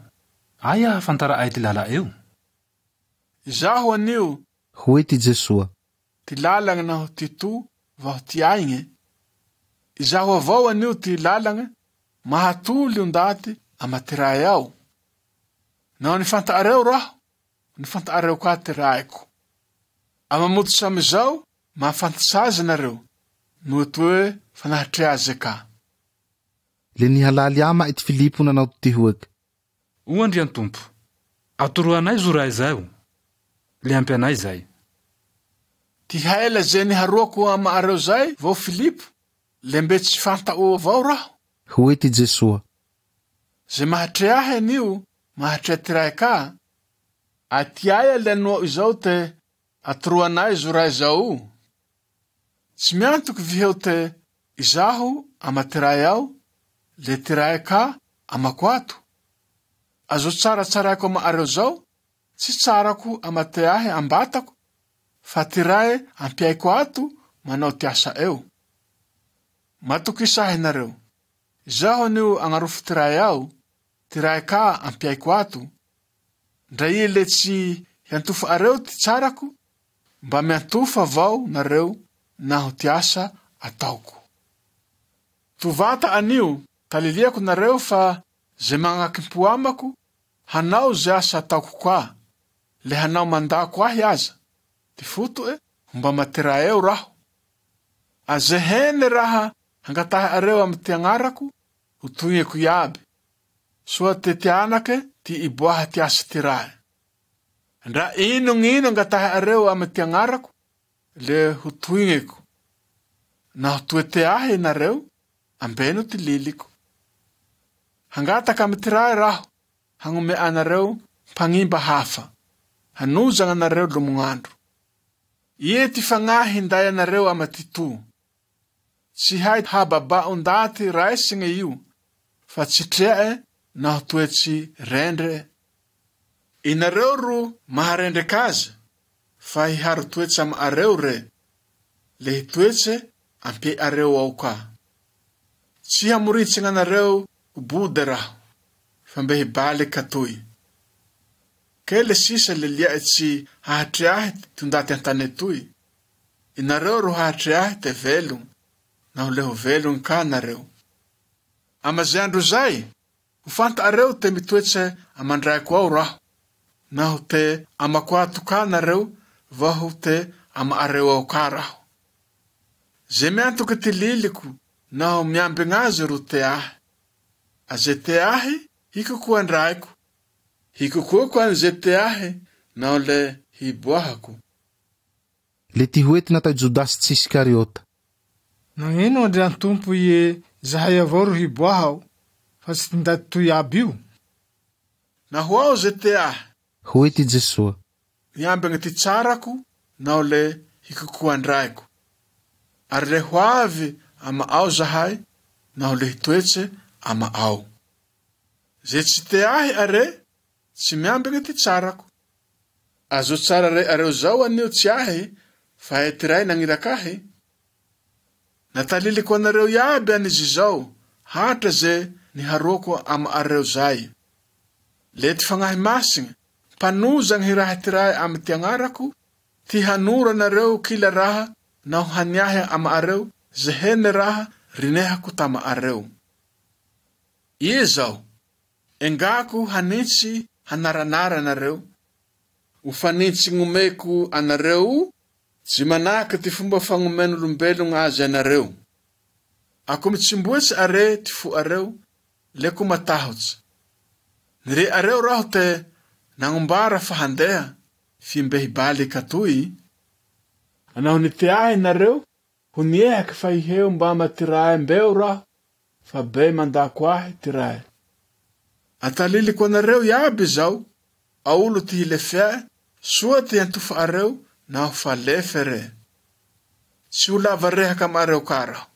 Aia ahafantara ay ty lala eo? Izaho anio. Hoe ty Jesoa. Ty lalagna naho ty to vaho ty aigne. Izaho avao anio ty lalagna mahatoly o ndaty ama ty ray ao. Naho nifanta'areo raho, nifanta'areo ka ty raiko. Amamoto amizao mahafantatsa azy nareo, noho toe fa nahatrea aze ka. Le nihalaly ama ty Filipo nanao ty hoeky. O Andriantompo, atoroanay zo raha izay. Le ampy anay zay. Ty haela ze niharoako ama'areo zay vao Filipo, le mbe tsy fanta'o avao raho. Hoe ty Jesoa. Ze mahatrea ahy anio, mahatrea ty ray ka. Atiaia le anoao izao te atoroanay zo raha izao. Tsy miantoky viheo te izaho ama ty ray ao, le ty ray ka amako ato. Azo tsaratsaraiko ama'areo zao, tsy tsarako ama te ahy ambatako, fa ty ray ampiaiko ato manao ty asa eo. Matokisa ahy nareo. Izaho anio agnarofo ty ray ao, ty ray ka ampiaiko ato. Ndra ie le tsy hiantofa areo ty tsarako, mba miantofa avao nareo naho ty asa ataoko. Tovata anio, taliliako nareo fa ze magnakimpo amako, hanao ze asa ataoko koa, le hanao mandako ahy aza. Ty foto'e, mba matira eo raho. Aze hene raha hangatahy areo amy ty agnarako, ho toigneko iaby. soa te ty anake ty iboaha ty asa ty Rae. Ndra inogn'ino angatahe'areo amy ty agnarako, le ho toigneko. Naho toe tea ahy nareo, ambeno ty liliko. Hangataka amy ty Rae raho hagnome anareo mpagnimba hafa, hanozagna anareo lomognandro. Ie ty fagnahy hinday anareo ama ty to. Tsy hay hababà ondaty raisigne io, fa tsy trea'e naho toe tsy rendre. Inareo ro maharendrek' aze, fa hiharo toetse ama' areo re, le hitoetse am-pe' areo ao ka. Tsy hamorintsegna anareo ho bode raho, fa mbe hibaliky atoy. Kele sisa le lia'e tsy hahatrea ahy ty ondaty an-tane toy. Inareo ro hahatrea ahy te velogno, naho le ho velogno ka nareo. Ama ze andro zay, ho fanta'areo te mitoetse aman-dRaeko ao raho, naho te amako ato ka nareo vaho te ama'areo ao ka raho. Ze miantoke ty liliko naho miambegn'aze ro tea ahy. Aze tea ahy, hikokoan-dRaeko. Hikokoako an'ze tea ahy naho le hiboahako. Le tihoe ty natao i Jodasy tsy Iskariota. Nagnino Andriantompo ie zahay avao ro hiboaha'o, fa tsy ty ndaty toy iaby io? Naho ao ze tea ahy. Hoe ty Jesoa. Miambegna ty tsarako naho le hikokoan-dRaeko. Ary le ho avy ama'ao zahay naho le hitoetse ama'ao. Ze tsy tea ahy are, tsy miambegna ty tsarako. Azo tsara re areo zao anio tsy ahy, fa e ty Ray nagniraka ahy. Nataliliko anareo iaby an'izy zao, hatra ze niharoako ama'areo zay. Le ty Fagnahy Masigny, mpanozagny hiraha ty Ray amy ty agnarako, ty hanoro anareo kila raha naho haniahy ama'areo ze hene raha rinehako tama'areo. Ie zao, engako hanintsy hanaranara anareo. O fanintsy nomeko anareo, tsy manahake ty fomba fagnomen'olombelogno azy anareo. Ako mitsimboetsy are ty fo'areo, le ko matahotsy. Nire areo raho te nagnombara fa handeha, f'imbe hibaliky atoy. Naho nitea ahy nareo, ho niehaky fa iheo mbama ty Rae mbeo raho, fa bey mandako ahy ty Rae. Ataliliko anareo iaby zao, aolo ty hilefea'e, soa ty antofa'areo naho fa lefe re. Tsy ho lava rehaka ama'areo ka raho.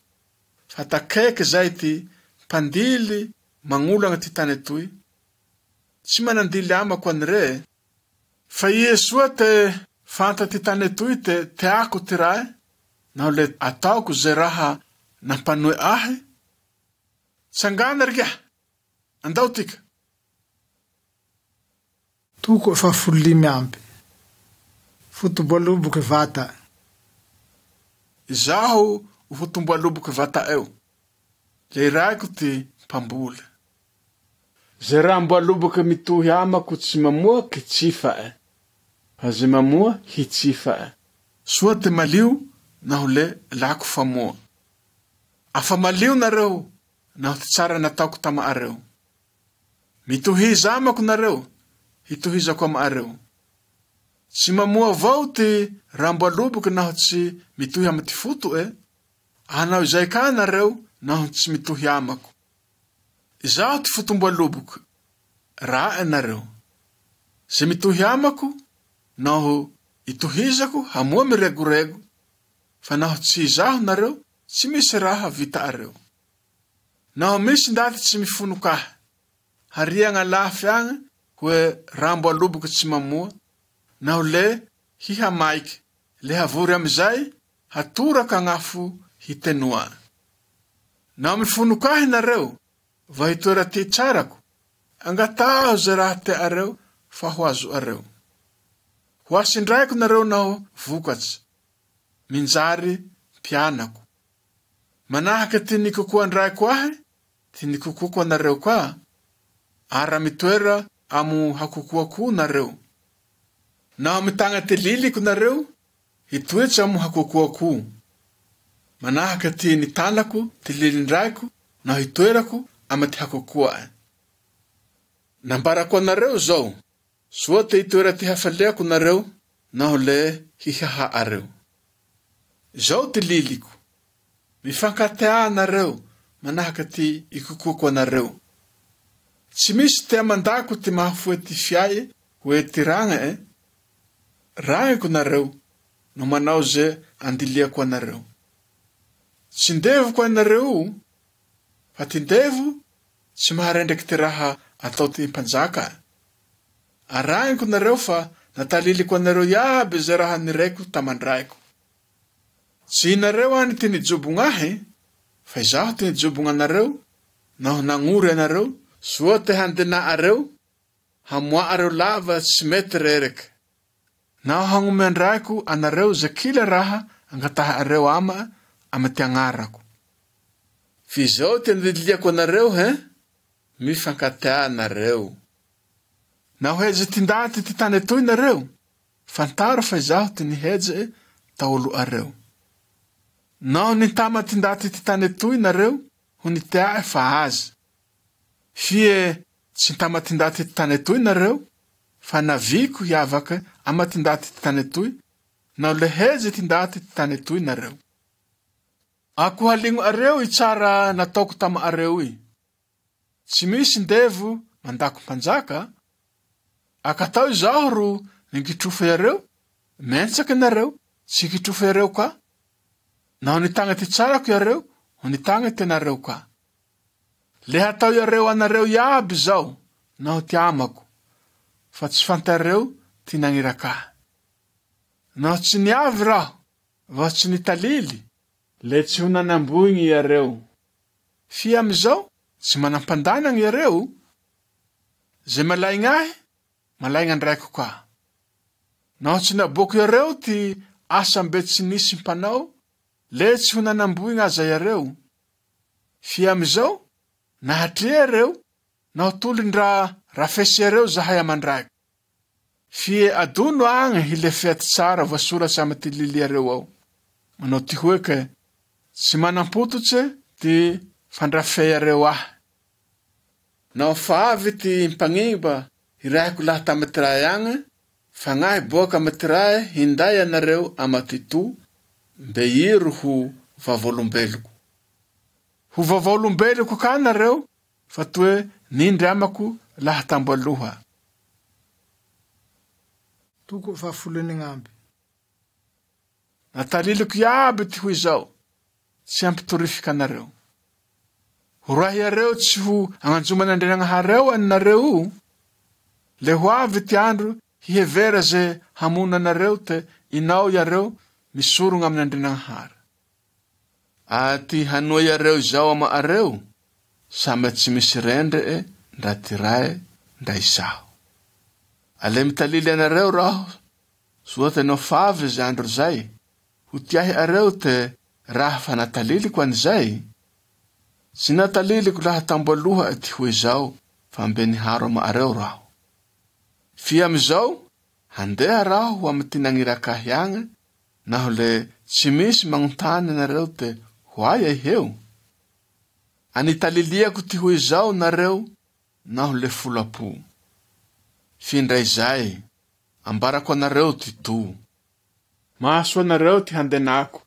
Fa takaiky zay ty mpandily magnolagna ty tane toy. Tsy manandily amako any re, fa ie soa te fanta ty tane toy te teako ty Rae, naho le ataoko ze raha nampanoe ahy. Tsangana riha, andao tika. Toko faha-15. Foto-boaloboky vata. Izaho ho fotom-boaloboky vata'eo, le raiko ty mpamboly. Ze raha-boaloboky mitohy amako tsy mamoa kitsifa'e, fa ze mamoa hitsifa'e. Soa te malio naho le lako famoa. Afa malio nareo naho ty tsara nataoko tama'areo. Mitohiza amako nareo, hitohizako ama'areo. Tsy mamoa avao ty raha-boaloboky naho tsy mitohy amy ty foto'e, hanao izay ka nareo naho tsy mitohy amako. Izaho ty fotom-boaloboky, ra'e nareo. Ze mitohy amako naho itohizako hamoa miregorego, fa naho tsy izaho nareo, tsy misy raha vita'areo. Naho misy ndaty tsy mifonoka ahy, hariagna lafy agny hoe raha-boaloboky tsy mamoa, naho le hihamaiky, le havory amizay hatoraka agn'afo hitenoa. Naho mifonoka ahy nareo, vaho hitoera ty tsarako, angataho ze raha tea'areo fa ho azo'areo. Ho asindraiko nareo naho vokatsy, minjary mpianako. Manahake ty nikokoan-draeko ahy, ty nikokoko anareo ka, ara mitoera amo hakokoako nareo. Naho mitagna ty liliko nareo, hitoetse amo hakokoako. Manahake ty nitanako ty lilin-draeko naho hitoerako amy ty hakokoa'e. Nambarako anareo zao, soa te hitoera ty hafaleako nareo naho le hihaha'areo. Zao ty liliko, mifankatea nareo manahake ty ikokoako anareo. Tsy misy tea mandako ty mahafoe ty fia'e hoe ty ragne'e. Ragneko nareo no manao ze andiliako anareo. Tsy ndevoko anareo, fa ty ndevo tsy maharendreky ty raha atao ty mpanjaka. Arahiko nareo fa nataliliko anareo iaby ze raha nireko taman-draeko. Tsy inareo any ty nijobogna ahy, fa izaho ty nijobogna anareo naho nagnory anareo, soa te handena'areo, hamoa'areo lava tsy mety rereke. Naho hagnomean-draeko anareo ze kila raha angataha'areo ama amy ty agnarako. F'izao ty andiliako anareo he, mifankatea nareo. Naho heje ty ndaty ty tane toy nareo, fantaro fa izaho ty niheje taolo'areo. Naho nitama ty ndaty ty tane toy nareo, ho nitea'e fa azy. Fie tsy nitama ty ndaty ty tane toy nareo, fa naviko hiavake ama ty ndaty ty tane toy, naho le heje ty ndaty ty tane toy nareo. Ako haligno'areo i tsara nataoko tama'areo i. Tsy misy ndevo mandako mpanjaka, akatao izaho ro ningitrofa iareo, mentsaky nareo, tsy hikitrofa iareo ka. Naho nitagna ty tsarako iareo, ho nitagna ty anareo ka. Le hatao iareo anareo iaby zao, naho ty amako, fa tsy fantareo ty nagniraka ahy. Naho tsy niavy raho, vaho tsy nitalily, le tsy ho nanamboigny iareo. Fie amizao, tsy manam-pandanagna iareo. Ze malaigna ahy, malaigna andraiko ka. Naho tsy naboako iareo ty asa mbe tsy nisy mpanao, le tsy ho nanamboigna aza iareo. Fie amizao, nahatrea iareo, naho toly ndra rafesy iareo zahay aman-draiko. Fie adono agny hilefea ty tsara voasoratsy amy ty lily iareo ao. Manao ty hoeke, tsy manam-pototse ty fandrafea iareo ahy. Naho fa avy ty mpagnimba hirahiko lahy tamy ty rae agne, fagnahy boaka amy ty rae hinday anareo ama ty to, mbe iro ho vavolombeloko. Ho vavolombeloko ka nareo, fa toe nindry amako laha tamboaloha. Toko faha-folo enegn'amby. Nataliliko iaby ty ho izao, tsy hampitorifiky anareo. Ho roahiareo tsy ho agnanjoman'Andrianagnahare ao anareo io, le ho avy ty andro hihevera ze hamono anareo te inao iareo misorogna amin'Andrianagnahare. A ty hanoa iareo izao ama'areo, sambe tsy misy rendre'e ndra ty rae ndra izaho. A le mitalily anareo raho, soa te no fa avy ze andro zay, ho tiahy areo te raha fa nataliliko an'izay. Tsy nataliliko laha tamboaloha'e ty hoe zao, fa mbe niharo ama'areo raho. Fie amizao, handeha raho ho amy ty nagniraka ahy agne, naho le tsy misy magnontany anareo te ho aia iheo? Anitaliliako ty hoe zao nareo naho le folapo. Findray zay, ambarako anareo ty to. Mahasoa anareo ty handenako.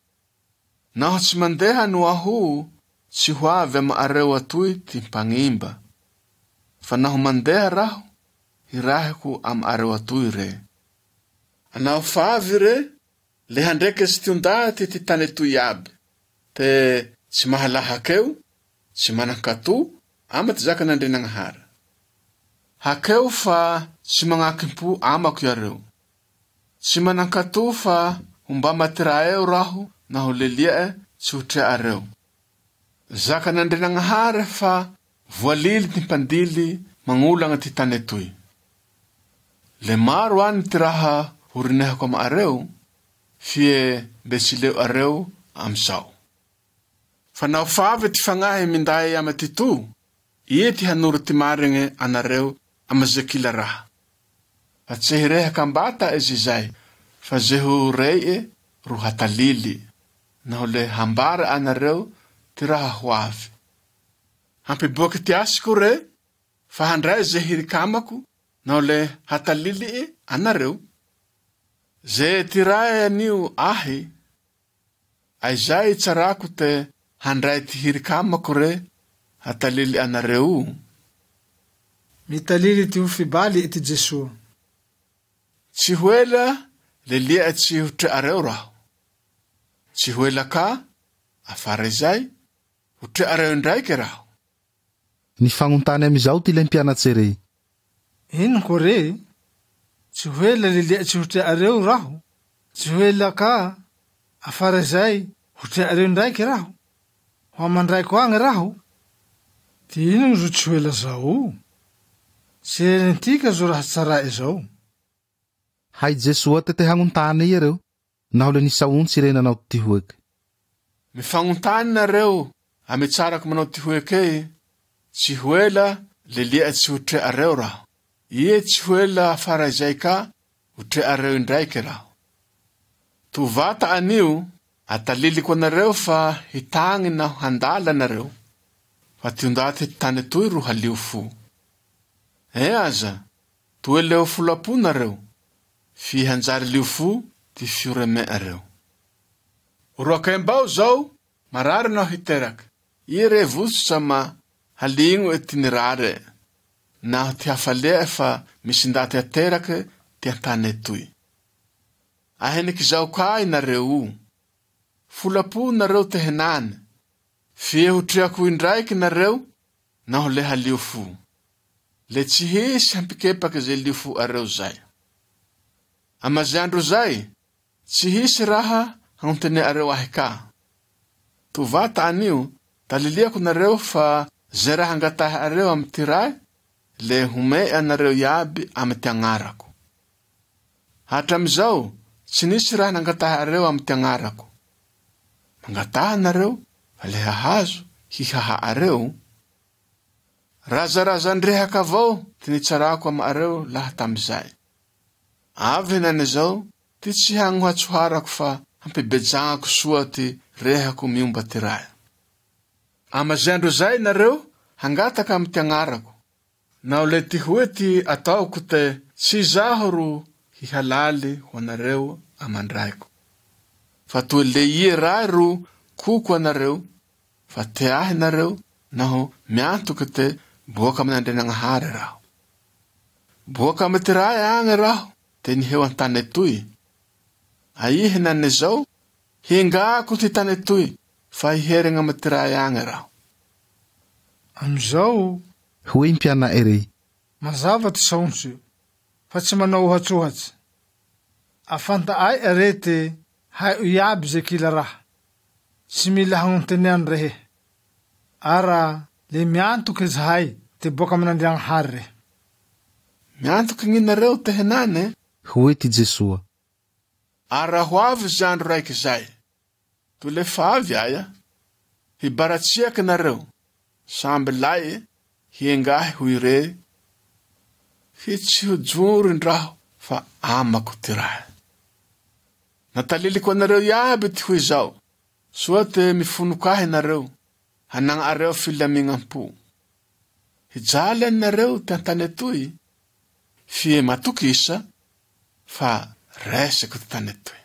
Naho tsy mandeha no aho, tsy ho avy ama'areo atoy ty mpagnimba. Fa naho mandeha raho, hirahiko ama'areo atoy re. Naho fa avy re, le handreketsy ty ondaty ty tane toy iaby, te tsy mahalahakeo, tsy manan-kato, ama ty zakan'Andrianagnahary. Hakeo fa tsy magnakim-po amako iareo. Tsy manan-kato fa hombama ty raeo raho naho lelia'e tsy ho trea'areo. Zakan'Andrianagnahary fa voalily ty mpandily magnolagna ty tane toy. Le maro any ty raha ho rinehako ama'areo, fie mbe tsy leo'areo amizao. Fa naho fa avy ty fagnahy minday ama ty to, ie ty hanoro ty marigne anareo ama ze kila raha. Fa tsy hirehaka ambata izy zay, fa ze ho rei'e ro hatalily, naho le hambara anareo ty raha ho avy. Hampiboaky ty asiko re, Fa handray ze hirikamako naho le hatalili'e anareo. Ze ty Rae anio ahy, aizay itsarako te handray ty hirikamako re hatalily anareo. Mitalily ty ho fibali'e ty Jesoa. Tsy ho ela le lia tsy ho trea'areo raho. Tsy ho ela ka, afara izay, ho trea'areo indraike raho. Nifagnontany amy izao ty le mpianatse rey. Ino ko re? Tsy ho ela le lia tsy ho trea'areo raho. Tsy ho ela ka, afara izay, ho trea'areo indraike raho. Ho aman-draiko agny raho. Ty ino zo tsy ho ela zao? Tsy rentika zo raha tsara'e zao. Hay Jesoa te te hagnontany iareo, naho le nisaontsy re nanao tihoeke. Mifagnontany nareo amy tsarako manao tihoeke, tsy ho ela le lia tsy ho trea'areo raho. Ie tsy ho ela afara izay ka ho trea'areo indraike raho. To vata anio, ataliliko anareo fa hitagny naho handala nareo, fa ty ondaty tany toy ro halio fo. E aza, toe leo folapo nareo, fi hanjary lio fo ty fioreme'areo. Roakembao zao, marary naho hiteraky. Ie re votsotra ma haligno e ty nirare, naho ty hafalea fa misy ndaty ateraky ty an-tane toy. Aheniky zao ka nareo. Folapo nareo te henany, fie ho treako indraiky nareo naho le halio fo. Le tsy hisy hampikepaky ze lio fo areo zay. Amaze andro zay, tsy hisy raha hagnonteneareo ahy ka. To vata anio, taliliako nareo fa ze raha angatahy areo amy ty Ray, le homey anareo iaby amy ty agnarako. Hatramizao, tsy nisy raha nangatahy areo amy ty agnarako. Mangataha nareo, fa le hahazo hihaha areo. Razarazan-drehaka avao ty nitsarako ama areo laha tamizay. Avy henane zao, ty tsy hagnohatsoharako fa hampibejagnako soa ty rehako miomba ty Ray. Amaze andro zay nareo hangataka amy ty agnarako. Naho le ty hoe ty ataoko te tsy zaho ro hihalaly ho anareo aman-draiko. Fa toe le ie Ray ro koko anareo, fa te ahy nareo naho miantoky te boaka amin'Andrianagnahary raho. Boaka amy ty Ray agny raho te niheo an-tane toy. Aia henane zao, hengako ty tane toy, fa hiheregna amy ty Ray agny raho. Amizao, Hoy mpiana'e rey. mazava ty saontsy, fa tsy manao ohatsohatsy. Afanta ay are te haio iaby ze kila raha. Tsy mila hagnonteneany rehe. Ara le miantoky zahay te boaka amin'Andriagnahary re. Miantoky gninareo te henane, Hoy ty Jesoa. ara ho avy ze andro raiky zay. To le fa avy aia, hibaratsiaky nareo, samby lay hiengahy ho ire, fi tsy ho joron-draho fa amako ty Ray. Nataliliko anareo iaby ty hoe zao, soa te mifonoko ahy nareo, hanagnareo filamignam-po. Hijaly anareo ty an-tane toy, fie matokisa fa resiko ty tane toy.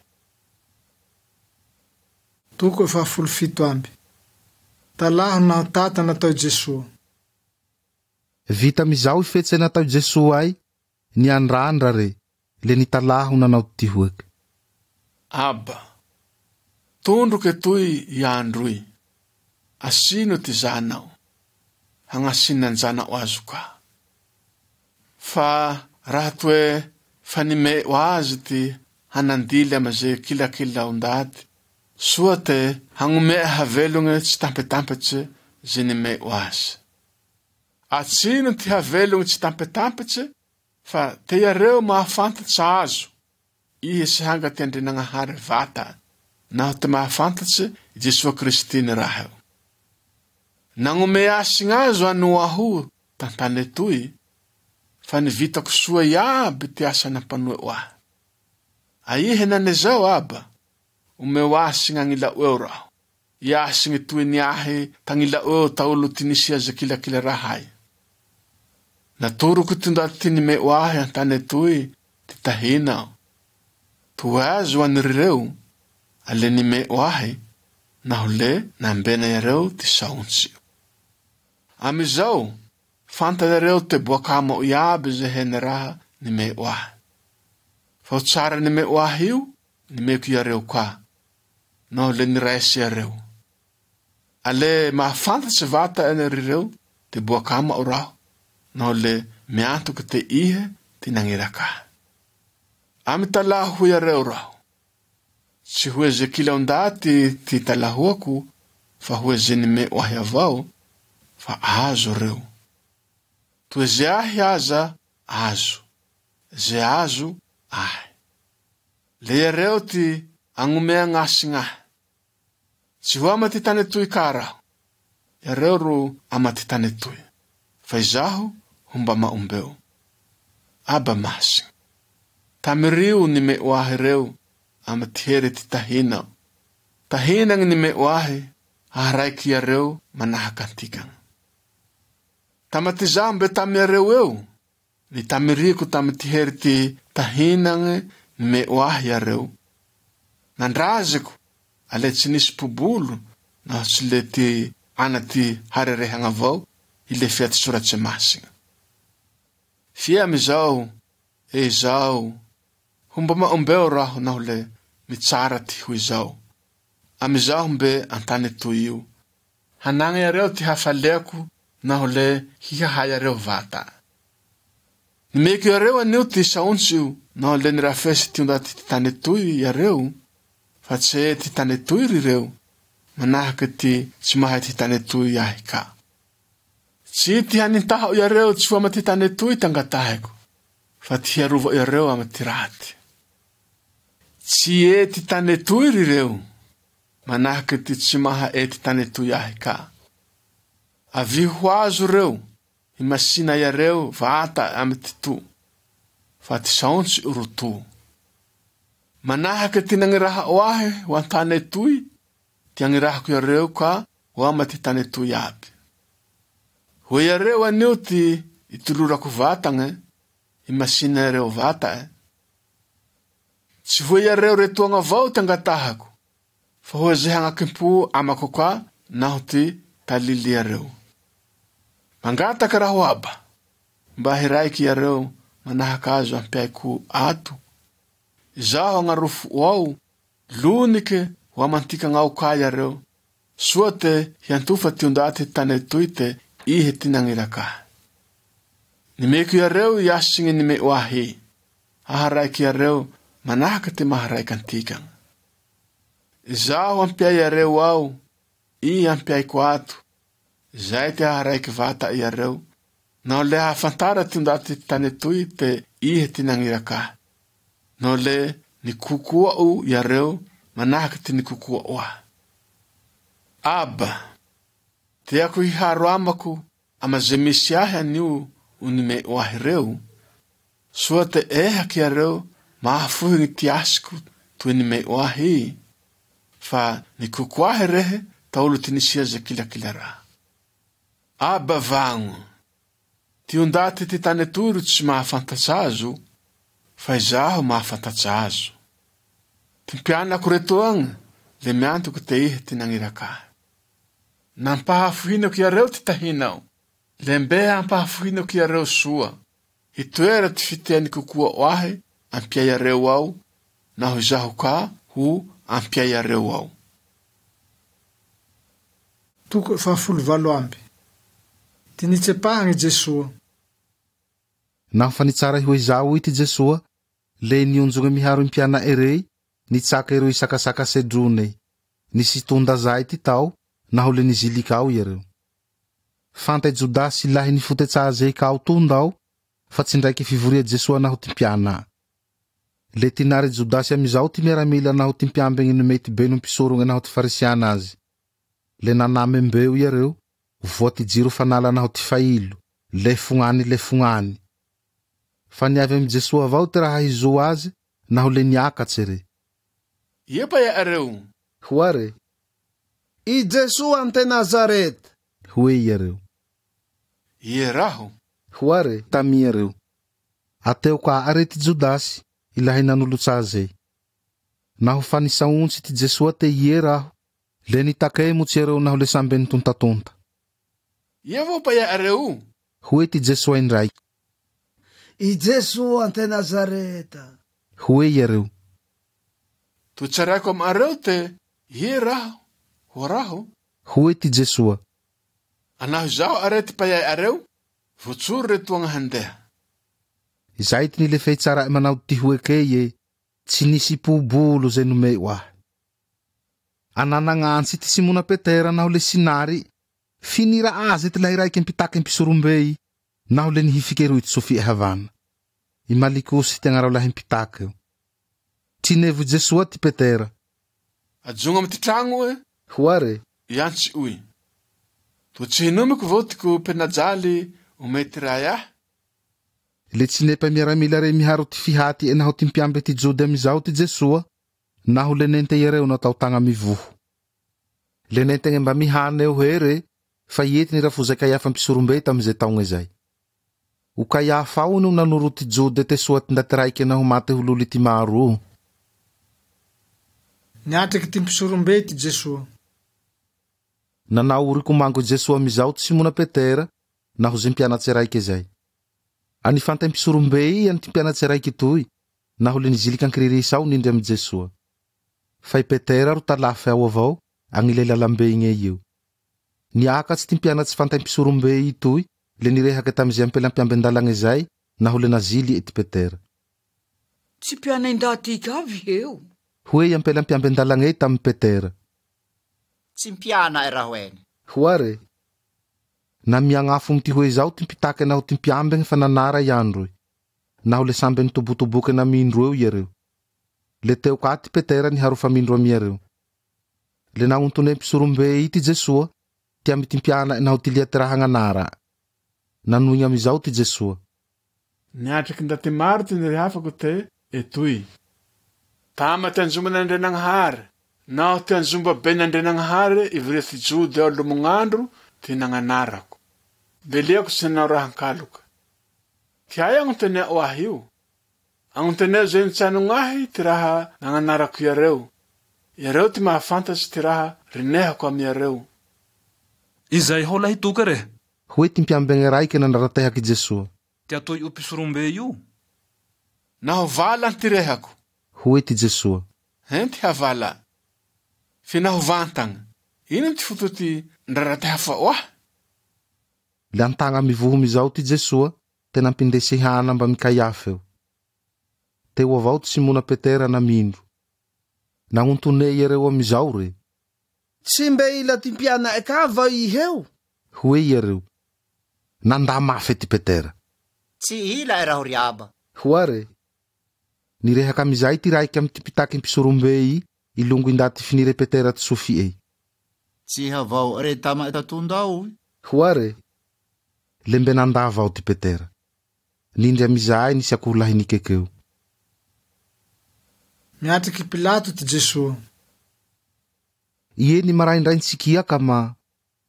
Toko faha-17. Talaho naho tata natao Jesoa. Vita amizao ifetse natao Jesoa ay, niandrandra re, le nitalaho nanao tihoeke. Abba, tondroke toy i andro i, asino ty zanao, hagnasinan-janao azo ka. Fa raha toe fa nimeo azy ty hanandily amy ze kilakila ondaty, soa te hagnome havelogne tsy tampetampetse ze nimeo azy. Atsino ty havelogne tsy tampetampetse, fa te iareo mahafantatsy azo, ihe sy hanga ty Andrianagnahary vata, naho ty mahafantatsy Jesoa Kristy ny raha io. Nagnome asigna azo anoaho tantane toy, fa nivitako soa iaby ty asa nampanoeo ahy. Aia henane zao, Aba, omeo asigna agnilao eo raho. I asigny toy ny ahy tagnilao eo taolo ty nisy aze kilakila raha ay. Natoroko ty ndaty ty nime'o ahy an-tane etoy ty tahina'o. Toe azo anirireo, ale nime'o ahy, naho le nambena iareo ty saontsi'o. Amy izao, fanta iareo te boak'ama'o iaby ze hene raha nime'o ahy. Fa o tsara nime'o ahy io, nimeko iareo ka, naho le niraese iareo. Ale mahafantatse vata'e rireo te boak'ama'o raho, naho le miantoke te ihe ty nagniraka ahy. Amy talaho iareo raho. Tsy hoe ze kila ndaty ty talahoako, fa hoe ze nime'o ahy avao, fa azo reo. Toe ze ahy aza azo, ze azo ahy. Le iareo ty agnomeagn'asigna ahy. Tsy ho ama ty tane toy ka raho. Iareo ro ama ty tane toy, fa izaho homb'ama'o mbeo. Aba masigna, tamirio nime'o ahy reo amy ty hery ty tahina'o. Tahinagny nime'o ahy haharaiky iareo manahaka antikagna. Tama ty zaho mbe tamy iareo eo, nitamiriko tamy ty hery ty tahinagny nime'o ahy iareo. Nandraziko, ale tsy nisy mpobolo naho tsy le ty ana ty harerehagna avao hilefea ty soratse masigna. Fie amizao, e izao, homb'ama'o mbeo raho naho le mitsara ty ho izao. Amizaho mbe an-tane toy io, hanagna iareo ty hafaleako naho le hihaha iareo vata. Nimeko iareo anio ty saontsy naho le nirafesy ty ndaty ty tane toy iareo, fa tsy ty tane toy rireo, manahake ty tsy mahay ty tane toy ahy ka. Tsy ty hanintahako iareo tsy ho ama ty tane toy tangatahiko, fa ty hiarova iareo amy ty raty. Tsy e ty tane toy rireo, manahake ty tsy maha e ty tane toy ahy ka. Avy ho azo reo, imasina iareo vata amy ty to, fa ty saontsy ro to. Manahake ty nagniraha'o ahy ho an-tane toy, ty agnirahako iareo ka ho ama ty tane toy iaby. Hoe iareo anio ty itolorako vatagne, imasina iareo vata'e. Tsy hoe iareo retoagna avao ty angatahako, fa hoe ze hagnakimpo amako ka naho ty talily iareo. Mangataka raho aba, mba hiraiky iareo manahaka azo ampiaiko ato. Izaho agnarofo ao, lonike ho amantikagna ao ka iareo, soa te hiantofa ty ndaty tane toy te ihe ty nagniraka ahy. Nimeko iareo i asigny nime'o ahy, haharaiky iareo manahaka ty maharaiky antikagna. Izaho ampiay iareo ao, i ampiaiko ato, zay ty haharaiky vata iareo, naho le hahafantara ty ndaty tane toy te ihe ty nagniraka ahy. Naho le nikokoa'o iareo manahaka ty nikokoa'o ahy. Aba, teako hiharo amako ama ze misy ahy anio o nime'o ahy reo, soa te ehaky iareo mahafohigny ty asiko toy nime'o ahy, fa nikoko ahy rehe taolo ty nisia ze kilakila raha. Aba vagno, ty ondaty ty tane toy ro tsy mahafantatsa azo, fa izaho mahafantatsa azo. Ty mpianako retoagna le miantoky te ihe ty nagniraka ahy. Nampahafohinako iareo ty tahinao, le mbe ampahafohinako iareo soa, hitoera ty fitea nikokoa'o ahy ampia iareo ao, naho izaho ka ho ampia iareo ao. Toko faha-18. Ty nitsepahagna i Jesoa. Naho fa nitsara hoe izao ty Jesoa, le nionjogne miharo i mpiana'e rey, nitsaka iareo isakasaka sedrone. Nisy tonda zay ty tao, naho le nizilika ao iareo. Fanta i Jodasy lahy nifotetsa aze ka ao tonda ao, fa tsy ndraiky fivoria Jesoa naho ty mpiana. Le tinary Jodasy amizao ty miaramila naho ty mpiambegny nomey ty beno mpisorogne naho ty farisiana azy. Le naname mbeo iareo, voa ty jiro fanala naho ty failo, lefognany lefognany. Fa niavy amy Jesoa avao ty raha hizo azy, naho le niakatse re. Ia pa iareo? Hoa re. I Jesoa ante Nazareta. Hoe iareo. Ie raho. Hoa re tamy iareo. Ateo ka are ty Jodasy, ilahy nanolotsa aze. Naho fa nisaontsy ty Jesoa te ie raho, le nitake motsy iareo naho le sambe nitontatonta. Ia vao paia areo? Hoe ty Jesoa indraiky. I Jesoa ante Nazareta. Hoe iareo. To tsaraiko amareo te ie raho, ho raho. Hoe ty Jesoa. Anaho zaho are ty paia areo, votsoro retoagna handeha. Izay ty nilefei tsara manao ty hoeke ie, tsy nisy pobolo zay nomeo ahy. Ananagnantsy ty Simona Petera naho le sinary, finira azy ty lahy raiky mpitaky mpisorombey, naho le nihifike roy ty Sofia Havana. I Malikosy ty agnarao lahy mpitaky eo. Trinevo Jesoa ty Petera. Ajogno amy ty tragno e. Hoare. Iantsy oy. To tsy hinomiko vao ty ko penajaly omety ray ahy. Le tsy nepa miaramila re miharo ty fihaty e naho ty mpiambe ty Jody amizao ty Jesoa, naho le nente iareo natao tagna mivoho. Le nentegne mba mihane eo here, fa iety ny rafoza Kaiafa mpisorombe tamizay taogne zay. O Kaiafa ao no nanoro ty Jody te soa ty ndaty raike naho mate ho lolo ty maro. Niatriky ty mpisorombe ty Jesoa. Nanao oriko mango Jesoa amizao ty Simona Petera naho ze mpianatse raike zay. Anifanta mpisorombe i ty mpianatse raiky toy, naho le niziliky an-kiririsa ao nindry amy Jesoa. Fa i Petera ro talafy ao avao, agnile lalambe igne io. Niakatsy ty mpianatse fanta mpisorombe i toy, le nirehake tamizay ampela mpiamben-dalagna zay, naho le nazily ty Petera. Tsy mpianay ndaty ikavy eo. Hoe i ampela mpiamben-dalagna tamy Petera. Tsy mpiana raho eny. Hoare. Na miagnafo ty hoe zao ty mpitake naho ty mpiambegny fa nanara i androy. Naho le sambe nitobotoboke namindro eo iareo. Le teo ka ty Petera niharo famindro amy iareo. Le nagnotone mpisorombe i ty Jesoa, ty amy ty mpiana naho ty lia ty raha agnanara. Nanoigny amizao ty Jesoa. Niatriky ndaty maro ty nirehafako te etoy. Tama ty anjomban'Andrianagnahary, naho ty anjomba ben'Andrianagnahary ivria ty Jody ao lomognandro ty nagnanarako. Beliako tsy nanao raha ankaloka. Ty aia agnonteneo ahy io? Agnonteneo zay nitsanogno ahy ty raha nagnanarako iareo. Iareo ty mahafantatsy ty raha rinehako amy iareo. Izay hao lahy toka re. Hoe ty mpiambegny raike nandraratehaky Jesoa. Ty atoy o mpisorombe io. Naho vala ty rehako. Hoe ty Jesoa. Henty havala. Fe naho vantagna. Ino ty foto ty ndraratehafao ahy? Le antagna mivoho mizao ty Jesoa, te nampindesy hana mba Kaiafa eo. Teo avao ty Simona Petera namindro. Nagnontone iareo amizao re. Tsy mbe ila ty mpianay ka vao iheo. Hoe iareo. Nandà mafe ty Petera. Tsy ila raho ry aba. Hoare. Nirehaka amizay ty raiky amy ty mpitaky mpisorombe i, ilongo indaty finire Petera ty Sofie ey. Tsy havao re tama tatondao. Hoare. Le mbe nandà avao ty Petera. Nindry amizay nisy akoho lahy nikekeo. Miatriky Pilato ty Jesoa. Ie ny maraindrain-tsikiaka ma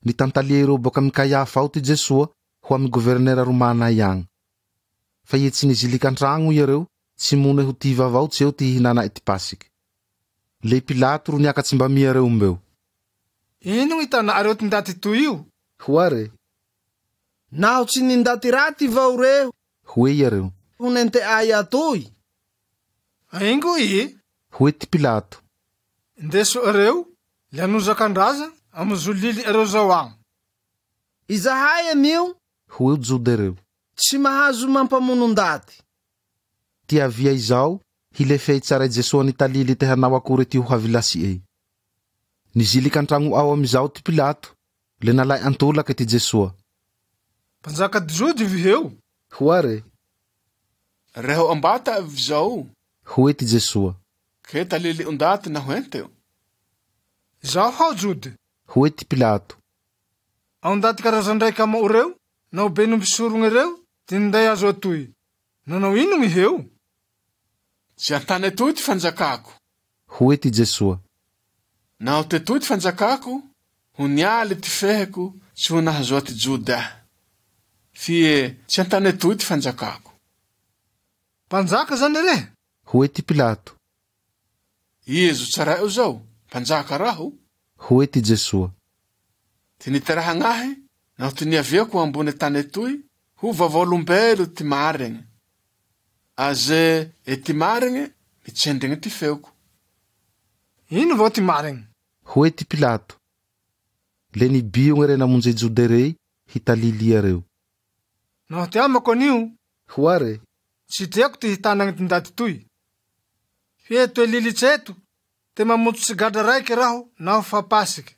nitantalia ireo boka amy Kaiafa ao ty Jesoa ho amy governera romana iagny. Fa ie tsy niziliky an-tragno iareo, tsy mone ho tiva avao tsy eo ty hihinana ty pasiky. Le Pilato ro niakatsy mba miareo mbeo. Ino hitanareo ty ndaty toy io? Hoare. Naho tsy nindaty raty vao reo. Hoe iareo. Ho nente ay atoy. Aingo i? Hoe ty Pilato. Ndeso areo, le anozakan-draza amy zolily areo zao agny. Izahay anio. Hoe Jody areo. Tsy mahazo mampamono ndaty. Ty avia izao, hilefei tsara Jesoa nitalily te hanao akory ty ho havilasy ey. Niziliky an-tragno ao amizao ty Pilato, le nalay antolake ty Jesoa. Mpanjaka ty Jody viheo. Hoare. Reho ambata avy zao. Hoe ty Jesoa. Ke talily ondaty naho enteo. Zaho hao Jody. Hoe ty Pilato. Ao ndaty karazan-draiky amao reo, naho be nompisorogna reo, ty ninday azo atoy. Nanao ino gny heo? Tsy antany atoy ty fanjakako. Hoe ty Jesoa. Naho te toy ty fanjakako, ho nialy ty feheko, tsy ho nahazoa ty Joda. Fie tsy an-tany etoy ty fanjakako. Mpanjaka zany rehe? Hoe ty Pilato. Ie zo tsaraio zao, mpanjaka raho. Hoe ty Jesoa. Ty niterahagnahy naho ty niaviako ambone tany etoy ho vavaolombelo ty marigny. Aze e ty marigny mitsendregny ty feoko. Ino vao ty marigny? Hoe ty Pilato. Le nibiogne re namonje Jode rey hitalily iareo. Naho ty amako anio, Hoa re. Tsy treako ty hitanagny ty ndaty toy. Fie toe lilitseto, te mamototsy gadra raiky raho naho fa Pasiky.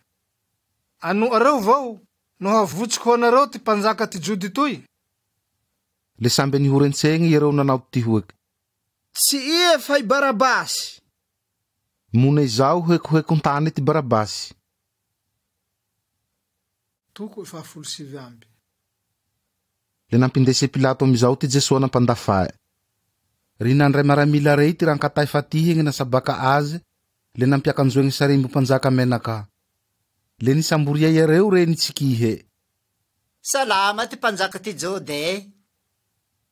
Anoareo vao no havotsiko ho anareo ty mpanjaka ty Jody toy? Le sambe nihorentsegny iareo nanao tihoeke. Tsy ie fa i Barabasy. Mone izao hoekohekon-tany ty Barabasy. Toko 29. Le nampindese Pilato amizao ty Jesoa nampandafae. Rinandray maramila rey ty rankatay fatihigny nasabaka azy, le nampiakanjoegny sarimbo mpanjaka menaka. Le nisamboria iareo re nitsikihe. Salama ty mpanjaka ty Jode.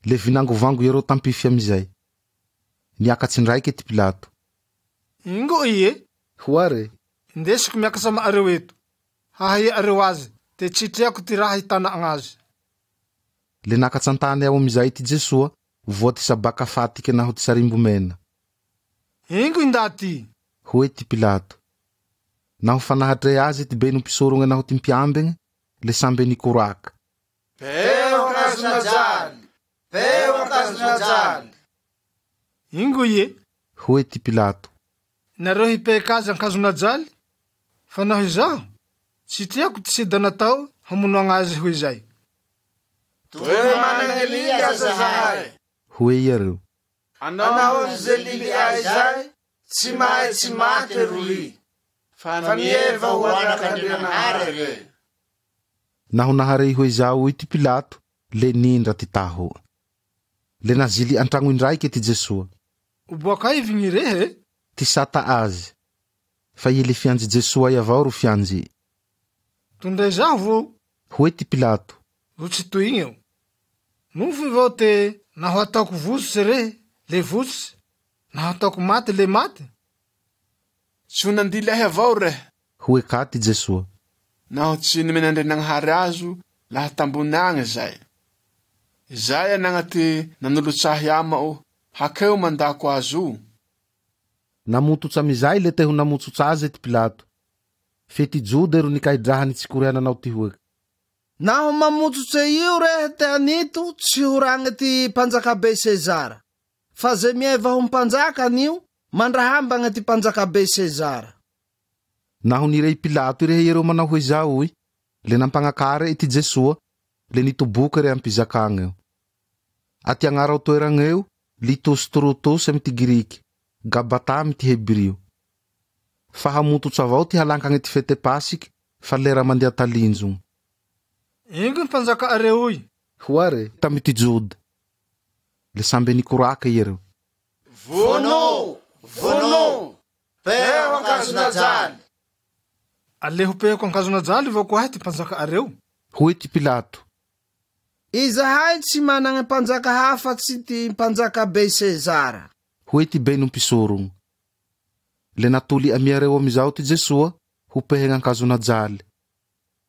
Le vinangovango iareo tampify amizay. Niakatsy ndraike ty Pilato. Ingo ie. Hoa re. Indesiko miakatsa ama'areo eto. Hahaia areo azy, te tsy treako ty raha hitana agnazy. Le nakatsy an-tany ao amizay ty Jesoa, voa ty sabaka fatike naho ty sarimbo mena. Ingo indaty. Hoe ty Pilato. Naho fa nahatrea azy ty bey no mpisorogne naho ty mpiambegny, le sambe nikoraka. Peo an-kazonajaly! Peo an-kazonajaly! Ingo ie. Hoe ty Pilato. Nareo hipeka azy an-kazonajaly, fa naho izaho, tsy treako ty sida natao hamonoagna azy ho izay. Toe managne lily aza zahay. Hoe iareo. Anao ze lily ay zay, tsy mahay tsy mate rohy. Fa mieva ho anak'Andrianagnahary re. Naho naharey hoe izao ty Pilato, le nindra ty taho. Le nazily an-tragno indraike ty Jesoa. Ho boakay vigny rehe? Ty sata azy. Fa i le fianjy Jesoa ay avao ro fianjy. Tondray zaho vo? Hoe ty Pilato. Ro tsy toy igny eo. Nofy vao te naho ataoko votsy rehe, le votsy. Naho ataoko maty, le maty. Tsy ho nandily ahy avao rehe. Hoe ka ty Jesoa. Naho tsy nomen'Andrianagnahary azo laha tambony agny zay. Izay anagna ty nanolotsahy amao, hakeo mandako azo. Namototsy amizay le te ho namotsotsa azy ty Pilato. Fe ty Jode ro nikaidraha nitsikoreana nanao ty hoe. Naho mamotsotse io rehe te anito, tsy ho ragny ty mpanjakabe Sezara. Fa ze mieva ho mpanjaka anio, mandrahambagna ty mpanjakabe Sezara. Naho nirey Pilato irehe iereo manao hoe zao i, le nampagnakare ty Jesoa, le nitoboke re ampizakagna eo. Aty agnara o toeragneo, Litostrotos amy ty Grika, Gabata amy ty Hebrio. Fa hamototso avao ty halankagny ty fete Pasiky, fa lera mandeha talinjogno. Ingo mpanjaka areoy. Hoa re tamy ty Joda. Le sambe nikoraka iareo. Vono! Vono! Peo an-kazonajaly! Aleho pehako an-kazonajaly vao koahy ty mpanjaka areo. Hoe ty Pilato. Izahay tsy managna mpanjaka hafa tsy ty mpanjaka be Sezara. Hoe ty bey no mpisorogno. Le natoly amiareo amizao ty Jesoa ho pehegna an-kazonajaly.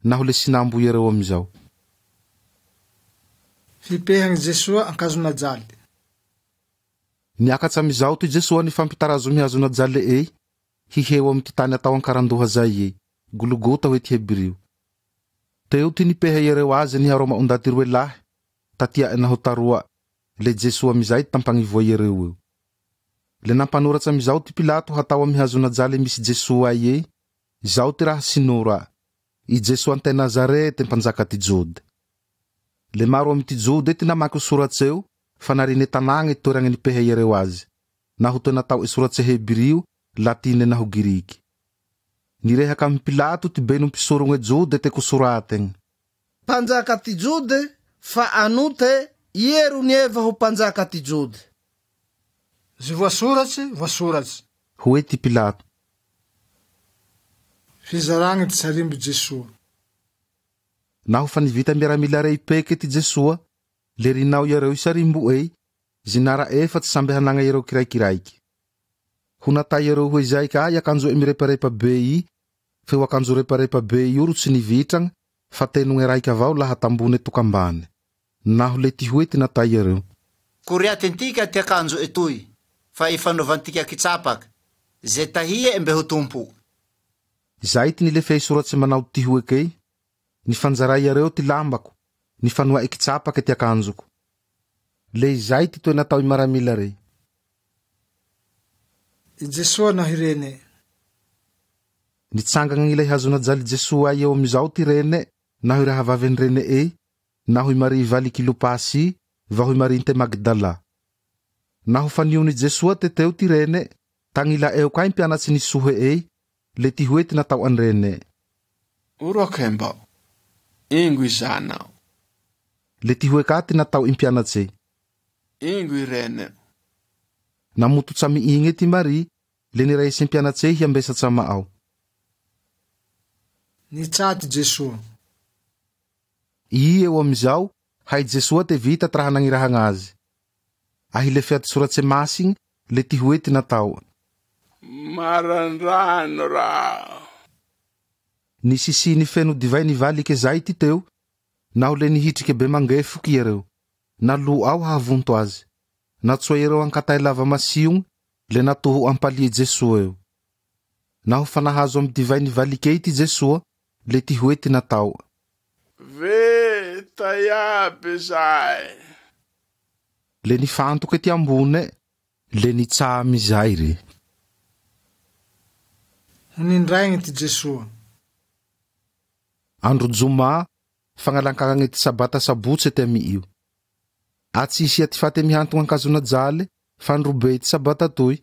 Naho le sinambo iareo amizao. Fipehagny Jesoa an-kazonajaly. Niakatsy amizao ty Jesoa nifampitarazo mihazonajaly ey, hiheo amy ty tany atao ankarandoha zay ey, Gologota hoe ty Hebrio. Teo ty nipeha iareo azy niharo ama ondaty roe lahy, tatia naho taroa, le Jesoa amizay tampagnivoa iareo eo. Le nampanoratsy amizao ty Pilato hatao amy hazonajaly misy Jesoa ay ey, zao ty raha sinora, i Jesoa ante Nazarete mpanjaka ty Jode. Le maro amy ty Jode ty namaky o soratseo, fa narine tanàgne toeragny nipeha iareo azy. Naho toe natao soratse Hebrio, Latine naho Grika. Nirehaka amy Pilato ty bey no mpisorogne Jode te kosorategny. Mpanjaka ty Jode, fa anote ie ro nieva ho mpanjaka ty Jode. Ze voasoratsy, voasoratsy. Hoe ty Pilato. Fizaragny ty sarimbo Jesoa. Naho fa nivita miaramila rey peke ty Jesoa, le rinao iareo isarimbo'ey, zinara efatsy samby hanagna iareo kiraikiraiky. Ho natay iareo hoe zay ka i akanjo'e mireparepa be i, fe o akanjo reparepa be io ro tsy nivitragna, fa tenogne raiky avao laha tambone tokambane. Naho le ty hoe ty natay iareo. Koriatintika ty akanjo etoy, fa ifanaovantika kitsapaky, ze tahie mbe ho tompo. Zay ty nilefehy soratsy manao ty hoekey, nifanjaray iareo ty lambako, nifanoa'e kitsapaky ty akanjoko. Le izay ty toe natao i maramila rey. I Jesoa naho i rene. Nitsangagna ilay hazo najaly Jesoa eo amizao ty rene naho i rahavaven-drene'ey naho i Maria valy Kilopasy vaho i Maria nte Magdala. Naho fa niony Jesoa te teo ty rene, tagnila eo ka i mpianatsy nisohe'ey, le ty hoe ty natao an-drene. Oro akembao. Ingo izanao. Le ty hoe ka ty natao i mpianatsey. Ingo i reneo. Namototsamy igne ty Maria, le niraisy mpianatsey hiambesatsama ao. Nitsaty Jesoa. I eo amizao, hay Jesoa te vita ty raha nagnirahagna azy. Ahy le fiaty soratse masigny, le ty hoe ty natao. Marandrano raho. Nisy siny feno divay nivalike zay ty teo, naho le nihitrike be mangefoky iareo. Nalo ao hahavonto azy. Natsoa iareo ankatay lava masiogny, le natoho ampalie Jesoa eo. Naho fa nahazo amy divay nivalikey ty Jesoa, le ty hoe ty natao. Vita iaby zay. Le nifantoke ty ambone, le nitsamy zay re. Ho nindraigny ty Jesoa. Andro joma, fagnalankagna ty sabata sabotse ty amy io. Atsy isia ty faty mihantogna ankazona jaly, fa androbe ty sabata toy,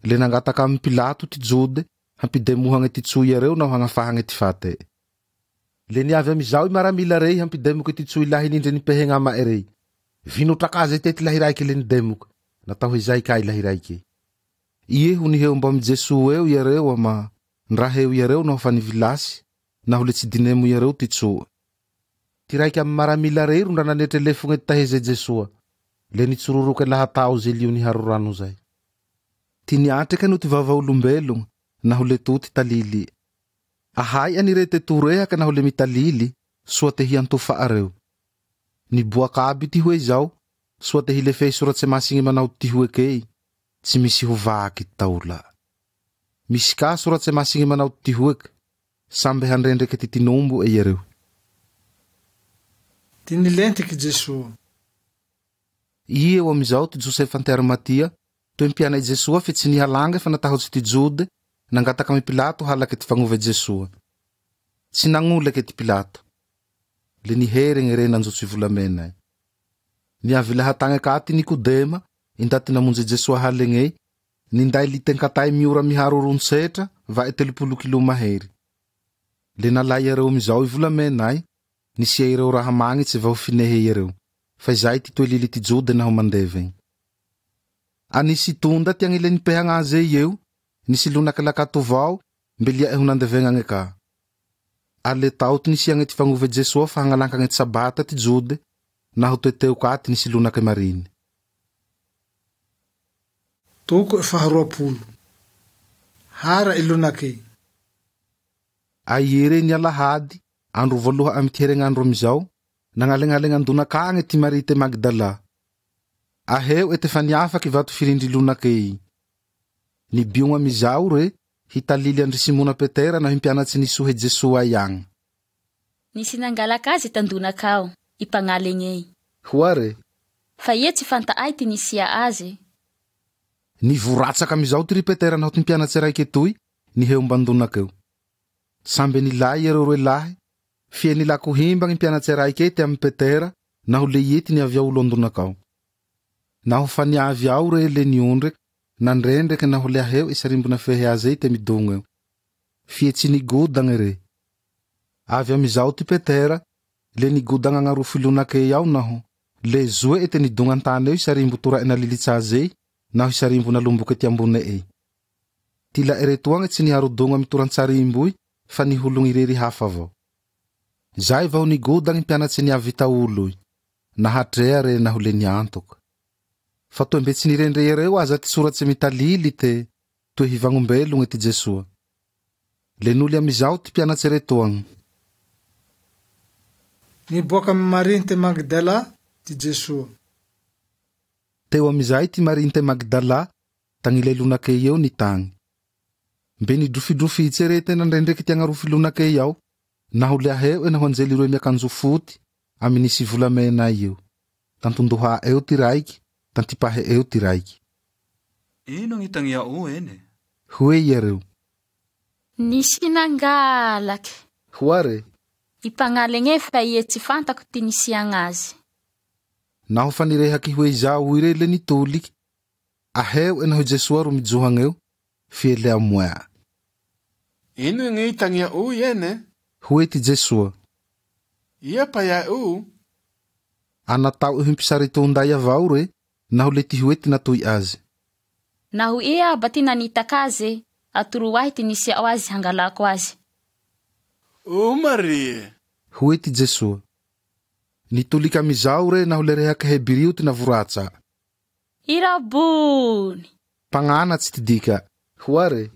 le nangataka amy Pilato ty Jode, hampidemohagna ty tso iareo naho hagnafahagna ty fate. Le niavy amizao i maramila rey hampidemoky ty tso lahy nindre nipehegna ama'e rey. Vinotraka azy tety lahy raiky le nidemoky. Natao hoe zay ka i lahy raiky. Ie ho niheo mba amy Jesoa eo iareo ama ndraheo iareo naho fa nivilasy, naho le tsy dinemo iareo ty tso. Ty raiky amy maramila rey ro ndra nanetre lefogne ty taheze Jesoa. Le nitsororoke lahatao ze lio niharo rano zay. Ty niatreke no ty vavaolombelogno, naho le to ty talily. Ahay anirete torehaka naho le mitalily, soa te hiantofa'areo. Niboaka aby ty hoe zao, soa te hilefehy soratse masigny manao ty hoekey, tsy misy ho vaky taola. Misy ka soratse masigny manao ty hoek, samby handrendreke ty tinombo e iareo. Ty nilentiky Jesoa. I eo amizao ty Josefa nte Arimatia, toe mpiana i Jesoa fe tsy nihalanga fa natahotsy ty Jode, nangataka amy Pilato halaky ty fagnova Jesoa. Tsy nagnolake ty Pilato. Le niheregny re nanjotso i volamena. Niavy lahatagny ka ty Nikodema, i ndaty namonjy Jesoa halegney, ninday liten-katay miora miharo ron-tsetra, va'e 30 kilo mahery. Le nalay iareo amizao i volamenay, nisia ireo raha magnitsy vaho finehe iareo. Fa izay ty toe lily ty Jode naho mandevegny. Anisy tonda ty agnile nipehagna aze eo, nisy lonaky lakato vao, mbe lia'e ho nandevegnagny ka. Ale tao ty nisiagne ty fagnova Jesoa fa hagnalankagna ty sabata ty Jode, naho toe teo ka ty nisy lonaky mariny. Toko 24. Hara i lonakey. Aiere ny alahady, andro voaloha amy ty heregnandro amizao, nagnalegnalegnandonaka andonaka agny ty Maria te Magdala. Aheo ete fa niafaky vato firindry lonakey. Nibiogna amizao re, hitalily andry Simona Petera naho mpianatsy nisohe Jesoa iagny. Nisy nangalaka azy tandonaka ao, i mpagnalegney. Hoa re. Fa ie tsy fanta'ay ty nisia azy. Nivoratsaka amizao ty ry Petera naho ty mpianatsy raiky toy, niheo mbandonakeo. Samby nilay iareo roe lahy, fie nilako himba gny mpianatsy raiky ty amy Petera, naho le ie ty niavy ao olo andonakao. Naho fa niavy ao re le niondreky, nandrendreky naho le aheo i sarimbo nafehy azy ey te midogno eo. Fie tsy nigodagny re. Avy amizao ty Petera, le nigodagna agnarofo lonakey ao naho, le zoe te nidogna an-tany eo i sarimbo tora'e nalilitsa azy ey, naho i sarimbo nalomboky ty ambone ey. Ty la eretoagna tsy niharodogna amy toran-tsarimbo ey, fa nihologny irery hafa avao. Zay vaho nigodagny mpianatse niavy taoloy. Nahatrea re naho le niantoka. Fa toe mbe tsy nirendre iareo aza ty soratse mitalily te toe hivagnombelogne ty Jesoa. Le noly amizao ty mpianatse retoagny. Niboaka amy Maria nte Magdala ty Jesoa. Teo amizay ty Maria nte Magdala tagnile lonake eo nitagny. Mbe nidrofidrofitse re te nandrendreky ty agnarofy lonake ao, naho le aheo naho anjely roe miakanjo foty amy nisy volamena io. Tantondoha eo ty raiky, tantipahe eo ty raiky. Ino gny tagnia'o ene? Hoe iareo. Nisy nangalaky. Hoa re. I mpagnalegne fa ie tsy fantako ty nisiagna azy. Naho fa nirehaky hoe izao ire le nitoliky. Aheo naho Jesoa ro mijohagneo, fie le amoea. Ino gny tagnia'o ene? Hoe ty Jesoa. Ia paia'o? Anatao ho mpisaritonday avao re, naho le ty hoe ty natoy azy. Naho ia aba ty nanitaka azy, atoro ahy ty nisia'o azy hangalako azy. O Marie. Hoe ty Jesoa. Nitolika amizao re naho le rehaky Hebrio ty navoratsa. Irabony. Mpagnanatsy ty dika. Hoa re.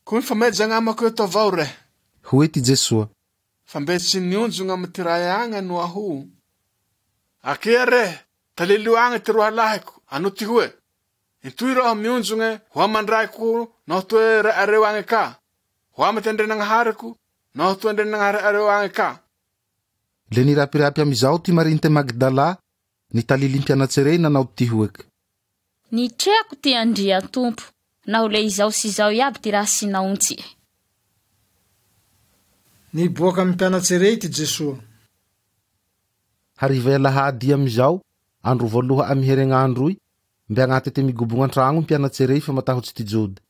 Ko mifamejagna amako eto avao re. Hoe ty Jesoa. Fa mbe tsy nionjogna amy ty ray agny no aho. Akia re, talilio agny ty roahalahiko, ano ty hoe. Intoy roho mionjogne ho aman-draiko naho toe rae'areo agny ka. Ho amy ty Andrianagnahariko naho toe Andrianagnahare'areo agny ka. Le nirapirapy amizao ty Maria nte Magdala, nitalily mpianatse rey nanao ty hoeky. Nitreako ty Andria Tompo, naho le izao sy izao iaby ty raha sinaontsy. Niboaka amy mpianatse rey ty Jesoa. Hariva alahady amizao, andro voaloha amy heregnandro mbe agnaty ty migobogna an-tragno mpianatse rey fa matahotsy ty Jody.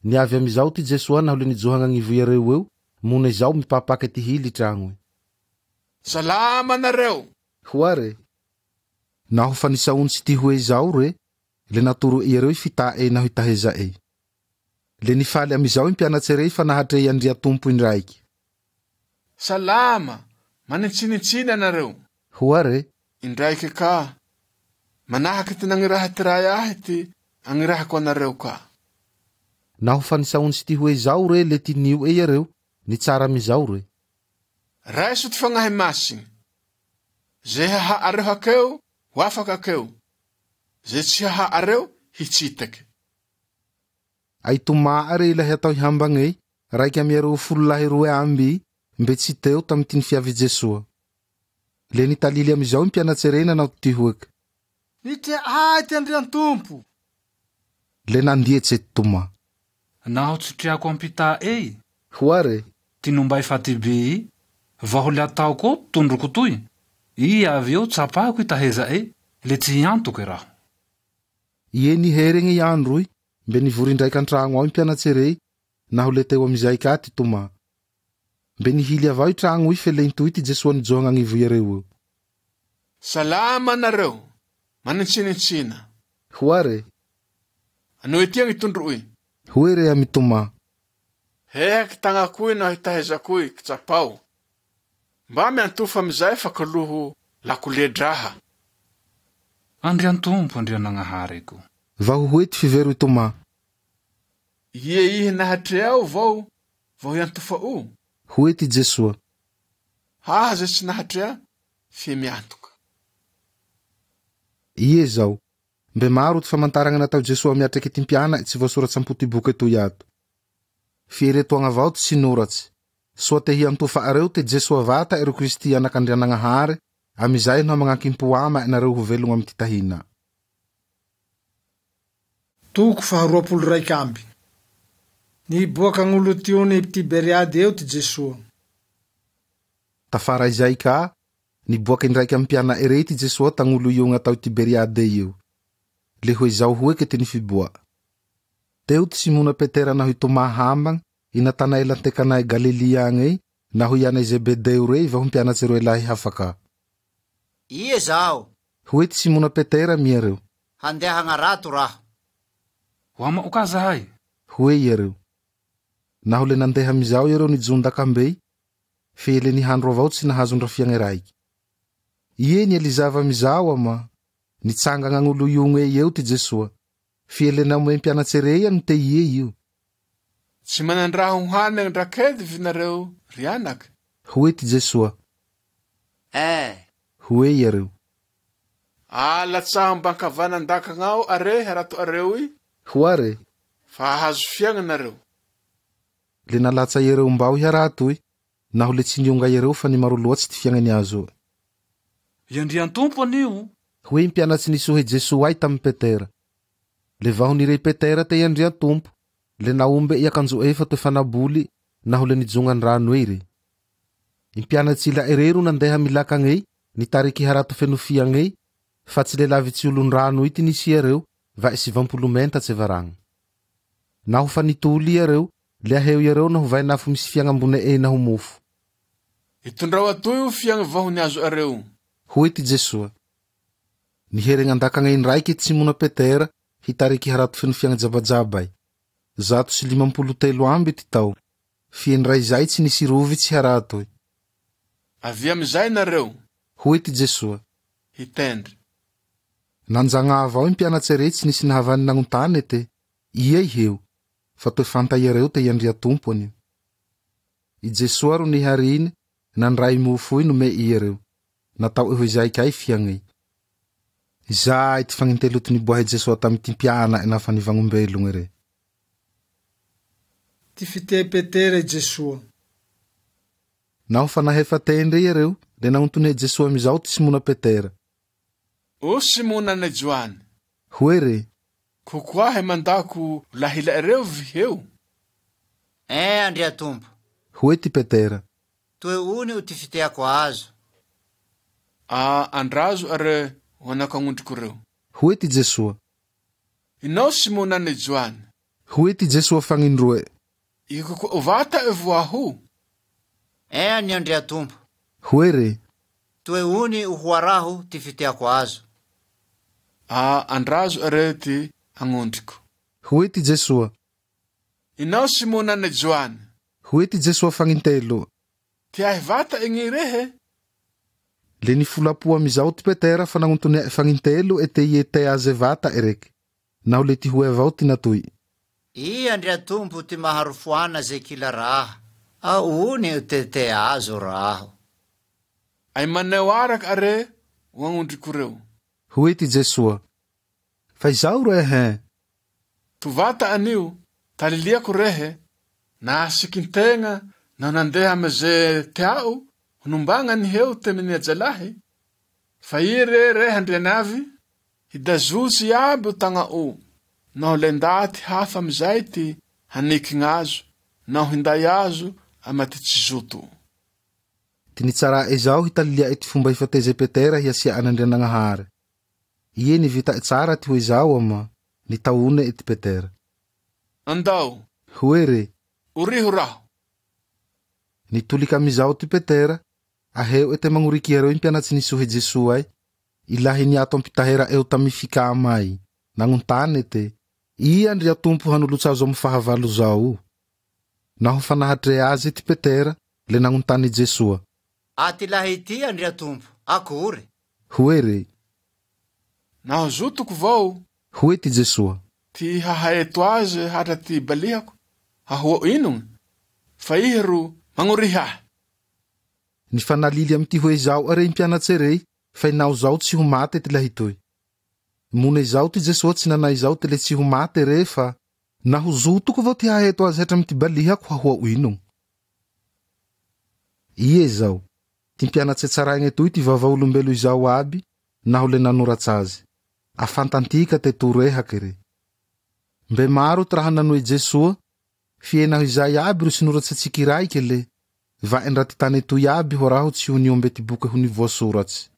Niavy amizao ty Jesoa naho le nijohagna agnivo iareo eo, mone izao mipapake ty hily tragno. Salama nareo. Hoa re. Naho fa nisaontsy ty hoe izao re, le natoro iareo fita'e naho itaheza'e. Le nifaly amizao mpianatse rey fa nahatre i Andria Tompo indraiky. Salama, manintsinitsiny anareo. Hoa re. Indraiky ka. Manahaky ty nagniraha ty ray ahy ty agnirahako anareo ka. Naho fa nisaontsy ty hoe izao re le ty nio iareo, nitsara amizao re. Raiso ty fagnahy masigny. Ze haha'areo hakeo, ho afaka hakeo. Ze tsy haha'areo, hitsitaky. Ai Tomà re ilahy atao hihambagney, raiky amy iareo folo lahy roe amby, mbe tsy teo tamy ty nifiavy Jesoa. Le nitalily amizao mpianatse rey nanao ty hoeky. Nitrea ahy ty Andriantompo. Le nandietse ty Tomà. Naho tsy treako ampita'e. Hoa re. Ty nombay fatibe i, vaho le ataoko tondroko toy. I avy eo tsapako itaheza'e, le tsy hiantoke raho. Ie niheregny i androy, mbe nivory indraiky an-tragno ao i mpianatse rey, naho le teo amizay ka ty Tomà. Mbe nihily avao i tragno i fe le intoy ty Jesoa nijohagna agnivo iareo eo. Salama nareo, manintsinitsina. Hoa re. Ano etia gny tondroy. Hoe re amy Tomà. Hehaky tagnakoy naho itahezakoy kitsapao. Mba miantofa amizay fa kaloho lakole-draha. Andriantompo Andrianagnahariko. Vaho hoe ty fivero i Tomà. Ie ihy nahatreao vao vaho iantofa'o. Hoe ty Jesoa. Haha zay tsy nahatrea fie miantoka. Ie zao. Mbe maro ty famantaragna natao Jesoa miatriky ty mpiana tsy voasoratsy am-po ty boky toy ato. Fieretoagna avao ty sinoratsy. Soa te hiantofa'areo te Jesoa vata ero Kristy anak'Andrianagnahary, amizay no magnankim-po ama nareo ho velogno amy ty tahina. Toko faha-21. Niboaka agn'olo tiony Tiberiady eo ty Jesoa. Tafara izay ka, niboaka indraiky amy mpiana'e rey ty Jesoa tagn'olo io natao Tiberiade io. Le hoe izao hoeke ty nifiboa. Teo ty Simona Petera naho i Tomà hambagny, i Natanaela nte Kana Galilia agny, naho i ana i Zebedeo rey vaho mpianatse roe lahy hafa ka. Ie zao. Hoe ty Simona Petera amy iareo. Handeha hagnarato raho. Ho ama'o ka zahay. Hoe iareo. Naho le nandeha amizao iareo nijondakambey, Fe le nihandro avao tsy nahazo ndra fiagne raiky. Ie nielizava amizao ama, nitsangana agn'olo iogne eo ty Jesoa. Fie le namoe mpianatse rey agny te ie io. Tsy manan-draha hohanigny ndra kedy vinareo, ry anaky? Hoe ty Jesoa. Eh! Hoe iareo. Alatsaho mban-kavanan-dakagnao are harato'areo i. Ho are. Fa hahazo fiaigna nareo. Le nalatsa iareo mbao i haratoy, naho le tsy nionga iareo fa nimaro loatsy ty fiaigna niazo'e. I Andriantompo anio. Hoe i mpianatsy nisohe Jesoa ay tamy Petera. Le vaho nirey Petera te i Andriantompo, le naombe i akanjo'ey fa toe fanaboly naho le nijogna an-drano ey re. I mpianatsy ila'e rey ro nandeha amy lakagney nitarike harato feno fiagney, fa tsy le lavitsy olon-drano ey ty nisy iareo, va'e 90 mentatse varagna. Naho fa nitoly iareo, le aheo iareo naho vainafo misy fiagna ambone ey naho mofo. Itondrao atoy o fiagne vaho niazo'areo. Hoe ty Jesoa. Niheregna an-dakagne indraike ty Simona Petera hitarike harato feno fiagna jabajaba ay. 153 ty tao. Fie ndray zay tsy nisy rovitsy haratoy. Avia amizay nareo. Hoe ty Jesoa. Hitendre. Nanjagna avao i mpianatse rey tsy nisy nahavany nagnontane te, Ia iheo? Fa toe fanta iareo te i Andriatompo anio. I Jesoa ro niharine, nandray mofo io nome iareo. Natao'e ho izay kay fiagney. Izay ty fagnintelo ty niboahe Jesoa tamy ty mpiana'e naho fa nivagnombelogne re. Ty fitea i Petera i Jesoa. Naho fa nahefa tendre iareo, le nagnontonehe Jesoa amizao ty Simona Petera. O Simona ana i Joany! Hoe re. Kokoahe mandako lahila'e reo v'iheo? Eh, Andriatompo! Hoe ty Petera. Toe oni'o ty fiteako azo. A andrazo are o anak'agnondriko reo. Hoe ty Jesoa. Inao Simona ana i Joany. Hoe ty Jesoa fagnindroe'e. Ikokoa'o vata'e v'o aho? Eh, anio Andriatompo! Hoe re. Toe oni'o ho araho ty fiteako azo. A andrazo are ty agnondriko. Hoe ty Jesoa. Inao Simona ana i Joany. Hoe ty Jesoa fagnintelo. Ty ahy vata'e gny rehe? Le nifolapo amizao ty Petera fa nagnontonea'e fagnintelo e te ie tea aze vata'e reke. Naho le ty hoe avao ty natoy. I Andriatompo ty maharofoana ze kila raha, a oni'o te tea azo raho. Ay maneo arak' are o agnondriko reo. Hoe ty Jesoa. Fa izao rehe. To vata anio, taliliako rehe, nahasikin-tegna naho nandeha amy ze tea'o ho nombagna niheo te miniajalahy, fa i re rehe Andrianavy, hidazotsy iaby o tagna'o, naho le ndaty hafa amizay ty hanikign'azo naho hinday azo ama ty tsy zoto. Ty nitsara'e izao hitalilia'e ty fomba hifateze Petera hiasia an'Andrianagnahare. Ie nivita'e tsara ty hoe izao ama, nitaone'e ty Petera. Andao. Hoe re. Oriho raho. Nitolika amizao ty Petera, aheo e te magnoriky iareo i mpianatsy nisohe Jesoa ay, i lahy niato ampitahera eo tamy fikamay, nagnontane te, Ia Andriatompo hanolotsa azo amy fahavalo zao? Naho fa nahatrea aze ty Petera, le nagnontany Jesoa. A ty lahy ty Andriatompo, akory? Hoe re. Naho zotoko vao. Hoe ty Jesoa. Ty hahaeto aze hatra ty balihako, hahoa'o inogne? Fa ihe ro magnorihy ahy. Nifanalily amy ty hoe izao are i mpianatse rey, fa inao zao tsy ho mate ty lahy toy. Mone izao ty Jesoa tsy nanay izao te le tsy ho mate re fa, naho zotoko vao ty hahaeto aze hatra amy ty balihako hahoa'o inogne? Ie zao, ty mpianatse tsaraegne toy ty vavaolombelo izao aby, naho le nanoratsa aze. Afantantika te to rehake re. Mbe maro ty raha nanoe Jesoa, fie naho izay aby ro sinoratse tsikiraike le, va'e ndra ty tane toy aby ho raho tsy ho niombe ty boke ho nivoasoratsy.